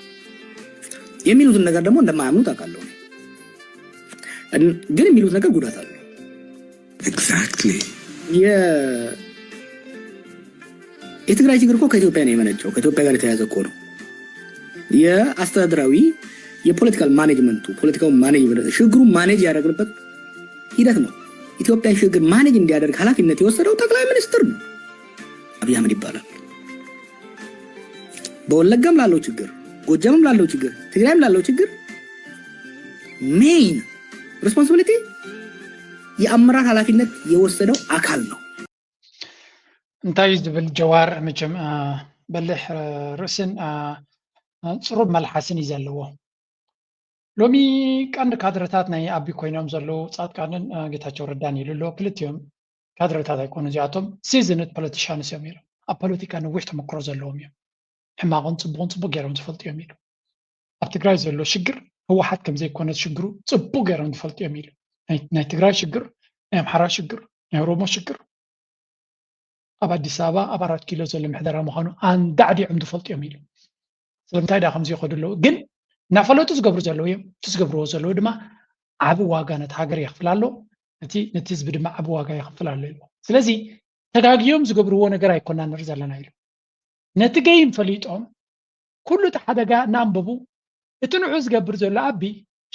የሚሉትን ነገር ደግሞ እንደማያምኑት አውቃለሁ። ግን የሚሉት ነገር ጉዳት አለው። Exactly። የትግራይ ችግር እኮ ከኢትዮጵያ ነው የመነጨው። ከኢትዮጵያ ጋር የተያያዘ እኮ ነው። የአስተዳደራዊ የፖለቲካል ማኔጅመንቱ ፖለቲካው ማኔጅ ችግሩ ማኔጅ ያደረግንበት ሂደት ነው። ኢትዮጵያ ችግር ማኔጅ እንዲያደርግ ኃላፊነት የወሰደው ጠቅላይ ሚኒስትር ነው፣ አብይ አህመድ ይባላል። በወለጋም ላለው ችግር፣ ጎጃምም ላለው ችግር፣ ትግራይም ላለው ችግር main responsibility የአመራር ኃላፊነት የወሰደው አካል ነው። እንታይ እዩ ዝብል ጀዋር መቸም በልሕ ርእስን ፅሩብ መልሓስን እዩ ዘለዎ። ሎሚ ቀንዲ ካድረታት ናይ ኣቢ ኮይኖም ዘለዉ ፃድቃንን ጌታቸው ረዳን ኢሉ ኣሎ። ክልቲኦም ካድረታት ኣይኮኑ እዚኣቶም seasoned politicians እዮም ኢሉ ኣብ ፖለቲካ ነዊሕ ተመክሮ ዘለዎም እዮም። ሕማቕን ፅቡቕን ፅቡቅ ገይሮም ዝፈልጡ እዮም ኢሉ። ኣብ ትግራይ ዘሎ ሽግር ህወሓት ከምዘይኮነ ሽግሩ ፅቡቅ ገይሮም ዝፈልጡ እዮም ኢሉ። ናይ ትግራይ ሽግር፣ ናይ ኣምሓራ ሽግር፣ ናይ ኦሮሞ ሽግር ኣብ ኣዲስ ኣበባ ኣብ ኣራት ኪሎ ዘሎ ምሕደራ ምዃኑ ኣንዳዕዲዖም ዝፈልጡ እዮም ኢሉ። ስለምንታይ ዳ ከምዚ ይኸዱ ኣለዉ ግን እናፈለጡ ዝገብሩ ዘለዉ እዮም። እቲ ዝገብርዎ ዘለዉ ድማ ዓቢ ዋጋ ነቲ ሃገር የኽፍል ኣሎ፣ እቲ ነቲ ህዝቢ ድማ ዓቢ ዋጋ የኽፍል ኣሎ ኢሉ። ስለዚ ተጋግዮም ዝገብርዎ ነገር ኣይኮና ንርኢ ዘለና ኢሉ። ነቲ ገይም ፈሊጦም ኩሉ እቲ ሓደጋ እናንበቡ እቲ ንዑ ዝገብር ዘሎ ኣቢ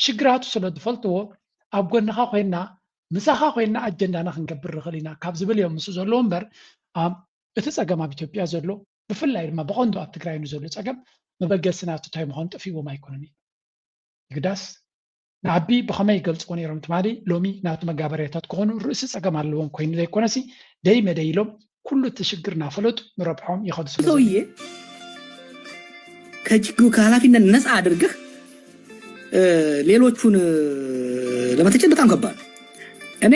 ሽግራቱ ስለ ዝፈልጥዎ ኣብ ጎንኻ ኮይና ምሳኻ ኮይና ኣጀንዳና ክንገብር ንኽእል ኢና ካብ ዝብል እዮም ምስ ዘሎ እምበር እቲ ፀገም ኣብ ኢትዮጵያ ዘሎ ብፍላይ ድማ ብቐንዱ ኣብ ትግራይ ንዘሎ ፀገም መበገሲ ናቱ እንታይ ምዃኑ ጠፊዎም ኣይኮነን እዩ። ይግዳስ ንኣቢ ብኸመይ ይገልፅዎ ነይሮም ትማሊ ሎሚ ናቱ መጋበርያታት ክኾኑ ርእሲ ፀገም ኣለዎም ኮይኑ ዘይኮነሲ ደይ መደይ ኢሎም ኩሉ እቲ ሽግር እናፈለጡ ንረብሖም ይኸዱ ስለ ዘለዉ። ሰውዬ ከችግሩ ከኃላፊነት ነፃ አድርገህ ሌሎቹን ለመተቸት በጣም ከባድ ነው። እኔ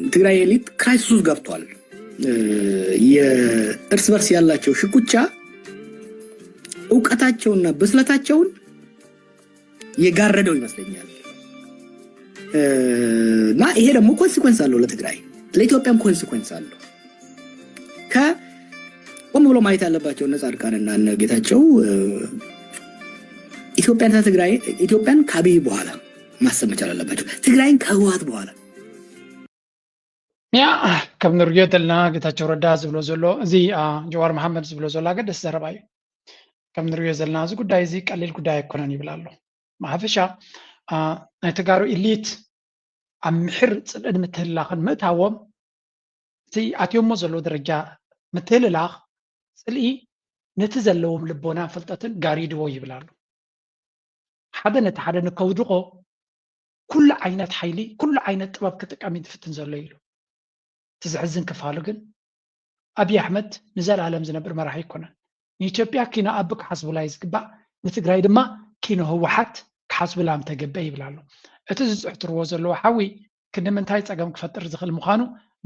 የትግራይ ኤሊት ክራይሲስ ውስጥ ገብቷል። የእርስ በርስ ያላቸው ሽኩቻ እውቀታቸውና ብስለታቸውን የጋረደው ይመስለኛል። እና ይሄ ደግሞ ኮንሲኮንስ አለው ለትግራይ፣ ለኢትዮጵያም ኮንሲኮንስ አለው። ከቆም ብሎ ማየት ያለባቸው እነ ጻድቃንና እነ ጌታቸው ኢትዮጵያን ትግራይ ኢትዮጵያን ከአብይ በኋላ ማሰብ መቻል አለባቸው። ትግራይን ከህወሓት በኋላ ያ ከም ንሪኦ ዘለና ጌታቸው ረዳ ዝብሎ ዘሎ እዚ ጀዋር መሓመድ ዝብሎ ዘሎ ኣገደሲ ዘረባ እዩ። ከም ንሪኦ ዘለና እዚ ጉዳይ እዚ ቀሊል ጉዳይ ኣይኮነን ይብል ኣሎ። ብሓፈሻ ናይ ተጋሩ ኢሊት ኣብ ምሕር ፅልእን ምትህልላኽን ምእታዎም እቲ ኣትዮሞ ዘለዎ ደረጃ ምትህልላኽ ፅልኢ ነቲ ዘለዎም ልቦናን ፍልጠትን ጋሪድዎ ይብል ኣሎ። ሓደ ነቲ ሓደ ንከውድቖ ኩሉ ዓይነት ሓይሊ ኩሉ ዓይነት ጥበብ ክጥቀም እዩ ዝፍትን ዘሎ ኢሉ። እቲ ዘሕዝን ክፋሉ ግን ኣብይ ኣሕመድ ንዘለኣለም ዝነብር መራሒ ኣይኮነን። ንኢትዮጵያ ኪኖ ኣቢ ክሓስቡላ እዩ ዝግባእ፣ ንትግራይ ድማ ኪኖ ህወሓት ክሓስቡላ ምተገበ ይብል ኣሎ። እቲ ዝፅሕትርዎ ዘለዉ ሓዊ ክንዲ ምንታይ ፀገም ክፈጥር ዝኽእል ምዃኑ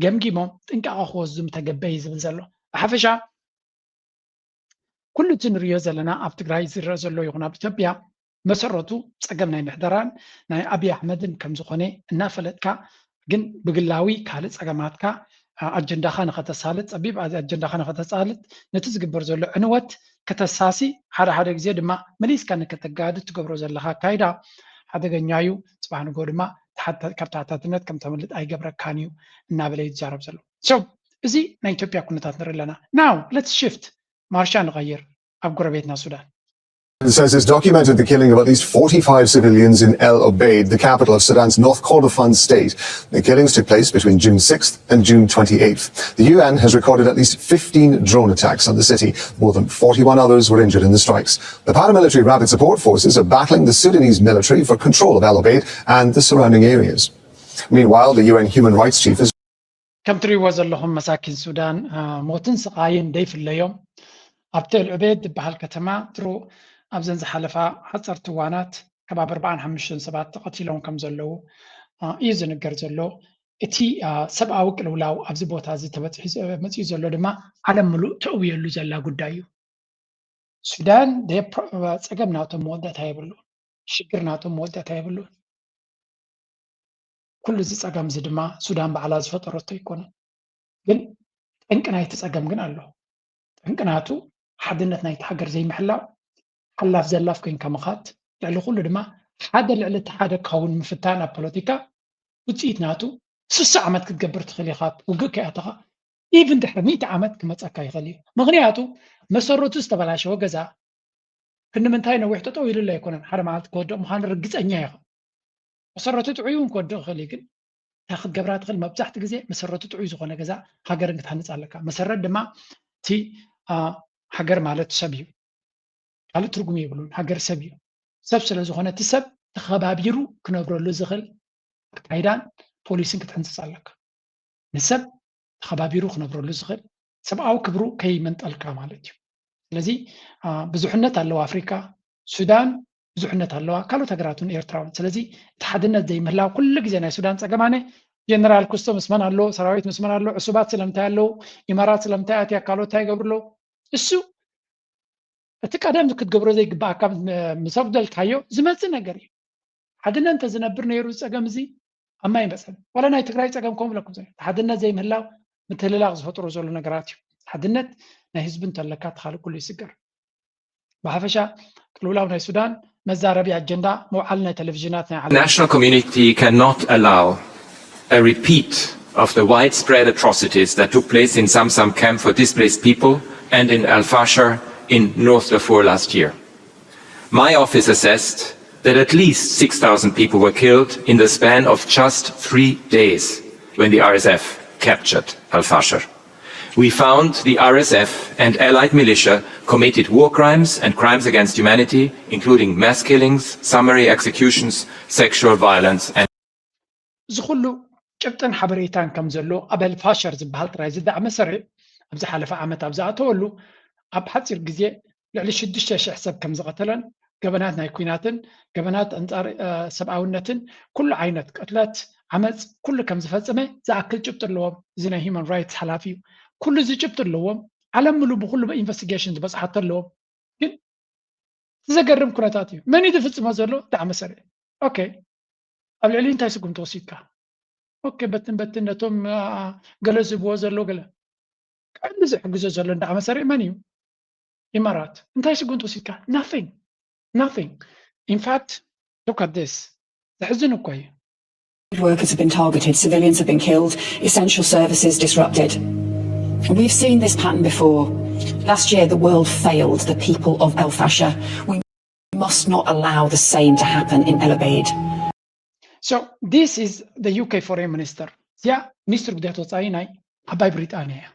ገምጊሞም ጥንቃቐ ክወስዱ ምተገበ እዩ ዝብል ዘሎ። ብሓፈሻ ኩሉ እቲ ንሪኦ ዘለና ኣብ ትግራይ ዝረአ ዘሎ ይኹን ኣብ ኢትዮጵያ መሰረቱ ፀገም ናይ ምሕደራን ናይ ኣብይ ኣሕመድን ከም ዝኾነ እናፈለጥካ ግን ብግላዊ ካልእ ፀገማትካ ኣጀንዳኻ ንኸተሳልጥ ፀቢብ ኣጀንዳኻ ንኸተሳልጥ ነቲ ዝግበር ዘሎ ዕንወት ከተሳሲ ሓደ ሓደ ግዜ ድማ መሊስካ ንከተጋድ ትገብሮ ዘለኻ ኣካይዳ ሓደገኛ እዩ። ፅባሕ ንጎ ድማ ካብ ተሓታትነት ከም ተምልጥ ኣይገብረካን እዩ እናበለ ይዛረብ ዘሎ። So እዚ ናይ ኢትዮጵያ ኩነታት ንርኢ ኣለና። Now let's shift ማርሻ ንቐይር ኣብ ጎረቤትና ሱዳን። It says it's documented the killing of at least forty-five civilians in El Obeid, the capital of Sudan's North Kordofan state. The killings took place between June sixth and June twenty-eighth. The U N has recorded at least fifteen drone attacks on the city. More than forty-one others were injured in the strikes. The paramilitary Rapid Support Forces are battling the Sudanese military for control of El Obeid and the surrounding areas. Meanwhile, the U N human rights chief has ከም ትሪእዎ ዘለኹም መሳኪን ሱዳን ሞትን ስቓይን ደይፍለዮም ኣብ ቴል ዑቤድ ዝበሃል ከተማ ድሮ ኣብዘን ዝሓለፋ ሓፀርቲ እዋናት ከባቢ ኣርባዓን ሓሙሽተን ሰባት ተቐቲሎም ከም ዘለዉ እዩ ዝንገር ዘሎ። እቲ ሰብኣዊ ቅልውላው ኣብዚ ቦታ እዚ ተበፂሑ መፂኡ ዘሎ ድማ ዓለም ምሉእ ተእውየሉ ዘላ ጉዳይ እዩ። ሱዳን ፀገም ናቶም መወዳእታ የብሉ፣ ሽግር ናቶም መወዳእታ የብሉ። ኩሉ እዚ ፀገም እዚ ድማ ሱዳን ባዕላ ዝፈጠረቶ ኣይኮነን። ግን ጠንቂ ናይቲ ፀገም ግን ኣሎ። ጠንቂ ናቱ ሓድነት ናይቲ ሃገር ዘይምሕላው፣ ሓላፍ ዘላፍ ኮይንካ ምኻድ፣ ልዕሊ ኩሉ ድማ ሓደ ልዕሊ እቲ ሓደ ክኸውን ምፍታን ኣብ ፖለቲካ ውፅኢት ናቱ ስሳ ዓመት ክትገብር ትኽእል ኢኻ ውግእ ከይኣተኻ ኢቭን ድሕሪ ሚእቲ ዓመት ክመፀካ ይኽእል እዩ። ምኽንያቱ መሰረቱ ዝተበላሸወ ገዛ ክንዲ ምንታይ ነዊሕ ጠጠው ኢሉሉ ኣይኮነን፣ ሓደ መዓልቲ ክወድቕ ምዃኑ ርግፀኛ ኢኻ። መሰረቱ ጥዑይ እውን ክወድቕ ይኽእል እዩ፣ ግን እንታይ ክትገብራ ትኽእል? መብዛሕቲ ግዜ መሰረቱ ጥዑይ ዝኾነ ገዛ ሃገርን ክትሃንፅ ኣለካ። መሰረት ድማ እቲ ሃገር ማለት ሰብ እዩ፣ ካልእ ትርጉም የብሉን። ሃገር ሰብ እዩ። ሰብ ስለ ዝኾነ እቲ ሰብ ተኸባቢሩ ክነብረሉ ዝኽእል ኣካይዳን ፖሊስን ክትሕንፅፅ ኣለካ። ንሰብ ተኸባቢሩ ክነብረሉ ዝኽእል ሰብኣዊ ክብሩ ከይመንጠልካ ማለት እዩ። ስለዚ ብዙሕነት ኣለዋ ኣፍሪካ፣ ሱዳን ብዙሕነት ኣለዋ፣ ካልኦት ሃገራት እውን ኤርትራ እውን። ስለዚ እቲ ሓድነት ዘይምህላው ኩሉ ግዜ ናይ ሱዳን ፀገማነ ጀነራል ኩስቶ ምስ መን ኣሎ፣ ሰራዊት ምስ መን ኣሎ፣ ዕሱባት ስለምንታይ ኣለዉ፣ ኢማራት ስለምንታይ ኣትያ፣ ካልኦት እንታይ ይገብሩ ኣለዉ? እሱ እቲ ቀደም ክትገብሮ ዘይግባኣካ ምስ ኣጉደልካዮ ዝመፅእ ነገር እዩ። ሓድነት እንተዝነብር ነይሩ እዚ ፀገም እዚ ኣብ ማይ መፀን። ዋላ ናይ ትግራይ ፀገም ከምኡ ብለኩም ዘሎ ሓድነት ዘይምህላው ምትህልላቕ ዝፈጥሮ ዘሎ ነገራት እዩ። ሓድነት ናይ ህዝቢ እንተለካ እቲ ካልእ ኩሉ ይስገር። ብሓፈሻ ቅልውላው ናይ ሱዳን መዛረቢ ኣጀንዳ መውዓሊ ናይ ቴሌቪዥናት ናይ ዓለም National community cannot allow a repeat of the widespread atrocities that took place in Zamzam camp for displaced people and in Al Fasher in North Darfur last year. My office assessed that at least six thousand people were killed in the span of just three days when the R S F captured Al Fasher. We found the R S F and allied militia committed war crimes and crimes against humanity, including mass killings, summary executions, sexual violence, and እዚ ኩሉ ጭብጥን ሓበሬታን ከም ዘሎ ኣብ ኣልፋሸር ዝበሃል ጥራይ ዝዳዕመ ሰሪዕ ኣብ ዝሓለፈ ዓመት ኣብ ዝኣተወሉ ኣብ ሓፂር ግዜ ልዕሊ ሽዱሽተ ሽሕ ሰብ ከም ዝቐተለን ገበናት ናይ ኲናትን ገበናት ኣንጻር ሰብኣውነትን ኩሉ ዓይነት ቅትለት ዓመፅ ኩሉ ከም ዝፈጸመ ዝኣክል ጭብጢ ኣለዎም። እዚ ናይ ሂማን ራይትስ ሓላፊ እዩ። ኩሉ እዚ ጭብጢ ኣለዎም። ዓለም ምሉ ብኩሉ ኢንቨስቲጌሽን ዝበፅሓቶ ኣለዎም። ግን እቲ ዘገርም ኩነታት እዩ። መን እዩ ዝፍፅሞ ዘሎ? ዳዕመ ሰሪዕ። ኦኬ፣ ኣብ ልዕሊ እንታይ ስጉምቲ ወሲድካ? ኦኬ፣ በትን በትን ነቶም ገለ ዝብዎ ዘሎ ገለ ቀንዲ ዝሕግዞ ዘሎ ዳዕመ ሰሪዕ መን እዩ? ኢማራት። እንታይ ስጉምቲ ወሲድካ? Nothing, nothing. In fact, look at this. ዘሕዝን እኮ እዩ። Workers have been targeted, civilians have been killed, essential services disrupted. We've seen this pattern before. Last year, the world failed the people of El Fasher. We must not allow the same to happen in El Obeid. So this is the U K foreign minister. እዚኣ ሚኒስትር ጉዳያት ወፃኢ ናይ ዓባይ ብሪጣንያ እያ።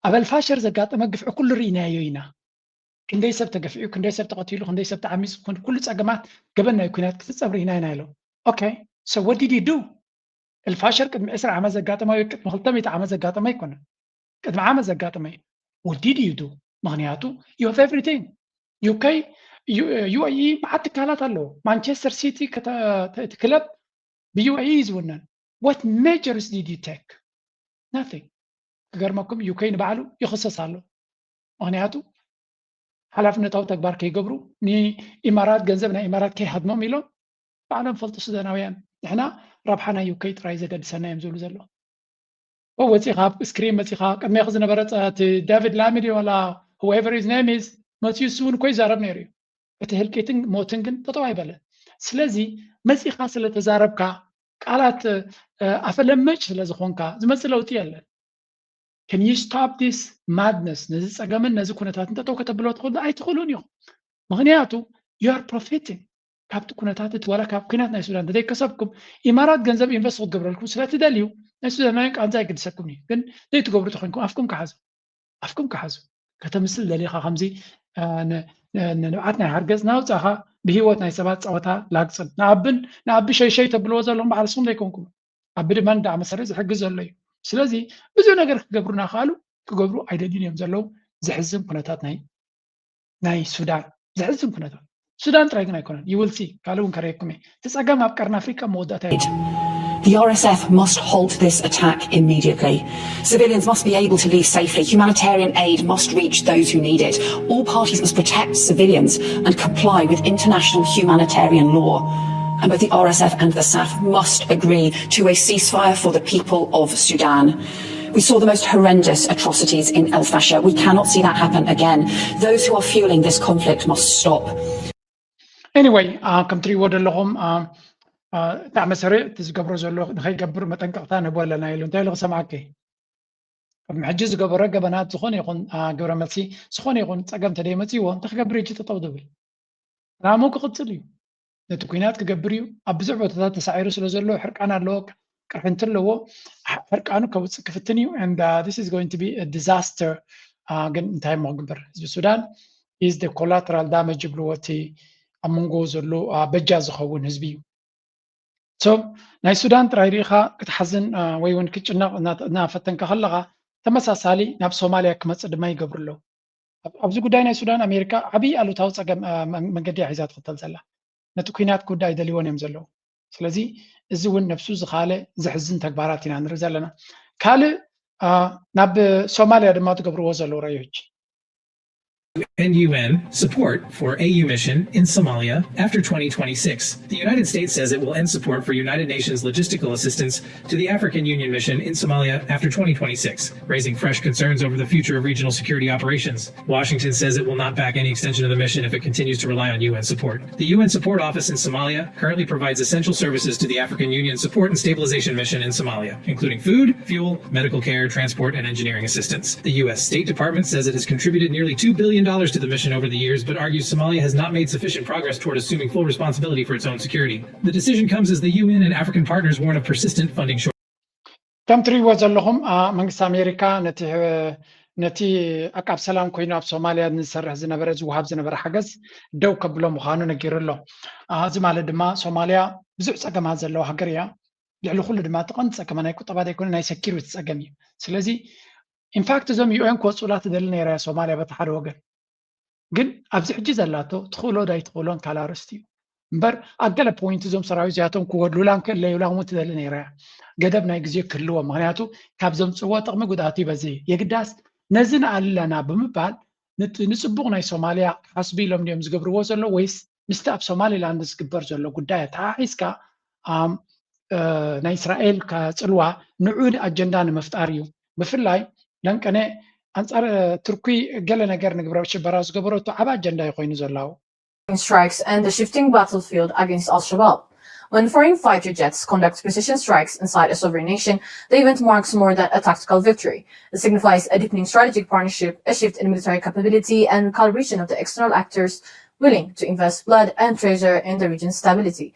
ኣብ ኣልፋሸር ዘጋጠመ ግፍዒ ኩሉ ርኢናዮ ኢና። ክንደይ ሰብ ተገፊዑ፣ ክንደይ ሰብ ተቐቲሉ፣ ክንደይ ሰብ ተዓሚፁ፣ ኩሉ ፀገማት ገበን ናይ ኩናት ክፍፀም ርኢና ኢና ኢሎም። Okay, so what did you do? ኣልፋሸር ቅድሚ ዕስራ ዓመት ዘጋጠመ ወይ ቅድሚ ክልተ ሚእቲ ዓመት ዘጋጠመ ኣይኮነን። ቅድሚ ዓመት ዘጋጠመ እዩ። What did you do? ምኽንያቱ you have everything. U K፣ U A E መዓት ትካላት ኣለዎ። ማንቸስተር ሲቲ እቲ ክለብ ብ U A E እዩ ዝውነን። What measures did you take? Nothing. ክገርመኩም U K ንባዕሉ ይኽሰስ ኣሎ። ምኽንያቱ ሓላፍነታዊ ተግባር ከይገብሩ ንኢማራት ገንዘብ ናይ ኢማራት ከይሃድሞም ኢሎም ባዕሎም ፈልጡ ሱዳናውያን ንሕና ረብሓ ናይ U K ጥራይ ዘገድሰና እዮም ዝብሉ ዘለዉ። ወፂኻ ኣብ ስክሪን መፂኻ ቅድሜኺ ዝነበረ እቲ ዳቪድ ላሚ ድዩ ዋላ whoever his name is መፅዩ እሱ እውን እኮ ይዛረብ ነይሩ እዩ። እቲ ህልቂትን ሞትን ግን ጠጠው ኣይበለን። ስለዚ መፂኻ ስለተዛረብካ ቃላት ኣፈለመጭ ስለዝኾንካ ዝመፅእ ለውጢ የለን። Can you stop this madness? ነዚ ፀገምን ነዚ ኩነታትን ጠጠው ከተብሎ ትኽእሉ ኣይትኽእሉን ኢኹም። ምኽንያቱ you are profiting ካብቲ ኩነታት እቲ ዋላ ካብ ኩናት ናይ ሱዳን ተዘይከሰብኩም ኢማራት ገንዘብ ኢንቨስት ክትገብረልኩም ስለትደልዩ ናይ ሱዳናውያን ቃንዛ ኣይግድሰኩም እዩ። ግን ዘይትገብሩ ተኮይንኩም ኣፍኩም ክሓዙ ኣፍኩም ክሓዙ። ከተምስል ደሊኻ ከምዚ ንብዓት ናይ ሓርገፅ ናውፃኻ ብሂወት ናይ ሰባት ፀወታ ላግፅን ንኣብን ንኣቢ ሸይሸይ ተብልዎ ዘለኹም ባዕልስኹም ዘይኮንኩም ኣቢ ድማ ንዳዕመ ሰሪዕ ዝሕግዝ ዘሎ እዩ። ስለዚ ብዙሕ ነገር ክገብሩና ክኣሉ ክገብሩ ኣይደልዩን እዮም ዘለዉ። ዘሕዝን ኩነታት ናይ ናይ ሱዳን ዘሕዝን ኩነታት ሱዳን ጥራይ ግን ኣይኮነን። You will see ካልእ እውን ከረየኩም እየ። እቲ ፀገም ኣብ ቀርኒ ኣፍሪቃ መወዳእታ የብሉን። The R S F must halt this attack immediately. Civilians must be able to leave safely. Humanitarian aid must reach those who need it. All parties must protect civilians and comply with international humanitarian law. And both the R S F and the S A F must agree to a ceasefire for the people of Sudan. We saw the most horrendous atrocities in El Fasher. We cannot see that happen again. Those who are fueling this conflict must stop. Anyway, ከም ትሪእዎ ዘለኹም ዳዕመ ሰሪዕ እቲ ዝገብሮ ዘሎ ንኸይገብር መጠንቀቕታ ንህቦ ኣለና ኢሉ። እንታይ ኢሉ ክሰምዓከ? ቅድሚ ሕጂ ዝገበሮ ገበናት ዝኾነ ይኹን ግብረ መልሲ ዝኾነ ይኹን ፀገም ተደይመፅእዎ እንታይ ክገብር ሕጂ ጠጠው ዝብል ዕላምኡ ክቕፅል እዩ። ነቲ ኲናት ክገብር እዩ። ኣብ ብዙሕ ቦታታት ተሳዒሩ ስለ ዘሎ ሕርቃን ኣለዎ፣ ቅርሕንቲ ኣለዎ። ሕርቃኑ ከውፅእ ክፍትን እዩ። And this is going to be a disaster። ግን እንታይ እሞ ክግበር? ህዝቢ ሱዳን is the collateral damage ይብልዎ እቲ ኣብ መንጎ ዘሎ በጃ ዝኸውን ህዝቢ እዩ። So ናይ ሱዳን ጥራይ ርኢኻ ክትሓዝን ወይ እውን ክትጭነቕ እናፈተንካ ከለኻ ተመሳሳሊ ናብ ሶማልያ ክመፅእ ድማ ይገብሩ ኣለዉ። ኣብዚ ጉዳይ ናይ ሱዳን ኣሜሪካ ዓብዪ ኣሉታዊ ፀገም መንገዲ እያ ሒዛ ትኽተል ዘላ። ነቲ ኲናት ክውዳእ ኣይደልይዎን እዮም ዘለዉ። ስለዚ እዚ እውን ነብሱ ዝኻለ ዘሕዝን ተግባራት ኢና ንርኢ ዘለና። ካልእ ናብ ሶማልያ ድማ ትገብርዎ ዘለዉ ረዮች End U N support for A U mission in Somalia after twenty twenty-six. The United States says it will end support for United Nations logistical assistance to the African Union mission in Somalia after twenty twenty-six, raising fresh concerns over the future of regional security operations. Washington says it will not back any extension of the mission if it continues to rely on U N support. The U N Support Office in Somalia currently provides essential services to the African Union Support and Stabilization Mission in Somalia, including food, fuel, medical care, transport, and engineering assistance. The U S State Department says it has contributed nearly two billion dollars to the mission over the years, but argues Somalia has not made sufficient progress toward assuming full responsibility for its own security. The decision comes as the U N and African partners warn of persistent funding shortfalls. ከም ትሪእዎ ዘለኹም መንግስቲ ኣሜሪካ ነቲ ነቲ ኣቃብ ሰላም ኮይኑ ኣብ ሶማልያ ንዝሰርሕ ዝነበረ ዝወሃብ ዝነበረ ሓገዝ ደው ከብሎ ምዃኑ ነጊሩ ኣሎ። እዚ ማለት ድማ ሶማልያ ብዙሕ ፀገማት ዘለዋ ሃገር እያ። ልዕሊ ኩሉ ድማ እቲ ቀንዲ ፀገማ ናይ ቁጠባ ዘይኮነ ናይ ሰኪሪቲ ፀገም እዩ። ስለዚ ኢንፋክት እዞም ዩ ኤን ክወፁላ ትደሊ ነይራ እያ ሶማልያ በቲ ሓደ ወገን። ግን ኣብዚ ሕጂ ዘላቶ ትኽእሎ ዶ ኣይትኽእሎን ካልእ ኣርእስቲ እዩ። እምበር ኣብ ገለ ፖይንት እዞም ሰራዊት እዚኣቶም ክወድሉላን ክእለዩላን እውን ትደሊ ነይራ እያ። ገደብ ናይ ግዜ ክህልዎ፣ ምክንያቱ ካብ ዘምፅዎ ጥቕሚ ጉድኣቱ ይበዝሕ እዩ። የግዳስ ነዚ ንኣሊ ኣለና ብምባል ንፅቡቕ ናይ ሶማልያ ክሓስቡ ኢሎም ድዮም ዝገብርዎ ዘሎ ወይስ ምስቲ ኣብ ሶማሊላንድ ዝግበር ዘሎ ጉዳይ ኣተሓሒዝካ ናይ እስራኤል ከፅልዋ ንዑ ኣጀንዳ ንምፍጣር እዩ። ብፍላይ ለንቀነ ኣንፃር ቱርኪ ገለ ነገር ንግብረ ሽበራ ዝገበረቶ ዓብ ኣጀንዳ እዩ ኮይኑ ዘላው። Strikes and the shifting battlefield against Al-Shabaab. When foreign fighter jets conduct precision strikes inside a sovereign nation, the event marks more than a tactical victory. It signifies a deepening strategic partnership, a shift in military capability, and recalibration of the external actors willing to invest blood and treasure in the region's stability.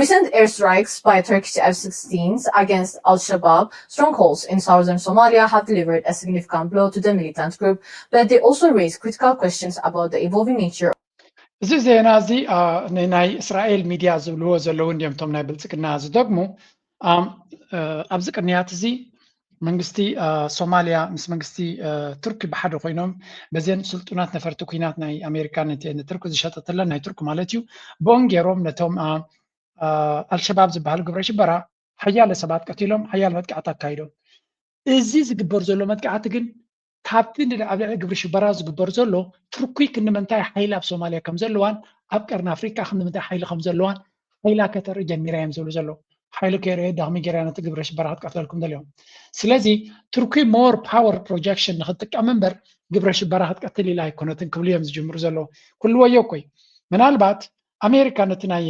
Recent airstrikes by Turkish F sixteens against Al-Shabaab strongholds in southern Somalia have delivered a significant blow to the militant group, but they also raise critical questions about the evolving nature. እዚ ዜና እዚ ናይ እስራኤል ሚድያ ዝብልዎ ዘለዉ እንዲዮም እቶም ናይ ብልፅግና ዝደግሙ። ኣብዚ ቅንያት እዚ መንግስቲ ሶማልያ ምስ መንግስቲ ቱርኪ ብሓደ ኮይኖም በዘን ስልጡናት ነፈርቲ ኩናት ናይ ኣሜሪካ ንቱርኪ ዝሸጠትለን ናይ ቱርኪ ማለት እዩ ብኦን ገይሮም ነቶም ኣልሸባብ ዝበሃል ግብረ ሽበራ ሓያለ ሰባት ቀቲሎም ሓያለ መጥቃዕቲ ኣካይዶም። እዚ ዝግበር ዘሎ መጥቃዕቲ ግን ካብቲ ንላዕሊ ግብሪ ሽበራ ዝግበር ዘሎ ቱርኪ ክንዲ ምንታይ ሓይሊ ኣብ ሶማልያ ከም ዘለዋን ኣብ ቀርኒ ኣፍሪቃ ክንዲ ምንታይ ሓይሊ ከም ዘለዋን ሓይላ ከተርኢ ጀሚራ እዮም ዝብሉ ዘለዉ። ሓይሊ ከይረኣየ ዳግሚ ገይራ ነቲ ግብረ ሽበራ ክትቀትለልኩም ደልዮም። ስለዚ ቱርኪ more power projection ንክትጥቀም እምበር ግብረ ሽበራ ክትቀትል ኢላ ኣይኮነትን ክብሉ እዮም ዝጅምሩ ዘለዉ። ኩሉ ወዮ እኮይ ምናልባት ኣሜሪካ ነቲ ናይ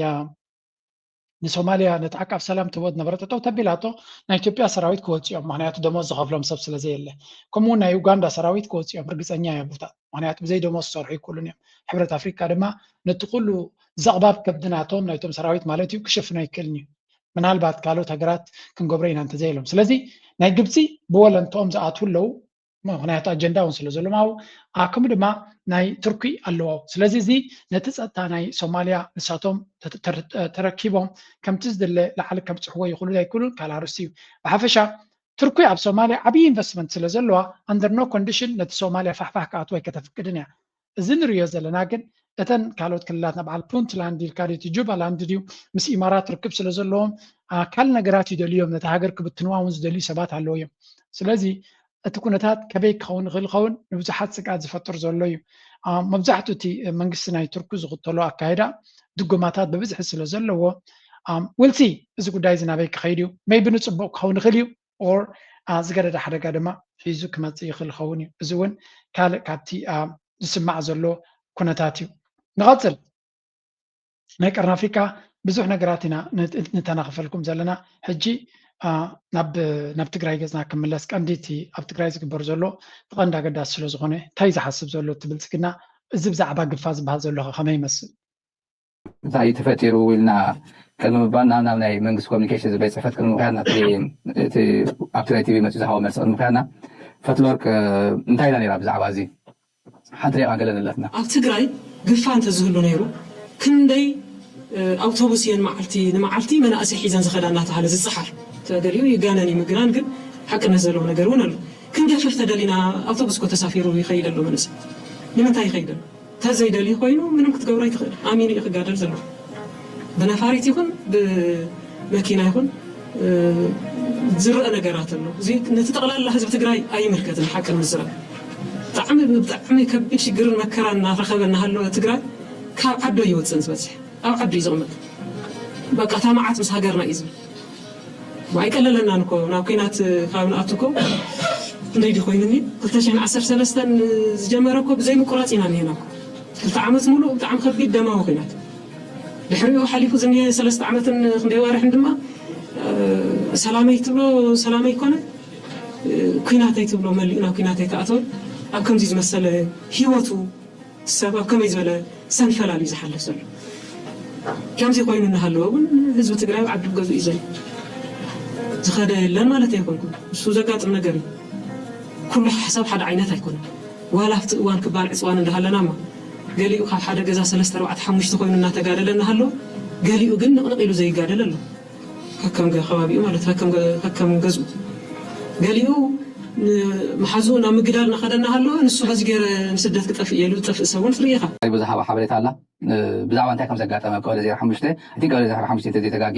ንሶማልያ ነቲ ዓቃብ ሰላም ትህቦ ዝነበረ ጠጠው ተቢላቶ ናይ ኢትዮጵያ ሰራዊት ክወፅኦም ምክንያቱ ደሞዝ ዝኸፍሎም ሰብ ስለ ዘየለ ከምኡ ናይ ኡጋንዳ ሰራዊት ክወፅኦም ርግፀኛ እየ ቦታ ምክንያቱ ብዘይ ደሞዝ ክሰርሑ ይክእሉን እዮም። ሕብረት ኣፍሪካ ድማ ነቲ ኩሉ ዘቕባብ ከብዲ ናቶም ናይቶም ሰራዊት ማለት እዩ ክሽፍኖ ይክእልን እዩ። ምናልባት ካልኦት ሃገራት ክንገብሮ ኢና እንተዘይሎም ስለዚ ናይ ግብፂ ብወለንትኦም ዝኣትዉ ኣለዉ ምክንያቱ ኣጀንዳ እውን ስለ ዘሎ ማው ኣከም ድማ ናይ ቱርኪ ኣለዎ። ስለዚ እዚ ነቲ ፀጥታ ናይ ሶማልያ ንሳቶም ተረኪቦም ከምቲ ዝድለ ላዕሊ ከምፅሕዎ ይኽእሉ ኣይክእሉን ካልእ ኣርእስቲ እዩ። ብሓፈሻ ቱርኪ ኣብ ሶማልያ ዓብዪ ኢንቨስትመንት ስለ ዘለዋ under no condition ነቲ ሶማልያ ፋሕፋሕ ክኣትዋ ኣይከተፍቅድን እያ። እዚ ንሪኦ ዘለና ግን እተን ካልኦት ክልላት ንበዓል ፑንትላንድ ኢልካ ድዩ እቲ ጁባላንድ ድዩ ምስ ኢማራት ርክብ ስለ ዘለዎም ኣካል ነገራት ይደልዩ እዮም። ነቲ ሃገር ክብትንዋ እውን ዝደልዩ ሰባት ኣለዉ እዮም። ስለዚ እቲ ኩነታት ከበይ ክኸውን ይኽእል ይኸውን ንብዙሓት ስግኣት ዝፈጥር ዘሎ እዩ። መብዛሕትኡ እቲ መንግስቲ ናይ ቱርኪ ዝኽተሎ ኣካይዳ ድጎማታት ብብዝሒ ስለ ዘለዎ we'll see እዚ ጉዳይ እዚ ናበይ ክኸይድ እዩ። maybe ንፅቡቕ ክኸውን ይኽእል እዩ or ዝገደደ ሓደጋ ድማ ሒዙ ክመፅእ ይኽእል ይኸውን እዩ። እዚ እውን ካልእ ካብቲ ዝስማዕ ዘሎ ኩነታት እዩ። ንቐፅል ናይ ቀርኒ ኣፍሪካ ብዙሕ ነገራት ኢና ንተናኽፈልኩም ዘለና። ሕጂ ናብ ትግራይ ገፅና ክምለስ ቀንዲ እቲ ኣብ ትግራይ ዝግበር ዘሎ እቲ ቀንዲ ኣገዳሲ ስለ ዝኾነ እንታይ ዝሓስብ ዘሎ እቲ ብልፅግና እዚ ብዛዕባ ግፋ ዝበሃል ዘሎ ከ ከመይ ይመስል? እንታይ እዩ ተፈጢሩ ኢልና ቅድሚ ምባልና ናብ ናይ መንግስቲ ኮሚኒኬሽን ዝበይ ፅሕፈት ቅድሚ ምክያድና እቲ ኣብ ትግራይ ቲቪ መፅኡ ዝሃቦ መልሲ ቅድሚ ምክያድና ፈትለወርቅ እንታይ ኢላ ነይራ ብዛዕባ እዚ ሓንቲ ደቂቃ ገለ ንለትና። ኣብ ትግራይ ግፋ እንተዝህሉ ነይሩ ክንደይ ኣውቶቡስ እየን መዓልቲ ንመዓልቲ መናእሰይ ሒዘን ዝኸዳ እናተባሃለ ዝፀሓፍ ተደልዩ ይጋነን ይምግናን ግን ሓቅነት ዘለዎ ነገር እውን ኣሎ። ክንገፍፍ ተደሊና ኣውቶቡስ እኮ ተሳፊሩ ይኸይድ ኣሎ መንእሰይ ንምንታይ ይኸይድ ኣሎ? ተዘይደልዩ ኮይኑ ምንም ክትገብሮ ኣይትኽእል ኣሚኑ እዩ ክጋደል ዘሎ ብነፋሪት ይኹን ብመኪና ይኹን ዝረአ ነገራት ኣሎ። እዚ ነቲ ጠቕላላ ህዝቢ ትግራይ ኣይምልከትን ሓቂ ንምዝራብ ብጣዕሚ ብጣዕሚ ከቢድ ሽግርን መከራን እናረኸበ እናሃለወ ትግራይ ካብ ዓዶ ይወፅን ዝበፅሕ ኣብ ዓዶ እዩ ዝቕመጥ። በቃ እታ መዓት ምስ ሃገርና እዩ ዝብል። ኣይቀለለናን እኮ ናብ ኩናት ካብ ንኣቱ እኮ እንደይ ዲ ኮይኑኒ ክልተ ሽሕን ዓሰርተ ሰለስተን ዝጀመረ እኮ ብዘይ ምቁራፅ ኢና እኒሄና እኮ። ክልተ ዓመት ሙሉእ ብጣዕሚ ከቢድ ደማዊ ኩናት። ድሕሪኡ ሓሊፉ ዝኒሄ ሰለስተ ዓመትን ክንደይ ዋርሕን ድማ ሰላመይ ትብሎ ሰላመይ ኮነ፣ ኩናተይ ትብሎ መሊኡ ናብ ኩናተይ ተኣተወ። ኣብ ከምዚ ዝመሰለ ህይወቱ ሰብ ኣብ ከመይ ዝበለ ሰንፈላል እዩ ዝሓልፍ ዘሎ። ከምዚ ኮይኑ እናሃለወ እውን ህዝቢ ትግራይ ኣብ ዓዱ ገዙ እዩ ዘሎ። ዝኸደ የለን ማለት ኣይኮንኩን። እሱ ዘጋጥም ነገር እዩ። ኩሉ ሓሳብ ሓደ ዓይነት ኣይኮነን። ዋላ ኣብቲ እዋን ክባን ዕፅዋን እንዳሃለና እማ ገሊኡ ካብ ሓደ ገዛ ሰለስተ ኣርባዕተ ሓሙሽተ ኮይኑ እናተጋደለ እናሃለወ ገሊኡ ግን ንቕንቕ ኢሉ ዘይጋደል ኣሎ። ከከም ገ- ከባቢኡ ማለት ከከም ገ- ከከም ገዝኡ ገሊኡ ን- መሓዝኡ ናብ ምግዳል እናኸደ እናሃለወ ንሱ በዚ ገይረ ንስደት ክጠፍእ እየ ኢሉ ዝጠፍእ ሰብ እውን ትርኢ ኢኻ። ብዙሓ ሓበሬታ ኣላ። ብዛዕባ እንታይ ከም ዘጋጠመ ኣብ ቀበሌ ዜሮ ሓሙሽተ እቲ ቀበሌ ዜሮ ሓሙሽተ እንተዘይተጋጌ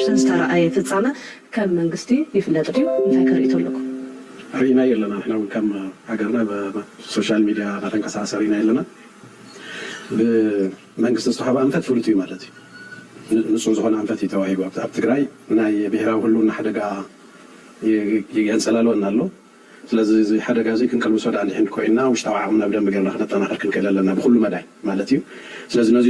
ሽን ዝተረኣየ ፍጻመ ከም መንግስቲ ይፍለጥ ድዩ? እንታይ ከርእቶ ኣለኩም? ርኢና የለና። ንሕና እውን ከም ሃገርና ብሶሻል ሚድያ እናተንቀሳቀሰ ርኢና የለና። ብመንግስቲ ዝተዋህበ ኣንፈት ፍሉጥ እዩ ማለት እዩ። ንፁር ዝኾነ ኣንፈት እዩ ተዋሂቡ። ኣብ ትግራይ ናይ ብሄራዊ ህልውና ሓደጋ የንፀላልወና ኣሎ። ስለዚ እዚ ሓደጋ እዚ ክንቀልብሶ ዳ እንድሕን ኮይና ውሽጣዊ ዓቕምና ብደንብ ጌርና ክነጠናኸር ክንክእል ኣለና ብኩሉ መዳይ ማለት እዩ። ስለዚ ነዚ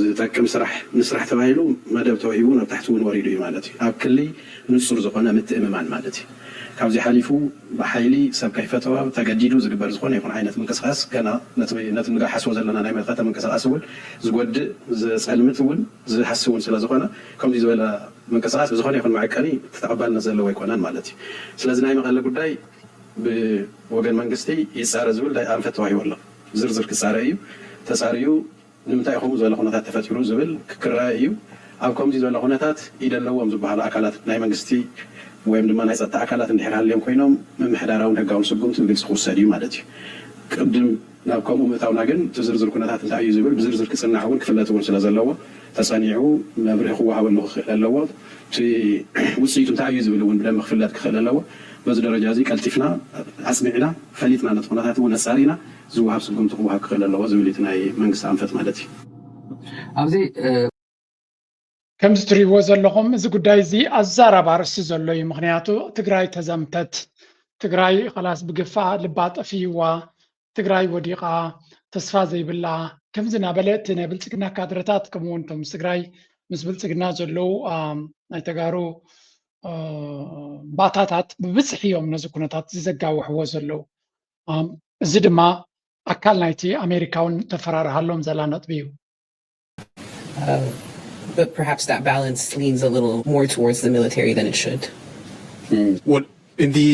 ዝጠቅም ስራሕ ንስራሕ ተባሂሉ መደብ ተዋሂቡ ናብ ታሕቲ እውን ወሪዱ እዩ ማለት እዩ። ኣብ ክሊ ንፁር ዝኾነ ምትእምማን ማለት እዩ። ካብዚ ሓሊፉ ብሓይሊ ሰብ ከይፈተወ ተገዲዱ ዝግበር ዝኾነ ይኹን ዓይነት ምንቅስቃስ ገና ነቲ ንገሓስቦ ዘለና ናይ መኸተ ምንቅስቃስ እውን ዝጎድእ ዝፀልምት እውን ዝሃሲ እውን ስለዝኾነ ከምዚ ዝበለ ምንቅስቃስ ብዝኾነ ይኹን መዐቀኒ ተቐባልነት ዘለዎ ኣይኮነን ማለት እዩ። ስለዚ ናይ መቐለ ጉዳይ ብወገን መንግስቲ ይፃረ ዝብል ኣንፈት ተዋሂቡ ኣሎ። ዝርዝር ክፃረ እዩ። ተፃርዩ ንምንታይ ከምኡ ዝበለ ኩነታት ተፈጢሩ ዝብል ክክረአ እዩ። ኣብ ከምዚ ዝበለ ኩነታት ኢድ ኣለዎም ዝበሃሉ ኣካላት ናይ መንግስቲ ወይም ድማ ናይ ፀጥታ ኣካላት እንድሕር ሃልዮም ኮይኖም ምምሕዳራውን ህጋውን ስጉምቲ ብግልፂ ክውሰድ እዩ ማለት እዩ። ቅድም ናብ ከምኡ ምእታውና ግን እቲ ዝርዝር ኩነታት እንታይ እዩ ዝብል ብዝርዝር ክፅናዕ እውን ክፍለጥ እውን ስለ ዘለዎ ተፀኒዑ መብርሂ ክወሃበሉ ክኽእል ኣለዎ። እቲ ውፅኢቱ እንታይ እዩ ዝብል እውን ብደንብ ክፍለጥ ክኽእል ኣለዎ። በዚ ደረጃ እዚ ቀልጢፍና ኣፅኒዕና ፈሊጥና ነቲ ኩነታት እውን ኣፃሪና ዝወሃብ ስጉምቲ ክወሃብ ክኽእል ኣለዎ ዝብል እቲ ናይ መንግስቲ ኣንፈት ማለት እዩ። ኣብዚ ከምዚ ትሪእዎ ዘለኹም እዚ ጉዳይ እዚ ኣዛራቢ ኣርእስቲ ዘሎ እዩ። ምኽንያቱ ትግራይ ተዘምተት፣ ትግራይ ኸላስ ብግፋ ልባ ጠፊእዋ፣ ትግራይ ወዲቓ፣ ተስፋ ዘይብላ ከምዚ እናበለ እቲ ናይ ብልፅግና ካድረታት ከምኡውን እቶም ምስ ትግራይ ምስ ብልፅግና ዘለዉ ናይ ተጋሩ ባታታት ብብዝሒ እዮም ነዚ ኩነታት እዚ ዘጋውሕዎ ዘለዉ። እዚ ድማ ኣካል ናይቲ ኣሜሪካ እውን ተፈራርሃሎም ዘላ ነጥቢ እዩ። But perhaps that balance leans a little more towards the military than it should. Well, in the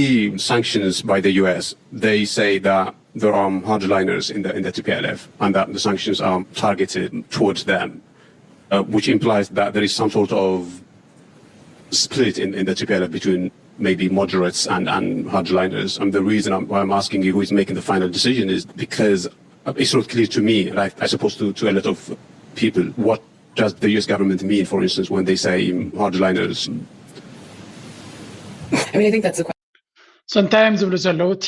sanctions by the U S, they say that there are hardliners in the in the T P L F, and that the sanctions are targeted towards them, uh, which implies that there is some sort of split in, in the T P L F between maybe moderates and, and hardliners. And the reason I'm, why I'm asking you who is making the final decision is because it's not clear to me, and I, I suppose to, to a lot of people, what does the U S government mean, for instance, when they say hardliners? I mean, I think that's a question. So እንታይ እዮም ዝብሉ ዘለዉ? እቲ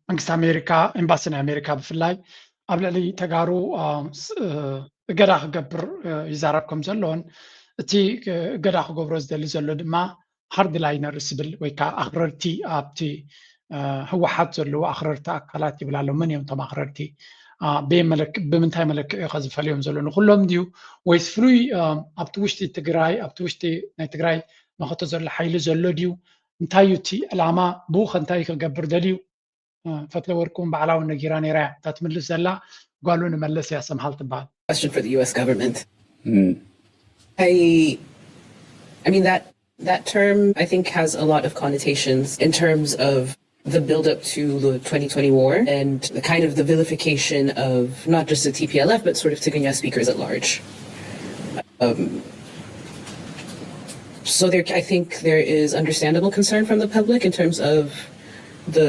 መንግስቲ ኣሜሪካ፣ ኤምባሲ ናይ ኣሜሪካ ብፍላይ ኣብ ልዕሊ ተጋሩ እገዳ ክገብር ይዛረብ ከም ዘሎን እቲ እገዳ ክገብሮ ዝደሊ ዘሎ ድማ ሃርድ ላይነርስ ዝብል ወይ ከዓ ኣኽረርቲ ኣብቲ ህወሓት ዘለዉ ኣኽረርቲ ኣካላት ይብል ኣሎ። መን እዮም እቶም ኣኽረርቲ? ብምንታይ መለክዒ ከ ዝፈልዮም ዘሎ ንኩሎም ድዩ ወይስ ፍሉይ ኣብቲ ውሽጢ ትግራይ ኣብቲ ውሽጢ ናይ ትግራይ መኸተ ዘሎ ሓይሊ ዘሎ ድዩ? እንታይ እዩ እቲ ዕላማ? ብኡ ከ እንታይ ክገብር ደልዩ? ፈትለ ወርቂ እውን ባዕላ እውን ነጊራ ነይራ እያ። እታ ትምልስ ዘላ ጓሉ ንመለስ እያ ሰምሃል ትበሃል። Question for the U S government. I, I mean, that, that term, I think, has a lot of connotations in terms of the build-up to the twenty twenty war and the kind of the vilification of not just the T P L F, but sort of Tigrinya speakers at large. Um, so there, I think there is understandable concern from the public in terms of the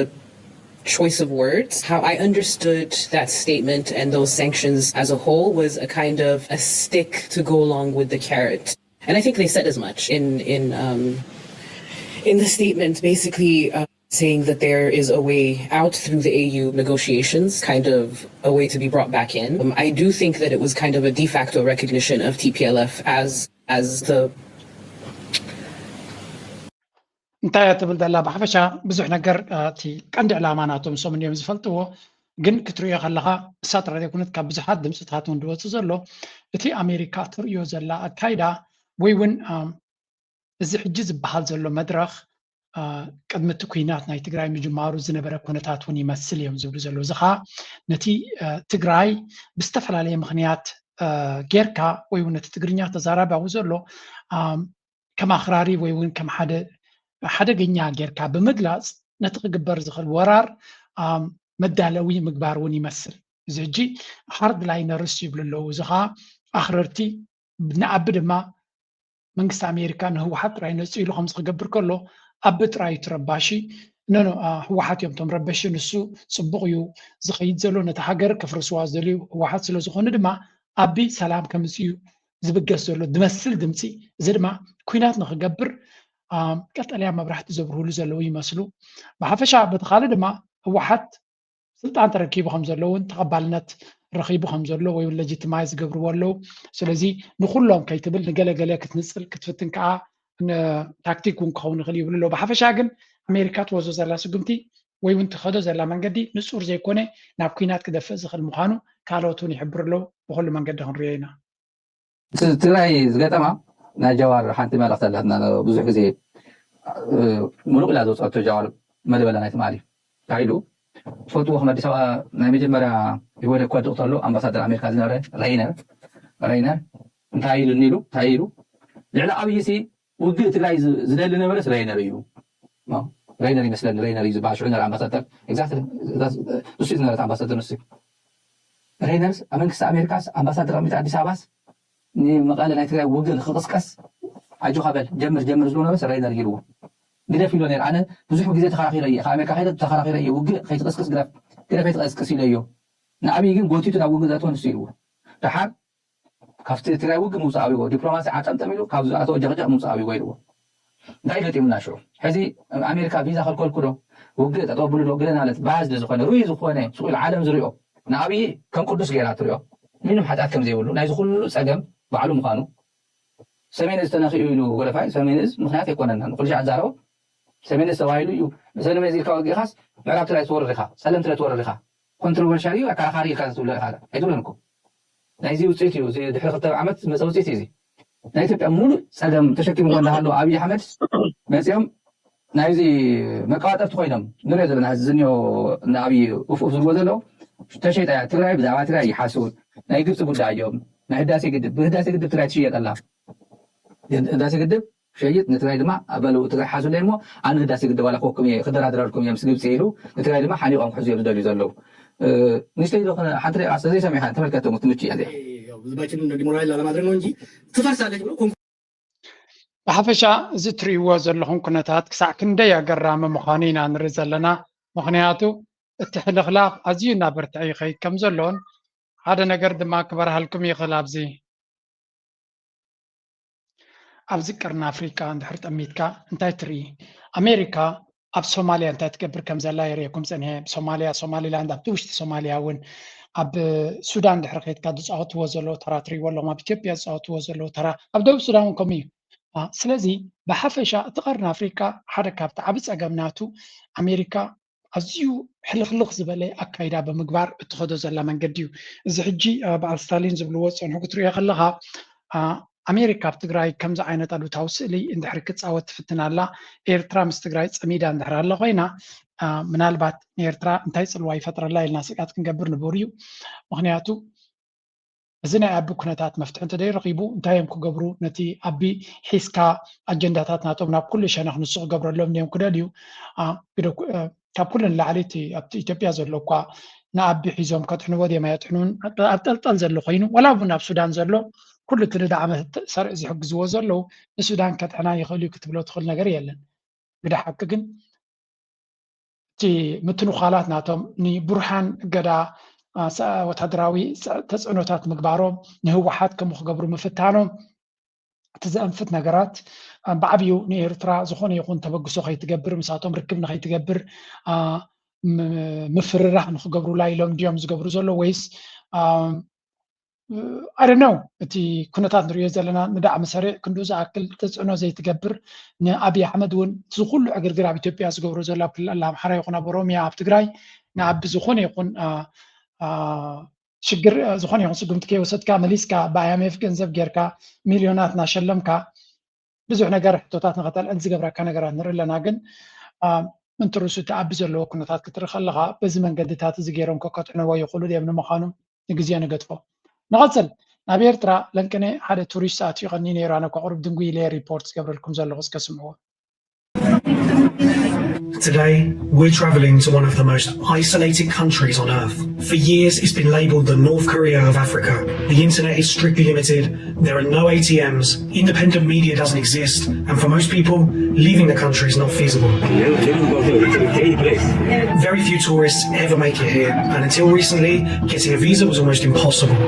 choice of words. How I understood that statement and those sanctions as a whole was a kind of a stick to go along with the carrot. And I think they said as much in, in, um, in the statement, basically, uh, saying that there is a way out through the A U negotiations, kind of a way to be brought back in. Um, I do think that it was kind of a de facto recognition of T P L F as as the እንታይ እያ ትብል ዘላ? ብሓፈሻ ብዙሕ ነገር እቲ ቀንዲ ዕላማ ናቶም ሶም እዮም ዝፈልጥዎ፣ ግን ክትሪኦ ከለካ እሳ ጥራይ ዘይኮነት ካብ ብዙሓት ድምፅታት እውን ዝወፅእ ዘሎ እቲ ኣሜሪካ ትርእዮ ዘላ ኣካይዳ ወይ እውን እዚ ሕጂ ዝበሃል ዘሎ መድረኽ ቅድሚ እቲ ኩናት ናይ ትግራይ ምጅማሩ ዝነበረ ኩነታት እውን ይመስል እዮም ዝብሉ ዘለዉ። እዚ ከዓ ነቲ ትግራይ ብዝተፈላለየ ምክንያት ጌርካ ወይ እውን ነቲ ትግርኛ ተዛራባዊ ዘሎ ከም ኣኽራሪ ወይ እውን ከም ሓደ ሓደገኛ ጌርካ ብምግላፅ ነቲ ክግበር ዝኽእል ወራር መዳለዊ ምግባር እውን ይመስል። እዚ ሕጂ ሃርድ ላይነርስ ይብሉ ኣለዉ። እዚ ከዓ ኣኽረርቲ ንኣቢ ድማ መንግስቲ ኣሜሪካ ንህወሓት ጥራይ ነፂ ኢሉ ከምዚ ክገብር ከሎ ኣቢ ጥራይ እቲ ረባሺ ኖኖ ህወሓት እዮም ቶም ረበሺ፣ ንሱ ፅቡቕ እዩ ዝኸይድ ዘሎ፣ ነቲ ሃገር ከፍርስዋ ዝደልዩ ህወሓት ስለዝኾኑ ድማ ኣቢ ሰላም ከምፅእ እዩ ዝብገስ ዘሎ ዝመስል ድምፂ። እዚ ድማ ኩናት ንክገብር ቀጠልያ መብራህቲ ዘብርህሉ ዘለዉ ይመስሉ። ብሓፈሻ በቲ ካልእ ድማ ህወሓት ስልጣን ተረኪቡ ከም ዘለውን ተቐባልነት ረኺቡ ከም ዘሎ ወይ ሌጂቲማይዝ ዝገብርዎ ኣለዉ። ስለዚ ንኩሎም ከይትብል ንገለገለ ክትንፅል ክትፍትን ከዓ ታክቲክ እውን ክኸውን ይኽእል ይብሉ ኣለዉ። ብሓፈሻ ግን ኣሜሪካ ትወስዶ ዘላ ስጉምቲ ወይ እውን ትኸዶ ዘላ መንገዲ ንፁር ዘይኮነ ናብ ኩናት ክደፍእ ዝኽእል ምዃኑ ካልኦት እውን ይሕብሩ ኣለዉ። ብኩሉ መንገዲ ክንሪኦ ኢና። ትግራይ ዝገጠማ ናይ ጃዋር ሓንቲ መልእኽቲ ኣለትና። ብዙሕ ግዜ ሙሉቕ ኢላ ዘውፀቶ ጃዋር መደበላ ናይ ትማሊ እንታይ ኢሉ ትፈልጥዎ ከም ኣዲስ ኣበባ ናይ መጀመርያ ኢህወደግ ክወድቕ ከሎ ኣምባሳደር ኣሜሪካ ዝነበረ ሬይነር ሬይነር እንታይ ኢሉ ኢሉ እንታይ ኢሉ ልዕሊ ኣብይሲ ውግእ ትግራይ ዝደሊ ነበረስ ሬይነር እዩ። ሬይነር ይመስለኒ ሬይነር እዩ ዝበሃል ሽዑ ነረ ኣምባሳደር ንሱ ዝነበረት ኣምባሳደር ንሱ ሬይነርስ ኣብ መንግስቲ ኣሜሪካስ ኣምባሳደር ኣሚት ኣዲስ ኣበባስ ንመቐለ ናይ ትግራይ ውግእ ንክቕስቀስ ኣጆኻ በል ጀምር ጀምር ዝብሎ ነበረስ ሬይነር ኢልዎ ግደፍ ኢሎ ነይሩ። ኣነ ብዙሕ ግዜ ተኸራኺረ እየ ካብ ኣሜሪካ ከይደ ተኸራኺረ እየ ውግእ ከይትቕስቅስ ግደፍ ግደፍ ከይትቐስቅስ ኢለዮ። ንኣብይ ግን ጎቲቱ ናብ ውግእ ዘእትዎ ንሱ ኢልዎ። ደሓር ካብቲ ትግራይ ውግእ ምውፃእ ኣብይዎ ዲፕሎማሲ ዓጠምጠም ኢሉ ካብ ዝኣተዎ ጨቕጨቕ ምውፃእ ኣብይዎ ኢልዎ። እንታይ ገጢሙና ሽዑ ሕዚ ኣሜሪካ ቪዛ ከልከልኩ ዶ ውግእ ጠጠው ብሉ ዶ ግለ ማለት ባዝድ ዝኾነ ርኡይ ዝኾነ ስቕ ኢሉ ዓለም ዝሪኦ ንኣብይ ከም ቅዱስ ገይራ ትሪኦ ምንም ሓጢኣት ከም ዘይብሉ ናይዚ ኩሉ ፀገም ባዕሉ ምዃኑ ሰሜን እዝ ተነኺኡ ኢሉ ወለፋይ ሰሜን እዝ ምክንያት ኣይኮነና ንኩሉ ሻዕ ዛረቦ ሰሜን እዝ ተባሂሉ እዩ ሰሜን እዝ ኢልካ ወጊእኻስ ምዕራብ ትግራይ ትወርር ኢኻ ፀለም ትግራይ ትወርር ኢኻ ኮንትሮቨርሻል እዩ ኣከራኻሪ ኢልካ ትብሎ ኢኻ ኣይትብሎን እኮ ናይዚ ውፅኢት እዩ እዚ ድሕሪ ክልተ ዓመት ዝመፀ ውፅኢት እዩ እዚ ናይ ኢትዮጵያ ሙሉእ ፀገም ተሸኪምዎ እንዳሃለዉ ኣብይ ኣሕመድ መፂኦም ናይዚ መቀባጠርቲ ኮይኖም ንሪኦ ዘለና ሕዚ ዝኒኦ ንኣብይ ኡፍ ኡፍ ዝብልዎ ዘለዉ ተሸይጣ እያ ትግራይ ብዛዕባ ትግራይ ይሓስቡ ናይ ግብፂ ጉዳይ እዮም ናይ ህዳሴ ግድብ ብህዳሴ ግድብ ትግራይ ትሽየጥ ኣላ ህዳሴ ግድብ ሸይጥ ንትግራይ ድማ በሉ ትግራይ ሓዙለይ እሞ ኣነ ህዳሴ ግድብ ዋላ ክወኩም እየ ክደራደረልኩም እየ ምስ ግብፂ ኢሉ ንትግራይ ድማ ሓኒቆም ክሕዙ እዮም ዝደልዩ ዘለዉ ንእሽተይ ዶ ሓንቲ ደቂቃ ስለዘይሰሚዕካ ተመልከትም ትምች እያ እዚኣ ህዝባችንን ዲሞራላይዝ ላለማድረግ ነው እንጂ ትፈርሳለች ብሎ ብሓፈሻ እዚ ትርእይዎ ዘለኹም ኩነታት ክሳዕ ክንደይ ኣገራሚ ምዃኑ ኢና ንርኢ ዘለና። ምኽንያቱ እቲ ሕልኽላኽ ኣዝዩ እናበርትዐ ይኸይድ ከም ዘሎን ሓደ ነገር ድማ ክበርሃልኩም ይኽእል ኣብዚ ኣብዚ ቀርኒ ኣፍሪቃ እንድሕር ጠሚትካ እንታይ ትርኢ? ኣሜሪካ ኣብ ሶማልያ እንታይ ትገብር ከም ዘላ የርእየኩም ጸኒሐ። ሶማልያ፣ ሶማሊላንድ ኣብቲ ውሽጢ ሶማልያ እውን ኣብ ሱዳን ድሕሪ ከይድካ ዝፃወትዎ ዘለዉ ተራ ትርእይዎ ኣለኹም። ኣብ ኢትዮጵያ ዝፃወትዎ ዘለዉ ተራ ኣብ ደቡብ ሱዳን እውን ከምኡ እዩ። ስለዚ ብሓፈሻ እቲ ቀርኒ ኣፍሪቃ ሓደ ካብቲ ዓቢ ጸገም ናቱ ኣሜሪካ ኣዝዩ ሕልኽልኽ ዝበለ ኣካይዳ ብምግባር እትኸዶ ዘላ መንገዲ እዩ። እዚ ሕጂ በዓል ስታሊን ዝብልዎ ዝፀንሑ ክትሪኦ ከለኻ ኣሜሪካ ኣብ ትግራይ ከምዚ ዓይነት ኣሉታዊ ስእሊ እንድሕር ክፃወት ትፍትን ኣላ ኤርትራ ምስ ትግራይ ፀሚዳ እንድሕር ኣላ ኮይና ምናልባት ንኤርትራ እንታይ ፅልዋ ይፈጥረላ ኢልና ስግኣት ክንገብር ንቡር እዩ ምክንያቱ እዚ ናይ ኣቢ ኩነታት መፍትሒ እንተደይ ረኺቡ እንታይ እዮም ክገብሩ ነቲ ኣቢ ሒዝካ ኣጀንዳታት ናቶም ናብ ኩሉ ሸነኽ ንሱ ክገብረሎም እዮም ክደልዩ ካብ ኩሉ ንላዕሊ እቲ ኣብቲ ኢትዮጵያ ዘሎ እኳ ንኣቢ ሒዞም ከጥሕንዎ ድዮም ኣየጥሕኑን ኣብ ጠልጠል ዘሎ ኮይኑ ዋላ እውን ኣብ ሱዳን ዘሎ ኩሉ እቲ ንዳዕመ ሰርዒ ዝሕግዝዎ ዘለዉ ንሱዳን ከጥሕና ይኽእል እዩ ክትብሎ ትኽእል ነገር የለን ግዳ ሓቂ ግን እቲ ምትንዃላት ናቶም ንቡርሃን እገዳ ወታደራዊ ተፅዕኖታት ምግባሮም ንህወሓት ከምኡ ክገብሩ ምፍታኖም እቲ ዘንፍት ነገራት ብዓብዩ ንኤርትራ ዝኾነ ይኹን ተበግሶ ከይትገብር፣ ምስኣቶም ርክብ ንኸይትገብር፣ ምፍርራህ ንክገብሩላ ኢሎም ድዮም ዝገብሩ ዘሎ ወይስ ኣደነው? እቲ ኩነታት ንሪኦ ዘለና ንዳዕ መሰሪዕ ክንዱ ዝኣክል ተፅዕኖ ዘይትገብር፣ ንኣብይ ኣሕመድ እውን እዚ ኩሉ ዕግርግር ኣብ ኢትዮጵያ ዝገብሮ ዘሎ ኣብ ክልል ኣምሓራ ይኹን ኣብ ኦሮሚያ ኣብ ትግራይ ንኣቢ ዝኾነ ይኹን ሽግር ዝኾነ ይኹን ስጉምቲ ከይወሰድካ መሊስካ ብኣይኤምኤፍ ገንዘብ ጌርካ ሚልዮናት እናሸለምካ ብዙሕ ነገር ሕቶታት ንኸተልዕል ዝገብረካ ነገራት ንርኢ ኣለና። ግን ምንትርሱ እቲ ኣቢ ዘለዎ ኩነታት ክትርኢ ከለኻ በዚ መንገድታት እዚ ገይሮም ከከትዕንዎ ይኽእሉ ድዮም ንምዃኑ ንግዜ ንገድፎ። ንቐጽል። ናብ ኤርትራ ለንቅነ ሓደ ቱሪስት ኣትዩ ቀኒ ነይሩ። ኣነ እኳ ቁሩብ ድንጉይ ኢለ ሪፖርት ዝገብረልኩም ዘለኹ እስከ ስምዕዎ። Today, we're travelling to one of the most isolated countries on earth. For years, it's been labelled the North Korea of Africa. The internet is strictly limited, there are no A T Ms, independent media doesn't exist, and for most people, leaving the country is not feasible. Very few tourists ever make it here, and until recently, getting a visa was almost impossible.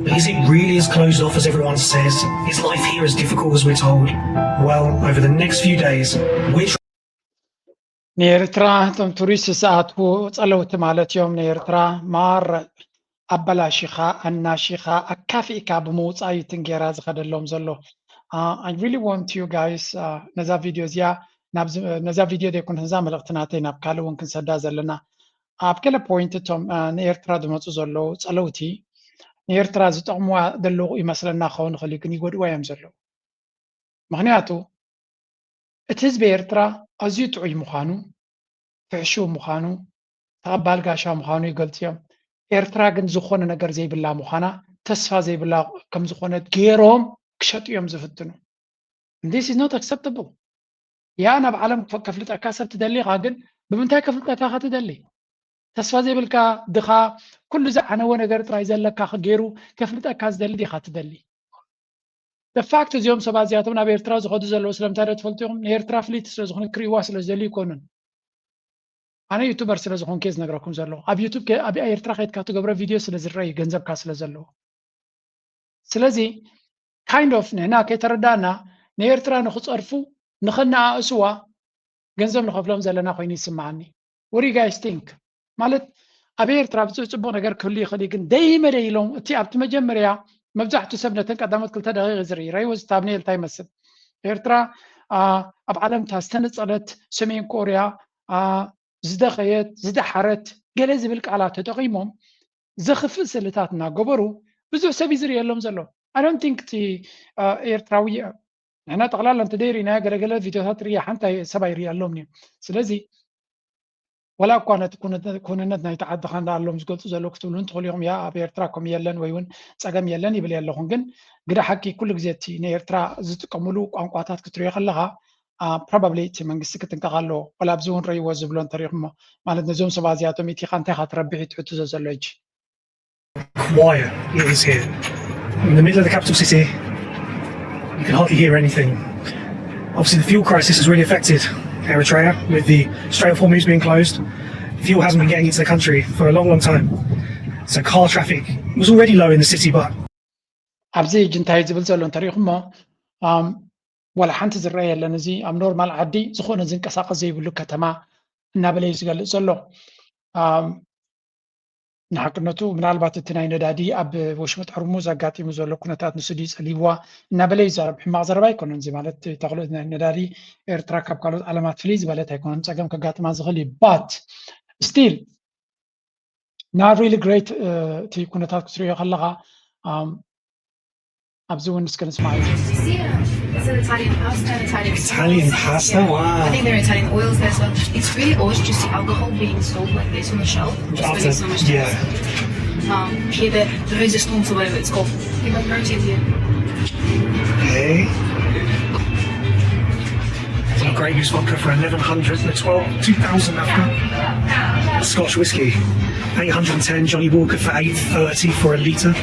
But is it really as closed off as everyone says? Is life here as difficult as we're told? Well, over the next few days, we're ንኤርትራ እቶም ቱሪስት ዝኣትዉ ጸለውቲ ማለት እዮም። ንኤርትራ ማር ኣበላሺኻ ኣናሺኻ ኣካፊእካ ብምውጻእ እዩ ትንጌራ ዝኸደሎም ዘሎ። I really want you guys ነዛ ቪድዮ እዚኣ ነዛ ቪድዮ ዘይኮነት ነዛ መልእኽቲ ናተይ ናብ ካልእ እውን ክንሰዳ ዘለና ኣብ ገለ ፖይንት እቶም ንኤርትራ ዝመፁ ዘለዉ ጸለውቲ ንኤርትራ ዝጠቕምዋ ዘለዉ ይመስለና ክኸውን ይኽእል እዩ፣ ግን ይጎድዋ እዮም ዘለዉ። ምኽንያቱ እቲ ህዝቢ ኤርትራ ኣዝዩ ጥዑይ ምዃኑ፣ ፍሕሹው ምዃኑ፣ ተቐባል ጋሻ ምዃኑ ይገልጹ እዮም። ኤርትራ ግን ዝኾነ ነገር ዘይብላ ምዃና፣ ተስፋ ዘይብላ ከም ዝኾነት ገይሮም ክሸጡ እዮም ዝፍትኑ። This is not acceptable። ያ ናብ ዓለም ከፍልጠካ ሰብ ትደሊ ኢኻ፣ ግን ብምንታይ ከፍልጠካ ኢኻ ትደሊ? ተስፋ ዘይብልካ ድኻ፣ ኩሉ ዝዓነወ ነገር ጥራይ ዘለካ ገይሩ ከፍልጠካ ዝደሊ ዲኻ ትደሊ? The fact እዚኦም ሰባት እዚኣቶም ናብ ኤርትራ ዝኸዱ ዘለዉ ስለምንታይ ዶ ትፈልጡ ኢኹም? ንኤርትራ ፍልይቲ ስለ ዝኾነ ክርእይዋ ስለ ዝደልዩ ኣይኮኑን። ኣነ ዩቱበር ስለ ዝኾንኩ እየ ዝነግረኩም ዘለኹ። ኣብ ዩቱብ ኣብ ኤርትራ ከይድካ ትገብሮ ቪድዮ ስለ ዝረአ እዩ ገንዘብካ ስለ ዘለዎ። ስለዚ kind of ንሕና ከይተረዳእና ንኤርትራ ንኽጸርፉ ንኸነኣእስዋ ገንዘብ ንኸፍሎም ዘለና ኮይኑ ይስምዓኒ። What do you guys think? ማለት ኣብ ኤርትራ ብፅቡቅ ነገር ክህሉ ይኽእል እዩ፣ ግን ደይመ ደይ ኢሎም እቲ ኣብቲ መጀመርያ መብዛሕትኡ ሰብ ነተን ቀዳሞት ክልተ ደቂቕ ዝርኢ ረይወዝ ታብኔል እንታይ ይመስል? ኤርትራ ኣብ ዓለምታ ዝተነጸለት ሰሜን ኮርያ ዝደኸየት ዝደሓረት ገለ ዝብል ቃላት ተጠቒሞም ዘኽፍእ ስእልታት እናገበሩ ብዙሕ ሰብ እዩ ዝርእየሎም ዘሎ። I don't think እቲ ኤርትራዊ ንሕና ጠቕላላ እንተ ደይርኢናዮ ገለገለ ቪድዮታት ርኢያ ሓንቲ ሰብ ኣይርእየሎም እዩ። ስለዚ ወላ እኳ ነቲ ኩንነት ናይቲ ዓዲ ካንዳ ኣሎም ዝገልፁ ዘለዉ ክትብሉ እንትኽእሉ ኢኹም። ያ ኣብ ኤርትራ ከምኡ የለን ወይ እውን ፀገም የለን ይብል የለኹን። ግን ግደ ሓቂ ኩሉ ግዜ እቲ ንኤርትራ ዝጥቀምሉ ቋንቋታት ክትሪኦ ከለኻ probably እቲ መንግስቲ ክጥንቀቕ ኣለዎ። ወላ ኣብዚ እውን ረይዎ ዝብሎ እንተሪኢኹሞ ማለት ነዞም ሰባት እዚኣቶም ኢቲኻ እንታይ ኢኻ ትረብሕ እዩ እቲ ሕቶ ዘሎ ሕጂ። Quiet it is here. In the middle of the capital city, you can hardly hear anything. Obviously, the fuel crisis has really affected Eritrea, with the Strait of Hormuz being closed. Fuel hasn't been getting into the country for a long, long time. So car traffic was already low in the city, but ኣብዚ ሕጂ እንታይ ዝብል ዘሎ እንተሪኢኹሞ፣ ዋላ ሓንቲ ዝረአ የለን። እዚ ኣብ ኖርማል ዓዲ ዝኾነ ዝንቀሳቐስ ዘይብሉ ከተማ እናበለ እዩ ዝገልፅ ዘሎ። ንሓቅነቱ ምናልባት እቲ ናይ ነዳዲ ኣብ ወሽመጥ ሕርሙዝ ኣጋጢሙ ዘሎ ኩነታት ንሱ ድዩ ጸሊብዋ እናበለ ይዛረብ። ሕማቕ ዘረባ ኣይኮነን እዚ ማለት ተኽልኦት ናይ ነዳዲ ኤርትራ ካብ ካልኦት ዓለማት ፍልይ ዝበለት ኣይኮነን። ጸገም ከጋጥማ ዝኽእል እዩ። But still not really great። እቲ ኩነታት ክትሪኦ ከለኻ ኣብዚ እውን እስከ ንስማዕ። It's an Italian pasta, Italian sauce. Italian pasta? I Wow. think they're Italian oils there, so it's really always just the alcohol being sold like this on the shelf. Just After, really so much yeah. Um, here the, the resistance or whatever it's called. Give a protein here. Okay. Some Grey Goose vodka for eleven hundred and a twelve, two thousand Africa. Scotch whiskey, eight hundred and ten, Johnny Walker for eight thirty for a litre.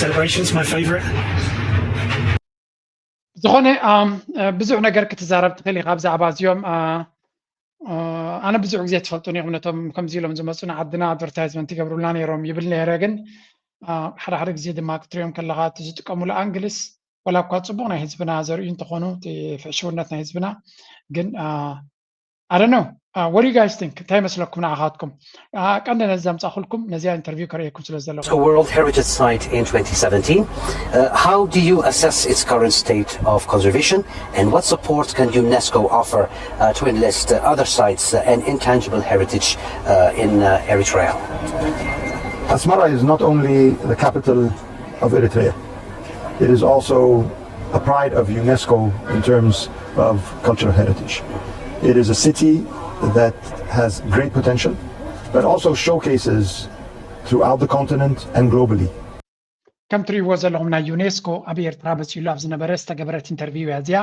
Celebrations, my favourite. ዝኾነ ኣም፣ ብዙሕ ነገር ክትዛረብ ትኽእል ኢኻ ብዛዕባ እዚኦም። ኣ፣ ኣ፣ ኣነ ብዙሕ ግዜ ትፈልጡኒ ኢኹም፣ ነቶም ከምዚ ኢሎም ዝመፁ ንዓድና ኣድቨርታይዝመንት ይገብሩልና ነይሮም ይብል ነይረ። ግን ሓደ ሓደ ግዜ ድማ ክትሪኦም ከለካ እቲ ዝጥቀሙሉ ኣንግልስ ዋላ እኳ ፅቡቅ ናይ ህዝብና ዘርእዩ እንተኾኑ እቲ ፍሕሽውነት ናይ ህዝብና ግን I don't know. Uh, what do you guys think? እንታይ ይመስለኩም ንዓኻትኩም? ቀንዲ ነዚ ዘምፃኹልኩም ነዚኣ ኢንተርቪው ከርእየኩም ስለ ዘለኹ። A World Heritage Site in twenty seventeen. Uh, how do you assess its current state of conservation, and what support can UNESCO offer uh, to enlist uh, other sites uh, and intangible heritage uh, in uh, Eritrea? Asmara is not only the capital of Eritrea, it is also a pride of UNESCO in terms of cultural heritage. It is a city that has great potential, but also showcases throughout the continent and globally. ከም ትሪእዎ ዘለኹም ናይ ዩኔስኮ ኣብ ኤርትራ መፂሉ ኣብ ዝነበረ ዝተገበረት ኢንተርቪው እያ እዚኣ።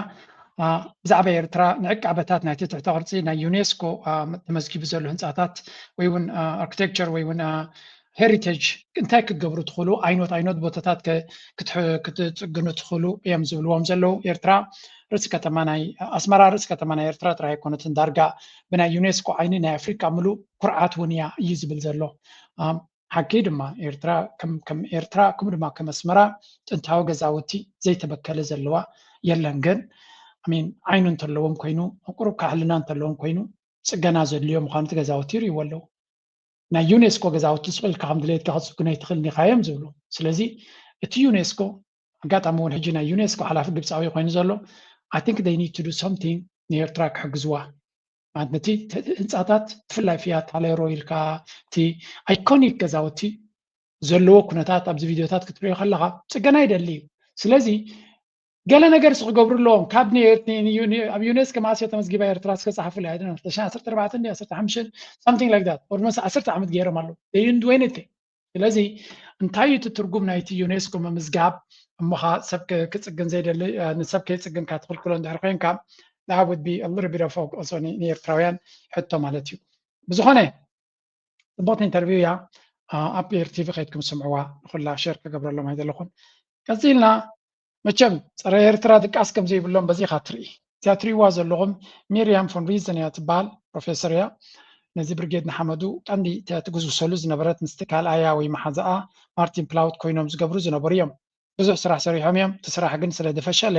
ብዛዕባ ኤርትራ ንዕቃበታት ናይቲ ትሕተ ቅርፂ ናይ ዩኔስኮ ተመዝጊቡ ዘሎ ህንፃታት ወይ እውን ኣርክቴክቸር ወይ እውን ሄሪቴጅ እንታይ ክትገብሩ ትኽእሉ ዓይነት ዓይነት ቦታታት ክትፅግኑ ትኽእሉ እዮም ዝብልዎም ዘለዉ። ኤርትራ ርእሲ ከተማ ናይ ኣስመራ ርእሲ ከተማ ናይ ኤርትራ ጥራይ ኣይኮነትን፣ ዳርጋ ብናይ ዩኔስኮ ዓይኒ ናይ ኣፍሪካ ምሉእ ኩርዓት እውን እያ እዩ ዝብል ዘሎ። ሓቂ ድማ ኤርትራ ከም ኤርትራ ከምኡ ድማ ከም ኣስመራ ጥንታዊ ገዛውቲ ዘይተበከለ ዘለዋ የለን። ግን ሚን ዓይኑ እንተለዎም ኮይኑ ቁሩብ ካሕልና እንተለዎም ኮይኑ ፅገና ዘድልዮ ምዃኑ እቲ ገዛውቲ ይርእይዎ ኣለዉ። ናይ ዩኔስኮ ገዛውቲ ስቕ ኢልካ ከም ድሌትካ ክትፅግኖ ኣይትኽእልን ኢኻ እዮም ዝብሉ። ስለዚ እቲ ዩኔስኮ ኣጋጣሚ እውን ሕጂ ናይ ዩኔስኮ ሓላፊ ግብፃዊ ኮይኑ ዘሎ I think they need to do something ንኤርትራ ክሕግዝዋ ማለት ነቲ ህንፃታት ብፍላይ ፍያት ሃሌሮ ኢልካ እቲ ኣይኮኒክ ገዛውቲ ዘለዎ ኩነታት ኣብዚ ቪዲዮታት ክትሪኦ ከለካ ፅገና ይደሊ እዩ። ስለዚ ገለ ነገር ክገብሩ ኣለዎም ካብ ኣብ ዩኔስኮ ማእስዮ ተመዝጊባ ኤርትራ እስከ ፀሓፉ ላይ ዓሰርተ ኣርባዕተ ዓሰርተ ሓሙሽተ something like that or ዓሰርተ ዓመት ገይሮም ኣለዉ። They didn't do anything። ስለዚ እንታይ እዩ እቲ ትርጉም ናይቲ ዩኔስኮ ምምዝጋብ? እሞኻ ሰብ ክፅግን ዘይደሊ ንሰብ ከይፅግን ካትኽልክሎ እንድሕር ኮይንካ that would be a little bit of also ንኤርትራውያን ሕቶ ማለት እዩ። ብዝኾነ ፅቡቅቲ ኢንተርቪው እያ። ኣብ ኤር ቲቪ ከይድኩም ስምዕዋ ንኩላ ሸር ክገብረሎም ኣይደለኹን። ቀፂልና መቸም ፀረ ኤርትራ ድቃስ ከም ዘይብሎም በዚ ኢኻ ትርኢ። እዚኣ ትሪእዋ ዘለኹም ሚርያም ፎን ሪዘን እያ ትበሃል፣ ፕሮፌሰር እያ። ነዚ ብርጌድ ንሓመዱ ቀንዲ ትጉስጉሰሉ ዝነበረት ምስቲ ካልኣያ ወይ መሓዛኣ ማርቲን ፕላውት ኮይኖም ዝገብሩ ዝነበሩ እዮም። ብዙሕ ስራሕ ሰሪሖም እዮም። እቲ ስራሕ ግን ስለ ዝፈሸለ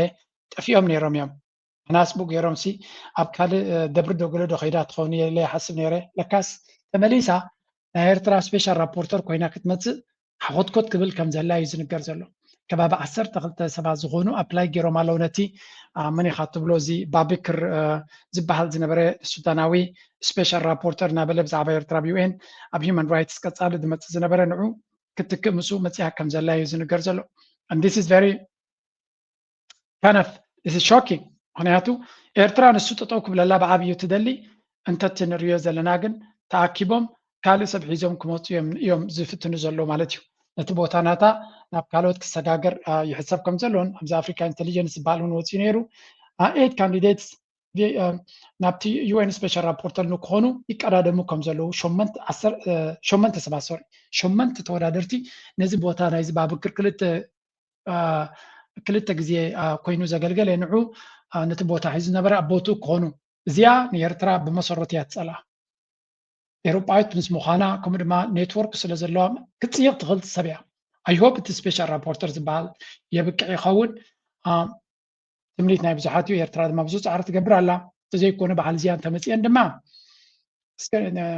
ጠፊኦም ነይሮም እዮም። ሕናስ ብኡ ገይሮም ሲ ኣብ ካልእ ደብሪ ዶ ገለ ዶ ከይዳ ትኸውን ኢለ ይሓስብ ነይረ። ለካስ ተመሊሳ ናይ ኤርትራ ስፔሻል ራፖርተር ኮይና ክትመፅእ ሓኾትኮት ክብል ከም ዘላ እዩ ዝንገር ዘሎ። ከባቢ ዓሰርተ ክልተ ሰባት ዝኾኑ ኣፕላይ ገይሮም ኣለዉ ነቲ መን ኢኻ ትብሎ እዚ ባቢክር ዝበሃል ዝነበረ ሱዳናዊ ስፔሻል ራፖርተር እናበለ ብዛዕባ ኤርትራ ኣብ ዩኤን ኣብ ሂማን ራይትስ ቀፃሊ ዝመፅእ ዝነበረ ንዑ ክትክእ ምስኡ መፅያ ከም ዘላ እዩ ዝንገር ዘሎ። And this is very kind of this is shocking። ምክንያቱ ኤርትራ ንሱ ጠጠው ክብለላ ብዓብዩ ትደሊ እንተቲ ንሪዮ ዘለና ግን ተኣኪቦም ካልእ ሰብ ሒዞም ክመፁ እዮም ዝፍትኑ ዘለዉ ማለት እዩ። ነቲ ቦታ ናታ ናብ ካልኦት ክሰጋገር ይሕሰብ ከም ዘለውን ኣብዚ ኣፍሪካ ኢንቴሊጀንስ ዝበሃል እውን ወፅኡ ነይሩ። ኤት ካንዲዴትስ ናብቲ ዩኤን ስፔሻል ራፖርተር ንክኾኑ ይቀዳደሙ ከም ዘለዉ ሸመንተ ሰባት ሶሪ ሸመንተ ተወዳደርቲ ነዚ ቦታ ናይዚ ባብክር ክልተ ክልተ ግዜ ኮይኑ ዘገልገለ ንዑ ነቲ ቦታ ሒዙ ዝነበረ ኣብ ቦትኡ ክኾኑ እዚኣ ንኤርትራ ብመሰረቱ እያ ትፀልኣ። ኤውሮጳዊት ምስ ምዃና ከምኡ ድማ ኔትወርክ ስለ ዘለዋ ክትፅይቕ ትኽእል ሰብ እያ። I hope እቲ ስፔሻል ራፖርተር ዝበሃል የብቅዕ ይኸውን። ትምኒት ናይ ብዙሓት እዩ። ኤርትራ ድማ ብዙ ፃዕሪ ትገብር ኣላ። እንተዘይኮነ በዓል እዚኣ እንተመፅአን ድማ እስከ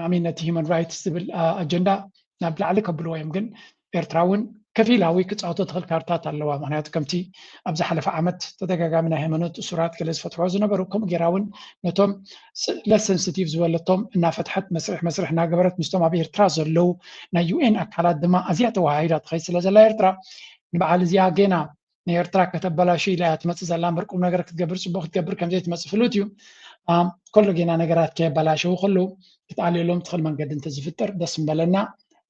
ኣሚን ነቲ ሂማን ራይትስ ዝብል ኣጀንዳ ናብ ላዕሊ ከብልዎ እዮም። ግን ኤርትራ እውን ከፊላዊ ክፃወቶ ትኽእል ካርታት ኣለዋ። ምክንያቱ ከምቲ ኣብ ዝሓለፈ ዓመት ተደጋጋሚ ናይ ሃይማኖት እሱራት ገለ ዝፈትሖ ዝነበሩ ከምኡ ጌራ እውን ነቶም ለስ ሴንሲቲቭ ዝበለቶም እናፈትሐት መስርሕ መስርሕ እናገበረት ምስቶም ኣብ ኤርትራ ዘለዉ ናይ ዩኤን ኣካላት ድማ ኣዝያ ተወሃሂዳ ትኸይድ ስለ ዘላ ኤርትራ ንበዓል እዚኣ ጌና ንኤርትራ ከተበላሹ ኢላ እያ ትመፅእ ዘላ እምበር ቁም ነገር ክትገብር ፅቡቅ ክትገብር ከምዘይትመፅእ ፍሉጥ እዩ። ከሎ ጌና ነገራት ከየበላሸዉ ከለዉ ክትኣልየሎም ትኽእል መንገዲ እንተዝፍጠር ደስ ምበለና።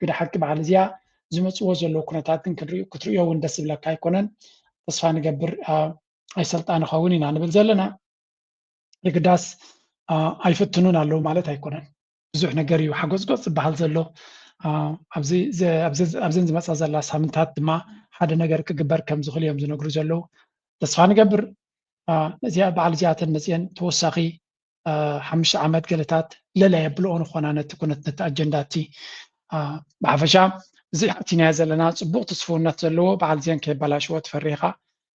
ግደ ሓቂ በዓል እዚኣ ዝመፅዎ ዘለዉ ኩነታት ግን ክትሪኦ እውን ደስ ዝብለካ ኣይኮነን። ተስፋ ንገብር ኣይሰልጣ ንኸውን ኢና ንብል ዘለና። የግዳስ ኣይፍትኑን ኣለዉ ማለት ኣይኮነን። ብዙሕ ነገር እዩ ሓጎፅጎፅ ዝበሃል ዘሎ። ኣብዘን ዝመፃ ዘላ ሳምንታት ድማ ሓደ ነገር ክግበር ከም ዝኽእል እዮም ዝነግሩ ዘለዉ። ተስፋ ንገብር እዚኣ በዓል እዚኣተን መፅአን ተወሳኺ ሓሙሽተ ዓመት ገለታት ለለ የብልኦ ንኾና ነቲ ኩነት ነቲ ኣጀንዳ እቲ ብሓፈሻ እዚ ኣቲናዮ ዘለና ጽቡቕ ትስፍውነት ዘለዎ በዓል ዜን ከየበላሽዎ ትፈሪኻ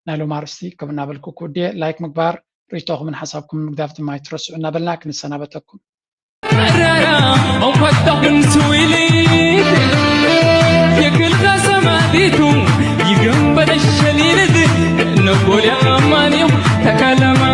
ናይ ሎም ኣርእስቲ ከም እናበልኩ ክውድየ ላይክ ምግባር ርእቶኹምን ሓሳብኩምን ምግዳፍ ድማ ኣይትረስዑ እናበልና ክንሰናበተኩም። Rara, on kwatta hun suwili. Yekil kasama ditu, yigam bada shalilid. Nogolya amani, takalama.